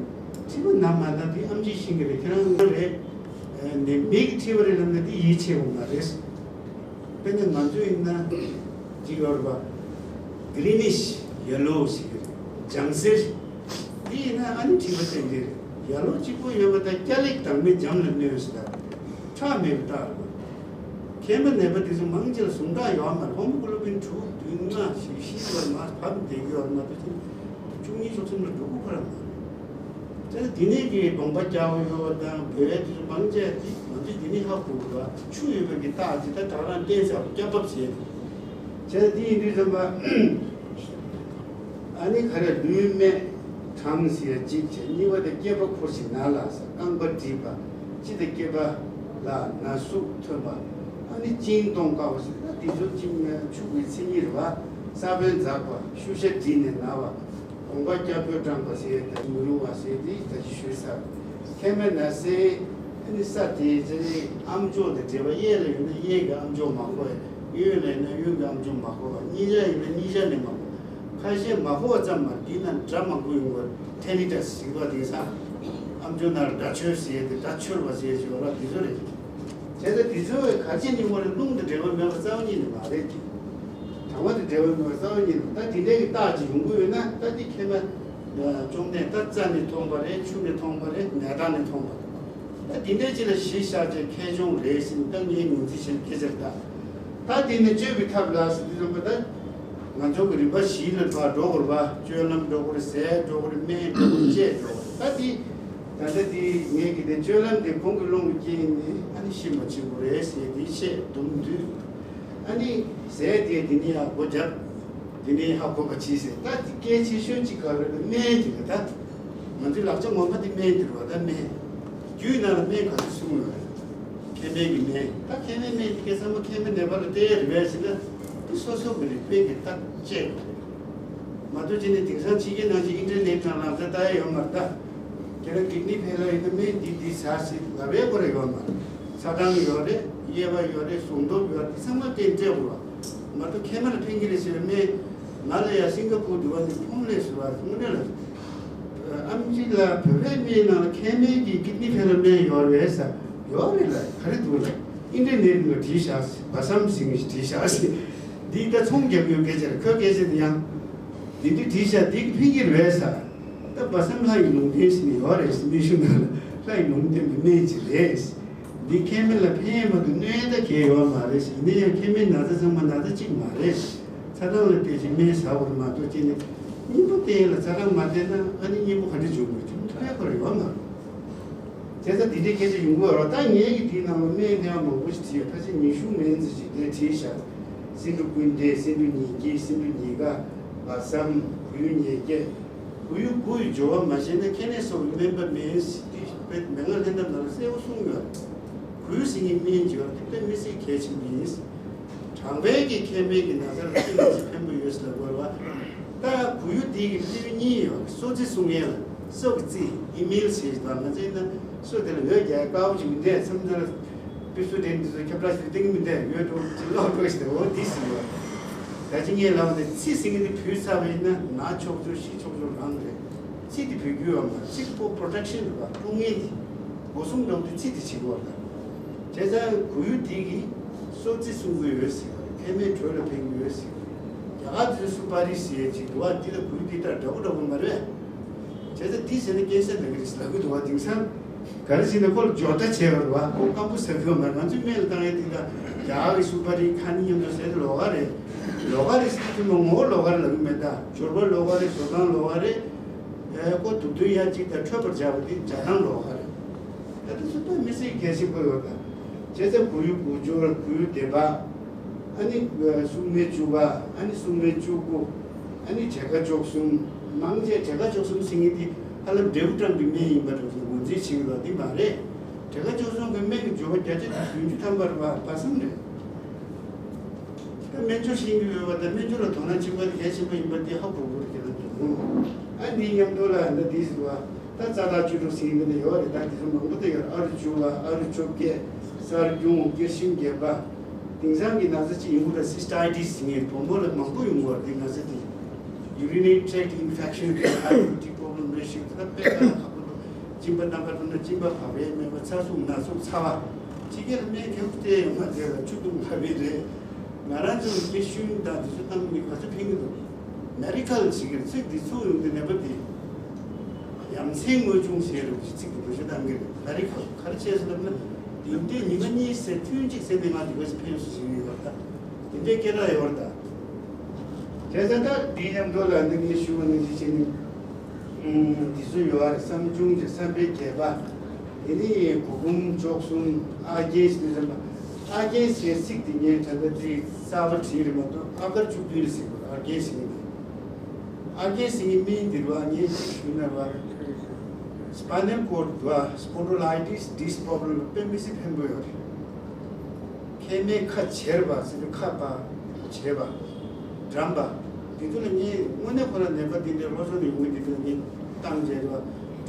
མཁྲིས་པ་ན་མ་ན་དེ་ཨམ་ཆི་ཤེས་གི་རེད། ཁྱེད་རང་རེད། ནས་མིག་གི་མཁྲིས་པ་རེད་ལབ་ན་དེ་ཡིད་ཆེས་པོ་མ་རེད། དཔེར་ན་ང་ཚོ་ཡིན་ན་ཅིག་ཡོད་རེད་པ། གི་རི་ནིཤ་ཡེ་ལོ་ཟེར་གི་རེད། ལྗང་སེར། འདི་ཡིན་ན་ཨ་ནི་མཁྲིས་པ་ཏན་ཏན་རེད། ཡེ་ལོ་གཅིག་པོ་ཡོད་པ་དང་སྐྱ་ལེགས་དྭངས་མའི་འཇམ་ལ་གནོད་ཟེར་ད། ཁྲག་མེད་པའི་རྟགས་རེད་པ། མཁལ་མ་ནད་པ་དེ་ཚོ་མང་ཆེ་ལ་ཟུངས་ཁྲག་ཡོད་མ་རེད། ཧོ་མོ་གུ་ལོ་བིན་དྲུག་བདུན་ལྔ་ཞེ་བཞི་ཡོད་མ་བབས་བསྡད་ཀྱི་ཡོད་མ་གཏོགས་ཅིག་བཅུ་གཉིས་བཅུ་གསུམ་ལ་འགྲོ་གི་ཁོ་རང་མ་རེད། དེ་ནས་དེ་ནས་ཀྱི་གདོང་པ་སྐྱ་བོ་ཡོད་པ་དང་བོད་དེ་ཚོ་མང་ཆེ་དེ་ང་ཚོས་དེ་ནས་ཧ་གོ་དགོས་པ་ཆུ་ཡོད་པའི་གི་རྟགས་དེ་ད་ད་རང་བསྟན་ཚར་བ་སྐྱ་བབས་བྱས་ཏེ། བྱས་དེ་ཡིན་དུས་ཙམ་པ། ཨ་ནི་ག་རེ་ལུས་སྨད་གྲང་ཟེར་གཅིག་བྱས། གཉིས་པ་དེ་སྐེད་པ་འཁོར་ཞིང་ན་ལ་ཟེར། རྐང་པ་འགྲིབ་པ། སྤྱི་དང་སྐེད་པ་ལ་ན་ཟུག་ཐོན་པ། ཨ་ནི་གཅིན་གཏོང་དཀའ་བ་ཟེར། ད་དེ་ཚོ་གཅིན་ཆུ་གི་མཚན་ཉིད་རེད་པ། ས་བོན་འཛག་པ། ཤུགས་ཤ་འདྲིས་ནས་ན་བ། གདོང་པ་སྐྱ་བོས་སྐྲངས་པ་ཟེར་ད་མི་རུང་བ་ཟེར་དེ་ད་ཅི་ཞུས་ཚར། མཁལ་མའི་ན་ཚའི་ཨ་ནི་ས་དེ་ཚེ་ཨམ་ཅོག་དང་འབྲེལ་བ་གཡས་ལ་ཡོད་ན་གཡས་ཀྱི་ཨམ་ཅོག་མ་གོ་བ། གཡོན་ལ་ཡོད་ན་གཡོན་གྱི་ཨམ་ཅོག་མ་གོ་བ། གཉིས་ཆ་ཡིན་ན་གཉིས་ཆ་ནས་མ་གོ། ཁ་ཤས་མ་གོ་བ་ཙམ་མ་རེད། དེ་ན་སྒྲ་མང་པོ་ཡོང་གི་རེད། ཐེ་ནི་ཊ་སི་ཟེར་བ་དེང་སང་ཨམ་ཅོག་ནང་ལ་སྒྲ་ཆོས་ཟེར་ཡས་དེ་སྒྲ་ཆོར་བ་ཟེར་ཞིག་ཡོད་ལ་དེ་ཚོ་རེད། བྱས་ཙང་དེ་ཚོ་བས་ག་ཅི་ནི་མོ་རེད། རླུང་དང་འབྲེལ་བ་མེད་པ་རྩ་བ་ཉིད་ནས་མ་རེད་ཀྱི། གྲང་བ་དང་འབྲེལ་བ་མེད་པ་རྩ་བ་ཉིད་ནས། ད་དེ་འདྲའི་གི་རྟགས་ཅིག་ཡོང་གི་ཡོད་ན་ད་དེ་མཁལ་མ་གཅོང་ནད་ད་རྩ་ནས་ཐོན་པ་རེད། ཆུ་ནས་ཐོན་པ་རེད། ནད་རྟགས་ནས་ཐོན་པ་རེད། ད་དེ་འདྲའི་ཅིག་ལ་གཞི་བཞག་བྱས་མཁལ་གཅོང་རེད་ཟེར་ནས་ད་ངས་ངོས་འཛིན་བྱས་སྐད་ཆ་རེད་ད། ད་དེ་ནས་བཅོས་པའི་ཐབས་ལ་ཟེར་དུས་ཙམ་པ་ད་ང་ཚོ་གི་རིམ་པ་བཞི་ལ་ཕར་འགྲོ་དགོས་རེད་པ། སྤྱོད་ལམ་འགྲོ་དགོས་རེད། ཟས་འགྲོ་དགོས་རེད། སྨན་འགྲོ་དགོས་རེད། དཔྱད་འགྲོ་དགོས་རེད། ད་དེ་ད་ལྟ་དེ་ངས་གི་དེ་སྤྱོད་ལམ་དེ་ཁོང་གི་སློང་བའི་རྐྱེན་ནས་ཨ་ནི་ཤི་མ་ཕྱིན་པ་རེད་ཟེར་དེ་བཤད་དུམ་དུས། ཨ་ནི་ཟས་དེ་དེ་ནས་ཡང་སྒོ་བརྒྱབ། དེ་ནས་ཧ་གོ་བ་བྱས་ཟེར། ད་དེ་གལ་ཆེ་ཤོས་གཅིག་ག་རེ་རེད། སྨན་དེ་རེད་ད། ང་ཚོའི་ལག་ཆ་ངོ་མ་དེ་སྨན་དེ་རེད་བ། ད་སྨན། རྒྱུད་ནང་ལ་སྨན་ག་ཚོད་གསུངས་ཡོད་རེད། མཁལ་མའི་གི་སྨན། ད་མཁལ་མའི་སྨན་དེ་གས་ཚང་མ་མཁལ་མའི་ནད་པ་ལ་སྤྲད་ཡས་རེད་པས་ཟེར་ན། དེ་སོ་སོ་གི་རིག་པའི་གི་ད་དཔྱད་དགོས་རེད། མ་གཏོགས་ཅི་ནས་དེང་སང་ཕྱི་རྒྱལ་ནང་བཞིན་ཨིན་ཊར་ནེཊ་ནང་ལག་ཆ་ལྟ་ཡས་ཡོད་མ་རེད་ད། ཁྱེད་རང་ཀིཌ་ནི་ཕེལ་ལ་ཡིན་ན་སྨན་འདི་འདི་ཟ་ཟེར་ལབ་ཡས་ཁོ་རང་ཡོད་མ་རེད། ཚ་གྲང་ཡོད་རེད། གཡས་པ་ཡོད་རེད། ཟུངས་སྟོབས་ཡོད་རེད། དེ་ཚང་མ་སྟེང་སྤྲད་དགོས་རེད། མ་གཏོགས་མཁལ་མ་ལ་ཕན་གྱི་རེད་ཟེར་བའི་སྨན། ང་ལ་ཡང་སིང་ག་པུར་འདི་བ་ནས་ཕོམ་ལས་ཟེར་བ་དངོས་གནས་ལ། ཨམ་ཆི་ལགས་བོད་པའི་སྨན་ནང་ལ་མཁལ་མའི་གི་ཀིཌ་ནི་ཕེལ་ལ་སྨན་ཡོད་རེད་ཟེར། ཡོད་རེད་ལ་ག་རེ་འདུག་ལ། ཨིན་ཏེ་ནེ་ཊི་ནང་བྲིས་བཞག་བ་སམ་ཟིན་བྲིས་བཞག་འདི་ད་ཚོང་རྒྱག་ཡོད་སྐད་ཆ་རེད། ཁོའི་སྐད་ཆ་འདི་ཡང་འདི་འདི་བྲིས་བཞག་འདི་གི་ཕིང་གི་རེད་ས། ད་བ་སམ་ལྷ་ཡི་ལུང་བསྟན་ཟིན་ཡོད་རེད། མི་ཤུ་ན་ལ་ལྷ་ཡི་ལུང་བསྟན་པའི་སྨན་ཅིག་རེད། འདི་མཁལ་མའི་ལ་ཕན་ཡོན་མ་གཏོགས་གནོད་ཡོན་ད་གལ་ཡོད་མ་རེད། ཡིན་ན་ཡང་མཁལ་མའི་ན་ཚ་ཚང་མ་ན་ཚ་གཅིག་མ་རེད། ཚ་གྲང་ལ་བལྟས་ཅིག་སྨན་ཟ་བར་མ་གཏོགས་ཅི་ནས་གཉིས་པོ་བལྟས་ལ་ཚ་གྲང་མ་བལྟས་ན་ཨ་ནི་གཉིས་པོ་ག་འདྲ་བྱུང་དགོས་བྱུང་ཐུབ་ཡ་ཁོ་ར་ཡོད་མ་རེད། བྱས་ཙང་འདི་འདྲའི་སྐད་ཆ་ཡོང་གི་ཡོད་རེད། ད་ངས་ཀྱི་དེའི་ནང་ལ་སྨན་ནི་མང་པོ་ཞིག་བྲིས་ཡོད། ཕལ་ཆེར་ཉི་ཤུ་མན་ཙམ་ཞིག་དེ་བྲིས་བཞག་སེ་འབྲུ་ཀུན་ལྡན། སེ་འབྲུ་ཉིས་བརྒྱད། སེ་འབྲུ་ཉིས་ཀ་བ་སམ། གོ་ཡུ་ཉེར་བརྒྱད། གོ་ཡུ་དགུ་ཡི་སྦྱོར་བ་མ་བྱས་ན་མཁལ་ནད་སོགས་ཀྱི་སྨན་པ་མེད། དེ་དཔེ་མན་ངག་ལྷན་ཐབས་ནང་ལ་གསལ་པོ་གསུངས་ཡོད་རེད། གོ་ཡུ་ཟེར་མཁན་སྨན་སྦྱོར་དེ་དཔེ་མི་སྲིད་གལ་ཆེན་པོ་ཡིན། གྲང་བས་ཀྱི་མཁལ་མའི་གི་ན་ཚ་ལ་ཏིལ་ལ་ཕན་པོ་ཡོད་ཟེར་ལབ་དགོས་རེད་བ། ད་གོ་ཡུ་འདི་གི་ཏིལ་གཉིས་ཡོད། སོ་རྩི་གསུང་ཡས་ལ་སོ་གི་རྩི་ཨི་མིལ་ཟེར་བ། ང་ཚོའི་ན་སོ་དེ་ལ་འོད་རྒྱག་དཀའ་བོ་ཅིག་མི་འདུག་མཚམས་མཚམས་ལ་པི་སུ་དེ་འདི་ཚོ་ཁྱབ་བསྒྲགས་ཞུ་སྟེང་མི་འདུག་ཡོད་འགྲོ་ཅིག་ལོག་འགྲོ་ཞིག་འོ་འདི་ཟེར་བ། ད་ཅི་ངས་ལབ་པ་དེ་ཚི་ཟིན་གི་འདི་བུད་ཚར་བ་ཡིན་ན་ན་ཆོག་ཆོག་ཤི་ཆོག་ཆོག་རང་རེད། ཚི་དེ་བུད་རྒྱུ་ཡོད་མ་རེད། ཚི་པོ་པྲོ་ཊེག་ཤན་རེད་བ། སྲུང་ངེས་དེ་སྒོ་སྲུང་འགྲོ་དེ་ཚི་དེ་བྱེད་དགོས་རེད། བྱས་ཙང་གོ་ཡུ་དེ་གིས་སོ་རྩི་སྲུང་གི་ཡོད་ཟེར་བ་རེད། མཁལ་མའི་དྲོད་ལ་ཕན་གི་ཡོད་ཟེར་བ་རེད། རྒྱ་གར་དེ་ཚོ་སུ་པ་རི་ཟེར་ཡས་ཅིག་འདུག་བ། འདི་ལ་གོ་ཡུ་འདི་ལྟར་འདྲ་པོ་འདྲ་པོ་མ་རེད། བྱས་ཙང་འདི་ཟེར་ན་ཀན་སར་ན་གི་རེད་ཟེར་ལབ་གི་འདུག་བ། དེང་སང་ག་རེ་ཟེར་ན་ཁོ་ལ་སྦྱོར་རྟ་བྱས་པ་རེད་བ། ཁོ་སྐམ་པོ་ཟ་གི་ཡོད་མ་རེད། ང་ཚོའི་སྨན་ལ་བཏང་ཡས་འདི་ལ་རྒྱ་གར་གི་སུ་པ་རི་ཁ་ནི་མཉམ་དུ་ཟས་དེ་ལོགས་ཀ་རེད། ལོགས་ཀ་རེད་ཟེར་དུས་ངོ་བོ་ལོགས་ཀ་རེད་ལབ་གི་མེད་ད། སྦྱོར་བ་ལོགས་ཀ་རེད། བཟོ་སྟངས་ལོགས་ཀ་རེད། ཨེ་ཁོ་དུག་འདོན་ཡ་གཅིག་དང་འཕྲོད་པར་བྱ་བ་དེ་བྱ་སྟངས་ལོགས་ཀ་རེད། ད་དེ་ཚོ་ད་མི་སྲིད་གལ་ཆེན་པོ་ཡོད་ད། བྱས་ཙང་གོ་ཡུ་དགུ་སྦྱོར། གོ་ཡུ་བདེ་བག་ཨ་ནི་སྲུང་མའི་བཅུ་པ། ཨ་ནི་སྲུང་མའི་བཅུ་དགུ། ཨ་ནི་བྲེ་ཁ་བཅུ་གསུམ། མང་ཆེ་བྲེ་ཁ་བཅུ་གསུམ་ཟེར་མཁན་དེ་ཧ་ལམ་འབྲས་བུ་སྤྲང་པོའི་སྨན་ཡིན་པ་འདྲ་བོ་ངོས་འཛིན་བྱེད་ཀྱི་ཡོད་པ་འདི་མ་རེད། བྲེ་ཁ་བཅུ་གསུམ་གྱི་སྨན་གྱི་སྦྱོར་བ་བརྒྱ་ཆ་བདུན་ཅུ་ཐམ་པ་རེད་བ། བ་སམ་རེད། ད་སྨན་སྦྱོར་ཤེས་ཀྱི་ཡོད་པ་དང་སྨན་སྦྱོར་ལ་དོ་སྣང་བྱེད་པ་དེ་གལ་ཆེན་པོ་ཡིན་པ་དེ་ཧ་གོ་དགོས་རེད་ཁྱེད་རང་ཚོ། ཨ་འདིའི་མཉམ་དུ་ལ་ད་འདི་ཟེར་བ། ད་རྩ་བདག་བཅུ་དྲུག་ཟེར་མཁན་དེ་ཡོད་རེད། ད་དེ་ཚོ་མང་པོ་དེ་ཡོད་རེད། ཨ་རུ་བཅུ་པ། ཨ་རུ་བཅོ་བརྒྱད། གསར་རྒྱུན། སྐྱེར་ཤིང་བརྒྱད་པ། དེང་སང་གི་ན་ཚ་གཅིག་ཡིན་དགོས་རེད། སི་ཊའི་ཊི་སི་ཟེར་མཁན་བུ་མོ་ལ་མང་པོ་ཡོང་གི་ཡོད་རེད། དེ་ན་ཚ་དེ་urinary tract infection གི་ཨ་རུ་ཊི་པོ་རོ་ལེམ་རེད་ཤག་ད་དཔེ་ཁ་ལ་ཁག་པོ་འདུག་སྦྱིན་པ་རྣམ་པ་ཚོ་ན་སྦྱིན་པ་བབས་ཡས་མེད་པ། ཚ་ཟུག་ན་ཟུག་ཚ་བ། ཕྱི་རྒྱལ་སྨན་མཁན་པོ་བལྟས་ཡོང་མ་བསྡད་ལ་ཆུ་བཏུང་བབས་ཡས་རེད། ང་རང་ཚོ་སྐྱེ་ཤུན་དང་དེ་ཚོ་བཏང་ནི་ག་ཚོད་ཕན་གི་འདུག་མེ་ཌི་ཀལ་ཟེར་གི་རེད། ཚིག་འདི་ཚུར་ཡོང་དུས་ནད་པ་འདི་ཡ་མཚན་དངོས་བྱུང་ཟེར་རེད། ཚིག་འདི་བེད་སྤྱོད་བཏང་གི་རེད། མེ་ཌི་ཀལ་ག་རེ་བྱས་ཟེར་ལབ་ན། དེ་འདྲའི་ཉི་མ་གཉིས་ཟེར་ཐུན་གཅིག་ཟེར་ནས་ང་འདི་ག་ཚོད་ཕན་སོང་ཟེར་གི་ཡོད་རེད་ད། དེ་འདྲའི་སྐད་གྲགས་ཡོད་རེད་ད། བྱས་ཙང་ད་འདིའི་མཉམ་དུ་ལ་འདི་ངས་ཞུ་བ་ནང་བཞིན་བྱས་ནས། ཨུམ། འདི་ཚོ་ཡོད་རེད། བསམ་བྱུང་གི་བསམ་པའི་རྒྱས་པ། དེ་ནས་གུར་གུམ་བཅུ་གསུམ། ཨར་གན་ཟེར་ནས་བསམ་པ། ཨར་གན་ཟེར་ཚིག་དེ་ངས་ད་ལྟ་དེ་གསར་པ་བྲིས་རེད་མ་གཏོགས། ཨ་གར་བཅུ་བདུན་རེད་ཟེར་དགོས། ཨར་གན་ཟེར་མཁན་དེ། ཨར་གན་ཟེར་མཁན་སྨན་འདི་རེད་བ། ངས་ཅིག་ཞུས་ན་རེད་བ། སྤའི་ནལ་ཀོཌ་རེད་བ། སྤོན་ཌི་ལའི་ཊི་སི་ཌི་སི་པོ་རོ་ལེམ་ལ་དཔེ་མི་སྲིད་ཕན་པོ་ཡོད་རེད། མཁལ་མའི་ཁ་བྱེར་བ་ཟེར་དུས་ཁ་པ་བྱེར་བ། འགྲམ་པ། དེ་ཚོ་ལ་ངས་དངོས་གནས་ཁོ་རང་ནད་པ་འདི་འདྲའི་ལོ་ཚོད་ནས་ཡོང་གི་འདི་ཚོ་ངས་བཏང་བྱས་རེད་བ།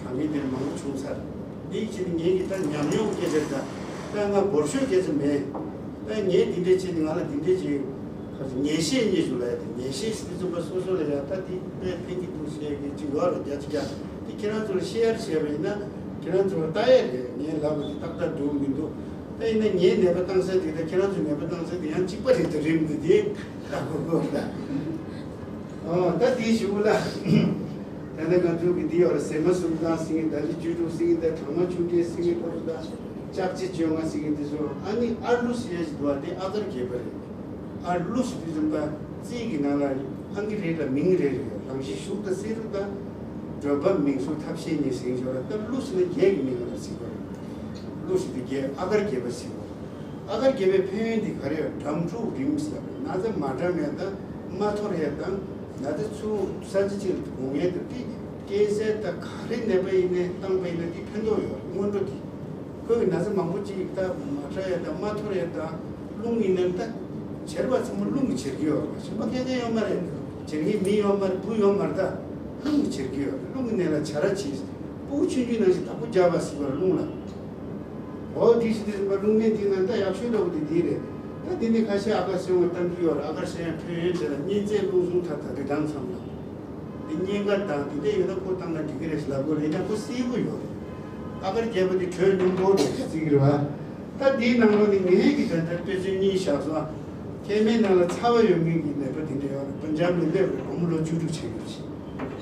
དྲང་གི་འདིར་མང་པོ་བྱུང་ཚར། འདི་ཕྱིར་ངས་ཀྱི་ད་ཉམས་མྱོང་སྐད་ཆ་ད། ད་ང་སྒོར་ཤོག་སྐད་ཆ་མེད། ད་ངས་འདི་འདྲས་བྱས་ནས་ང་ལ་འདི་འདྲས་ཀྱི་ཁ་ཚོ་ངེས་ཤེས་རྙེད་བྱུང་ལ་ཡ། དེ་ངེས་ཤེས་ཟེར་དུས་ཙམ་པ་སོ་སོ་ལ་ཡ་ད་འདི་དཔེ་ཕན་གྱི་འདུག་ཟེར་གྱི་ཅིག་ཡོད་རེད། བརྒྱ་ཆ་བརྒྱ། དེ་ཁྱེད་རང་ཚོ་ལ་ཤེར་བྱས་པ་ཡིན་ན་ཁྱེད་རང་ཚོ་ལ་ལྟ་ཡས་རེད། ངས་ལབ་པ་དེ་ཏག་ཏག་འགྲོ་གི་མི་འདུག་ད་ཡིན་ན་ངའི་ནད་པ་བཏང་ས་དེ་དང་ཁྱེད་རང་ཚོའི་ནད་པ་བཏང་ས་དེ་ཡང་གཅིག་པ་རེད་དེ། རིམ་གྱིས་དེ་ལྟ་དགོས་དགོས་ལ། ཨོ་ད་དེའི་གཞུག་ལ། ད་ནི་ང་ཚོ་གི་འདི་ཡོད་རེད། ཟེ་མ་སུམ་རྐང་ཟེར་མཁན། ད་ནི་བཅུ་དྲུག་ཟེར་མཁན། ད་གྲང་མ་ཆུང་འདྲིས་ཟེར་མཁན་འདྲ་པོ། ད་ལྕགས་ཕྱེ་བཅོ་ལྔ་ཟེར་མཁན་དེ་ཚོ། ཨ་ནི་ཨར་ལུ་ཟེར་ཡ་ཞིག་འདུག་བ། དེ་ཨ་གར་རྒྱས་པ་རེད། ཨར་ལུ་ཟེར་དུས་ཙམ་པ་རྩིས་ཀྱི་ནང་ལ་ཨང་ཀི་རེ་ལ་མིང་རེ་རེ་ཡོད། རང་བཞིན་ཞུགས་དང་བསིལ་རུ་དང་། དྲོད་འབབ་མིང་གཟུགས་ཐབས་ཤེས་གཉིས་ཟེར་མཁན་ཅིག་ཡོད་རེད། ད་ལུ་ཟེར་ན་རྒྱས་ཀྱི་མིང་ལ་ཟེར་གྱི་ཡོད་རེད། ལུ་ཟེར་དུས་རྒྱས། ཨ་གར་རྒྱས་པ་ཟེར་གྱི་ཡོད་རེད། ཨ་གར་རྒྱས་པའི་ཕན་ཡོན་དེ་ག་རེ་ཡོད། འགྲམ་འཁྲུག་རིམས་ཟེར་ཡ་རེད། ན་ཚ་མ་དྲག་མཁན་དང་མ་འཐོར་ཡ་དང་། ན་ཚ་ཚུར་ས་ཆ་གཅིག་ལ་འགོ་མཁན་དང་། དེ་སྐྱེ་ཚལ་དང་ག་རེ་ནད་པ་ཡིན་ནའི་བཏང་པ་ཡིན་ན་དེ་ཕན་ཐོགས་ཡོད་རེད། སྔོན་འགྲོ་དེ། ཁོས་ན་ཚ་མང་པོ་ཅིག་ད་མ་དྲག་ཡ་དང་མ་འཐོར་ཡ་དང་། རླུང་ཡིན་ན་ད་བྱེར་བ་ཚང་མ་རླུང་གིས་བྱེར་གྱི་ཡོད་རེད། གཞན་པ་གང་ཡང་ཡོད་མ་རེད། བྱེར་མཁན་མི་ཡོད་མ་རེད། བུ་ཡོད་མ་རེད། ད་རླུང་གིས་བྱེར་གྱི་ཡོད་རེད། རླུང་གི་ནད་ལ་བྱ་ར་བྱེད། སྤུ་གུ་ཆུང་ཆུང་ནང་བཞིན་བདག་པོ་རྒྱག་པ་ཟེར་བ་རླུང་ལ། འོ་དེ་བཞིན་དུ་ཟིན་པ་རླུང་ནད་འདི་ན་ད་ཡག་ཤོས་འདྲ་པོ་དེ་འདི་རེད། ད་འདི་ནི་ཁ་ཤས་ཨ་གར་སེ་ཡོང་བ་གཏང་རྒྱུ་ཡོད་རེད། ཨ་གར་སེ་ཡང་ཕན་ཡོན་དེ་ལ་གཉན་ཚད་རླུང་བཟུང་ཐ་ཐ་དེ་དང་མཚམས་ལ། འདི་གཉན་ཁ་དང་དེ་འདྲ་ཡོད་ན་ཁོ་བཏང་ན་འགྲིག་གི་རེད་ཟེར་ལབ་དགོས་རེད། ཡིན་ན་ཁོ་བསིལ་པོ་ཡོད་རེད། ཨ་གར་རྒྱས་པ་དེ་དྲོད་སྙོམས་པོ་འདྲ་ཞིག་བརྩི་གི་རེད་བ། ད་འདིའི་ནང་ལོགས་ནས་ངའི་གི་ད་ལྟ་དཔེ་མཚོན་གཉིས་བཞག་སོང་། མཁལ་མའི་ནང་ལ་ཚ་བ་ཡོད་མཁན་གྱི་ནད་པ་དེ་འདྲ་ཡོད་རེད། པན་ཇབ་ནས་སླེབས་རེད། སྒོར་མོ་ལོ་བཅུ་དྲུག་བྱེད་ཀྱི་རེད།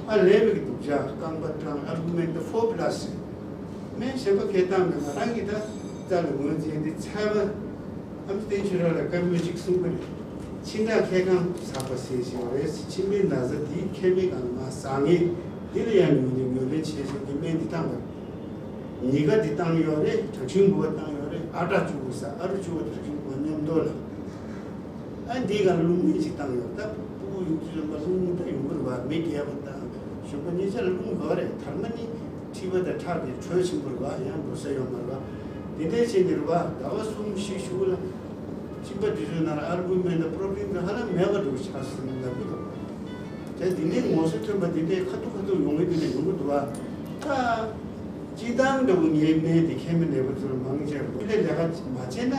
ཨ་ལས་པའི་གི་སྡུག་ཅག་རྐང་པ་སྐྲངས། ཨལ་བུ་མིན་ད་ཕོར་པ་ལ་སི། སྨན་གཞན་པ་ཁས་བཏང་མེད། ང་རང་གིས་ད་རྩ་ལ་ངོས་འཛིན་འདི་ཚད་པ། ཨ་མ་བསྟན་ཆོས་གྲགས་ལ་བཀའ་མོལ་ཅིག་གསུངས་པ་རེད། མཆིན་ཁྲག་མཁལ་རྐང་ཚགས་པ་ཟེར་བཞིན་པ་རེད། མཆིན་པའི་ན་ཚ་འདི་མཁལ་མའི་སྒང་ལ་མར་ཟག་མཁན་འདི་ལ་ཡང་ངོས་ནས་ངོས་ལེན་བྱས་བྱས་ཀྱི་སྨན་འདི་བཏང་པ་རེད། ཉི་ག་འདི་བཏང་ཡོད་རེད། གྲང་ཤུན་དགུ་པ་བཏང་ཡོད་རེད། ཨ་ཊ་བཅུ་དགུ་ཟ། ཨ་རུ་བཅུ་པ་གྲང་ཤུན་དགུ་པ་མཉམ་དུ་ལ། ཨ་འདིའི་སྒང་ལ་རླུང་སྨན་ཅིག་བཏང་ཡོད། ད་ཕྲུ་གུ་ཡོང་དུས་ཙམ་པ་རླུང་ད་ཡོང་གི་རེད་བ། མི་རྒས་པ་དང་གཞོན་པ་གཉིས་ཆ་ལ་རླུང་དགོས་རེད། དར་མ་ནི་མཁྲིས་པ་དང་ཁྲག་གི་དྲོད་ཆེན་པོ་རེད་བ། ཡང་འགྲོ་ས་ཡོད་མ་རེད་བ། དེ་འདྲའི་ཆེད་འདི་རེད་བ། ཟླ་བ་གསུམ་བཞི་གཞུག་ལ་གཅིན་པ་འདི་ཚོའི་ནང་ལ་ཨལ་བུ་མིན་དང་པྲོ་ཊིན་དང་ཧ་ལམ་མེད་པ་འགྲོ་ཆགས་སོང་ལབ་ཀྱི་འདུག་དེ་འདི་འདྲའི་ངོ་སོ་ཐོན་པ་འདི་འདྲའི་ཁ་ཐུག་ཁ་ཐུག་ཡོང་གི་འདི་འདྲ་ཡོང་གི་འདུག་བ། ད་སྤྱིར་བཏང་འདྲ་བོ་ངའི་སྨན་དེ་མཁལ་མའི་ནད་པ་ཚོར་མང་ཆེ་བ་ཁོ་ལས་ལས་ཀ་མ་བྱས་ན་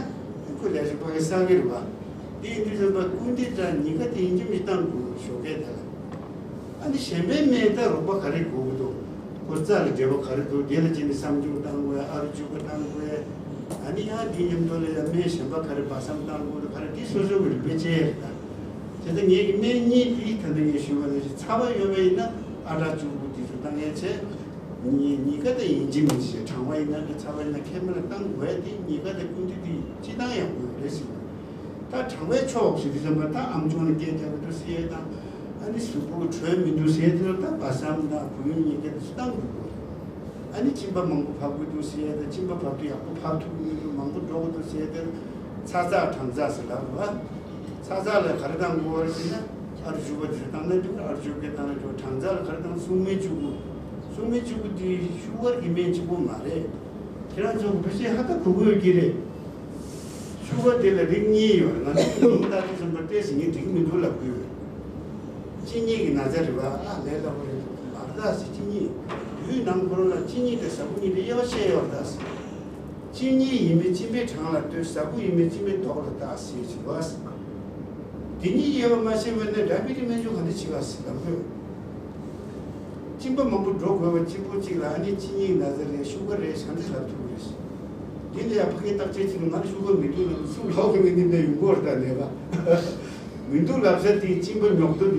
ཁོ་ལས་ཞིག་ཕ་གི་བསགས་ཀྱི་རེད་བ། དེ་ཡིན་དུས་ཙམ་པ་སྐུལ་འདེད་དང་ཉི་ག་དེ་ཡིན་གཅིག་མིན་གཅིག་བཏང་དགོས་ཞོགས་ཀས་དེ་ལ། ཨ་ནི་གཞན་པའི་སྨན་ད་རོགས་པ་ག་རེ་དགོས་ཀྱི་འདུག་ཁོ་རྩ་ལ་འབྲེལ་བ་ག་རེ་འདུག་དེ་ལ་བྱས་ནས་བསམ་སྦྱོར་བཏང་དགོས། ཨ་རུ་བཅུ་པ་བཏང་དགོས། ཨ་ནི་ཡང་དེའི་མཉམ་དུ་ལ་ཡང་སྨན་གཞན་པ་ག་རེ་སྦ་གསང་བཏང་དགོས་འདུག་ག་རེ་དེ་སོ་སོ་གི་རིག་པས་དཔྱད་ཡས་རེད་ད། དེ་ལྟར་ངེད་ཀྱི་སྨན་གཉིས་དེ་ད་ལྟ་ངས་ཞུས་པ་ནང་བཞིན་ཚ་བ་ཡོད་པ་ཡིན་ན་ཨ་ཊ་བཅུ་དགུ་དེ་ཚོ་བཏང་ཡས་བྱས། ཉི་ཉི་ག་དང་ཡིན་གཅིག་མིན་གཅིག་གྲང་བ་ཡིན་ན་ཚ་བ་ཡིན་ན་མཁལ་མ་ལ་བཏང་དགོས་ཡས་དེ་ཉི་ག་དང་སྐུལ་འདེད་དེ་སྤྱིར་བཏང་ཡག་པོ་ཡོད་རེད་ཟེར། ད་གྲང་བའི་ཕྱོགས་ཞེས་དུས་ཙམ་པ་ད་ཨམ་ཅོག་ནས་སྐད་རྒྱག་གི་འདུག་ཟེར་ཡས་དང་། ཨ་ནི་གཟུགས་པོ་གི་དྲོད་མི་འདུག་ཟེར་ཡས་དེ་ལ་ད་སྦ་གསང་དང་བུ་ཡུག་གཉིས་ཀ་དེ་ཚོ་བཏང་དགོས་ཀྱི་རེད། ཨ་ནི་གཅིན་པ་མང་པོ་བབས་ཀྱི་འདུག་ཟེར་ཡས་དང་གཅིན་པ་བབས་དུས་ཡག་པོ་བབས་ཐུབ་ཀྱི་མི་འདུག་མང་པོ་འགྲོ་གི་འདུག་ཟེར་ཡས་དེ་ལ་ཚ་ཚ་གྲང་ཚ་ཟེར་ལབ་རེད་བ། ཚ་ཚ་ལ་ག་རེ་བཏང་དགོས་རེད་ཟེར་ན་ཨ་རུ་བཅུ་པ་དེ་ཚོ་བཏང་ན་འགྲིག་ཨ་རུ་བཅུ་པ་བཏང་ན་འགྲིག་གྲང་ཚ་ལ་ག་རེ་བཏང་སྲུང་མའི་བཅུད་ཁུ། སྲུང་མའི་བཅུད་ཁུ་དེ་ཤུ་གར་གྱི་སྨན་གཅིག་པོ་མ་རེད། ཁྱེད་རང་ཚོ་བོད་ཆས་ཧ་ད་གོ་གི་ཡོད་ཀྱི་རེད། ཤུ་གར་དེ་ལ་རིགས་གཉིས་ཡོད་རེད། ང་ཚོ་ལུང་ལྟ་དུས་ཙམ་པ་ཏོག་ཙམ་ངས་འགྲིག་མི་འདུག་ལབ་ཀྱི་ཡོད། གཅིན་སྙི་གི་ན་ཚ་རེད་བ། ཨ་ལས་སླ་པོ་རེད། མ་རེད་ད་ཟེར། གཅིན་སྙི་ཡུལ་ནང་ཁོ་རང་ལ་གཅིན་སྙི་དང་ཟ་ཁུ་གཉིས་དེ་དབྱེ་བ་ཕྱེ་ཡོད་རེད་ད་ཟེར། གཅིན་སྙི་ཡིན་མིན་གཅིན་པའི་བྲང་ལ་ལྟོས། ཟ་ཁུ་ཡིན་མིན་གཅིན་པའི་མདོག་ལ་ལྟ་ཟེར་གྱི་བ། དེ་གཉིས་དབྱེ་བ་མ་ཕྱེ་བ་ནས་ཌའི་བི་ཊི་སྨན་བཅོས་ག་འདྲ་བྱེད་ག་ཟེར་ལབ་དགོས། གཅིན་པ་མང་པོ་འགྲོ་དགོས་པ་གཅིག་པོ་གཅིག་ལ་ཨ་ནི་གཅིན་སྙིའི་ན་ཚ་རེད། ཤུ་གར་རེད། ག་འདྲ་ལབ་ཐུབ་རེད། འདི་ལ་ཡང་ཕ་གིའི་བརྟག་དཔྱད་བྱེད་ན་ང་ལ་ཤུ་གར་མི་འདུག་ལབ་ན་སུ་ལབ་གི་མིན་འདི་འདྲ་ཡོང་གི་རེད་ད། ནད་པ་མི་འདུག་ལབ་ས་དེ་གཅིན་པ་ཉོག་ཏོ་འདི།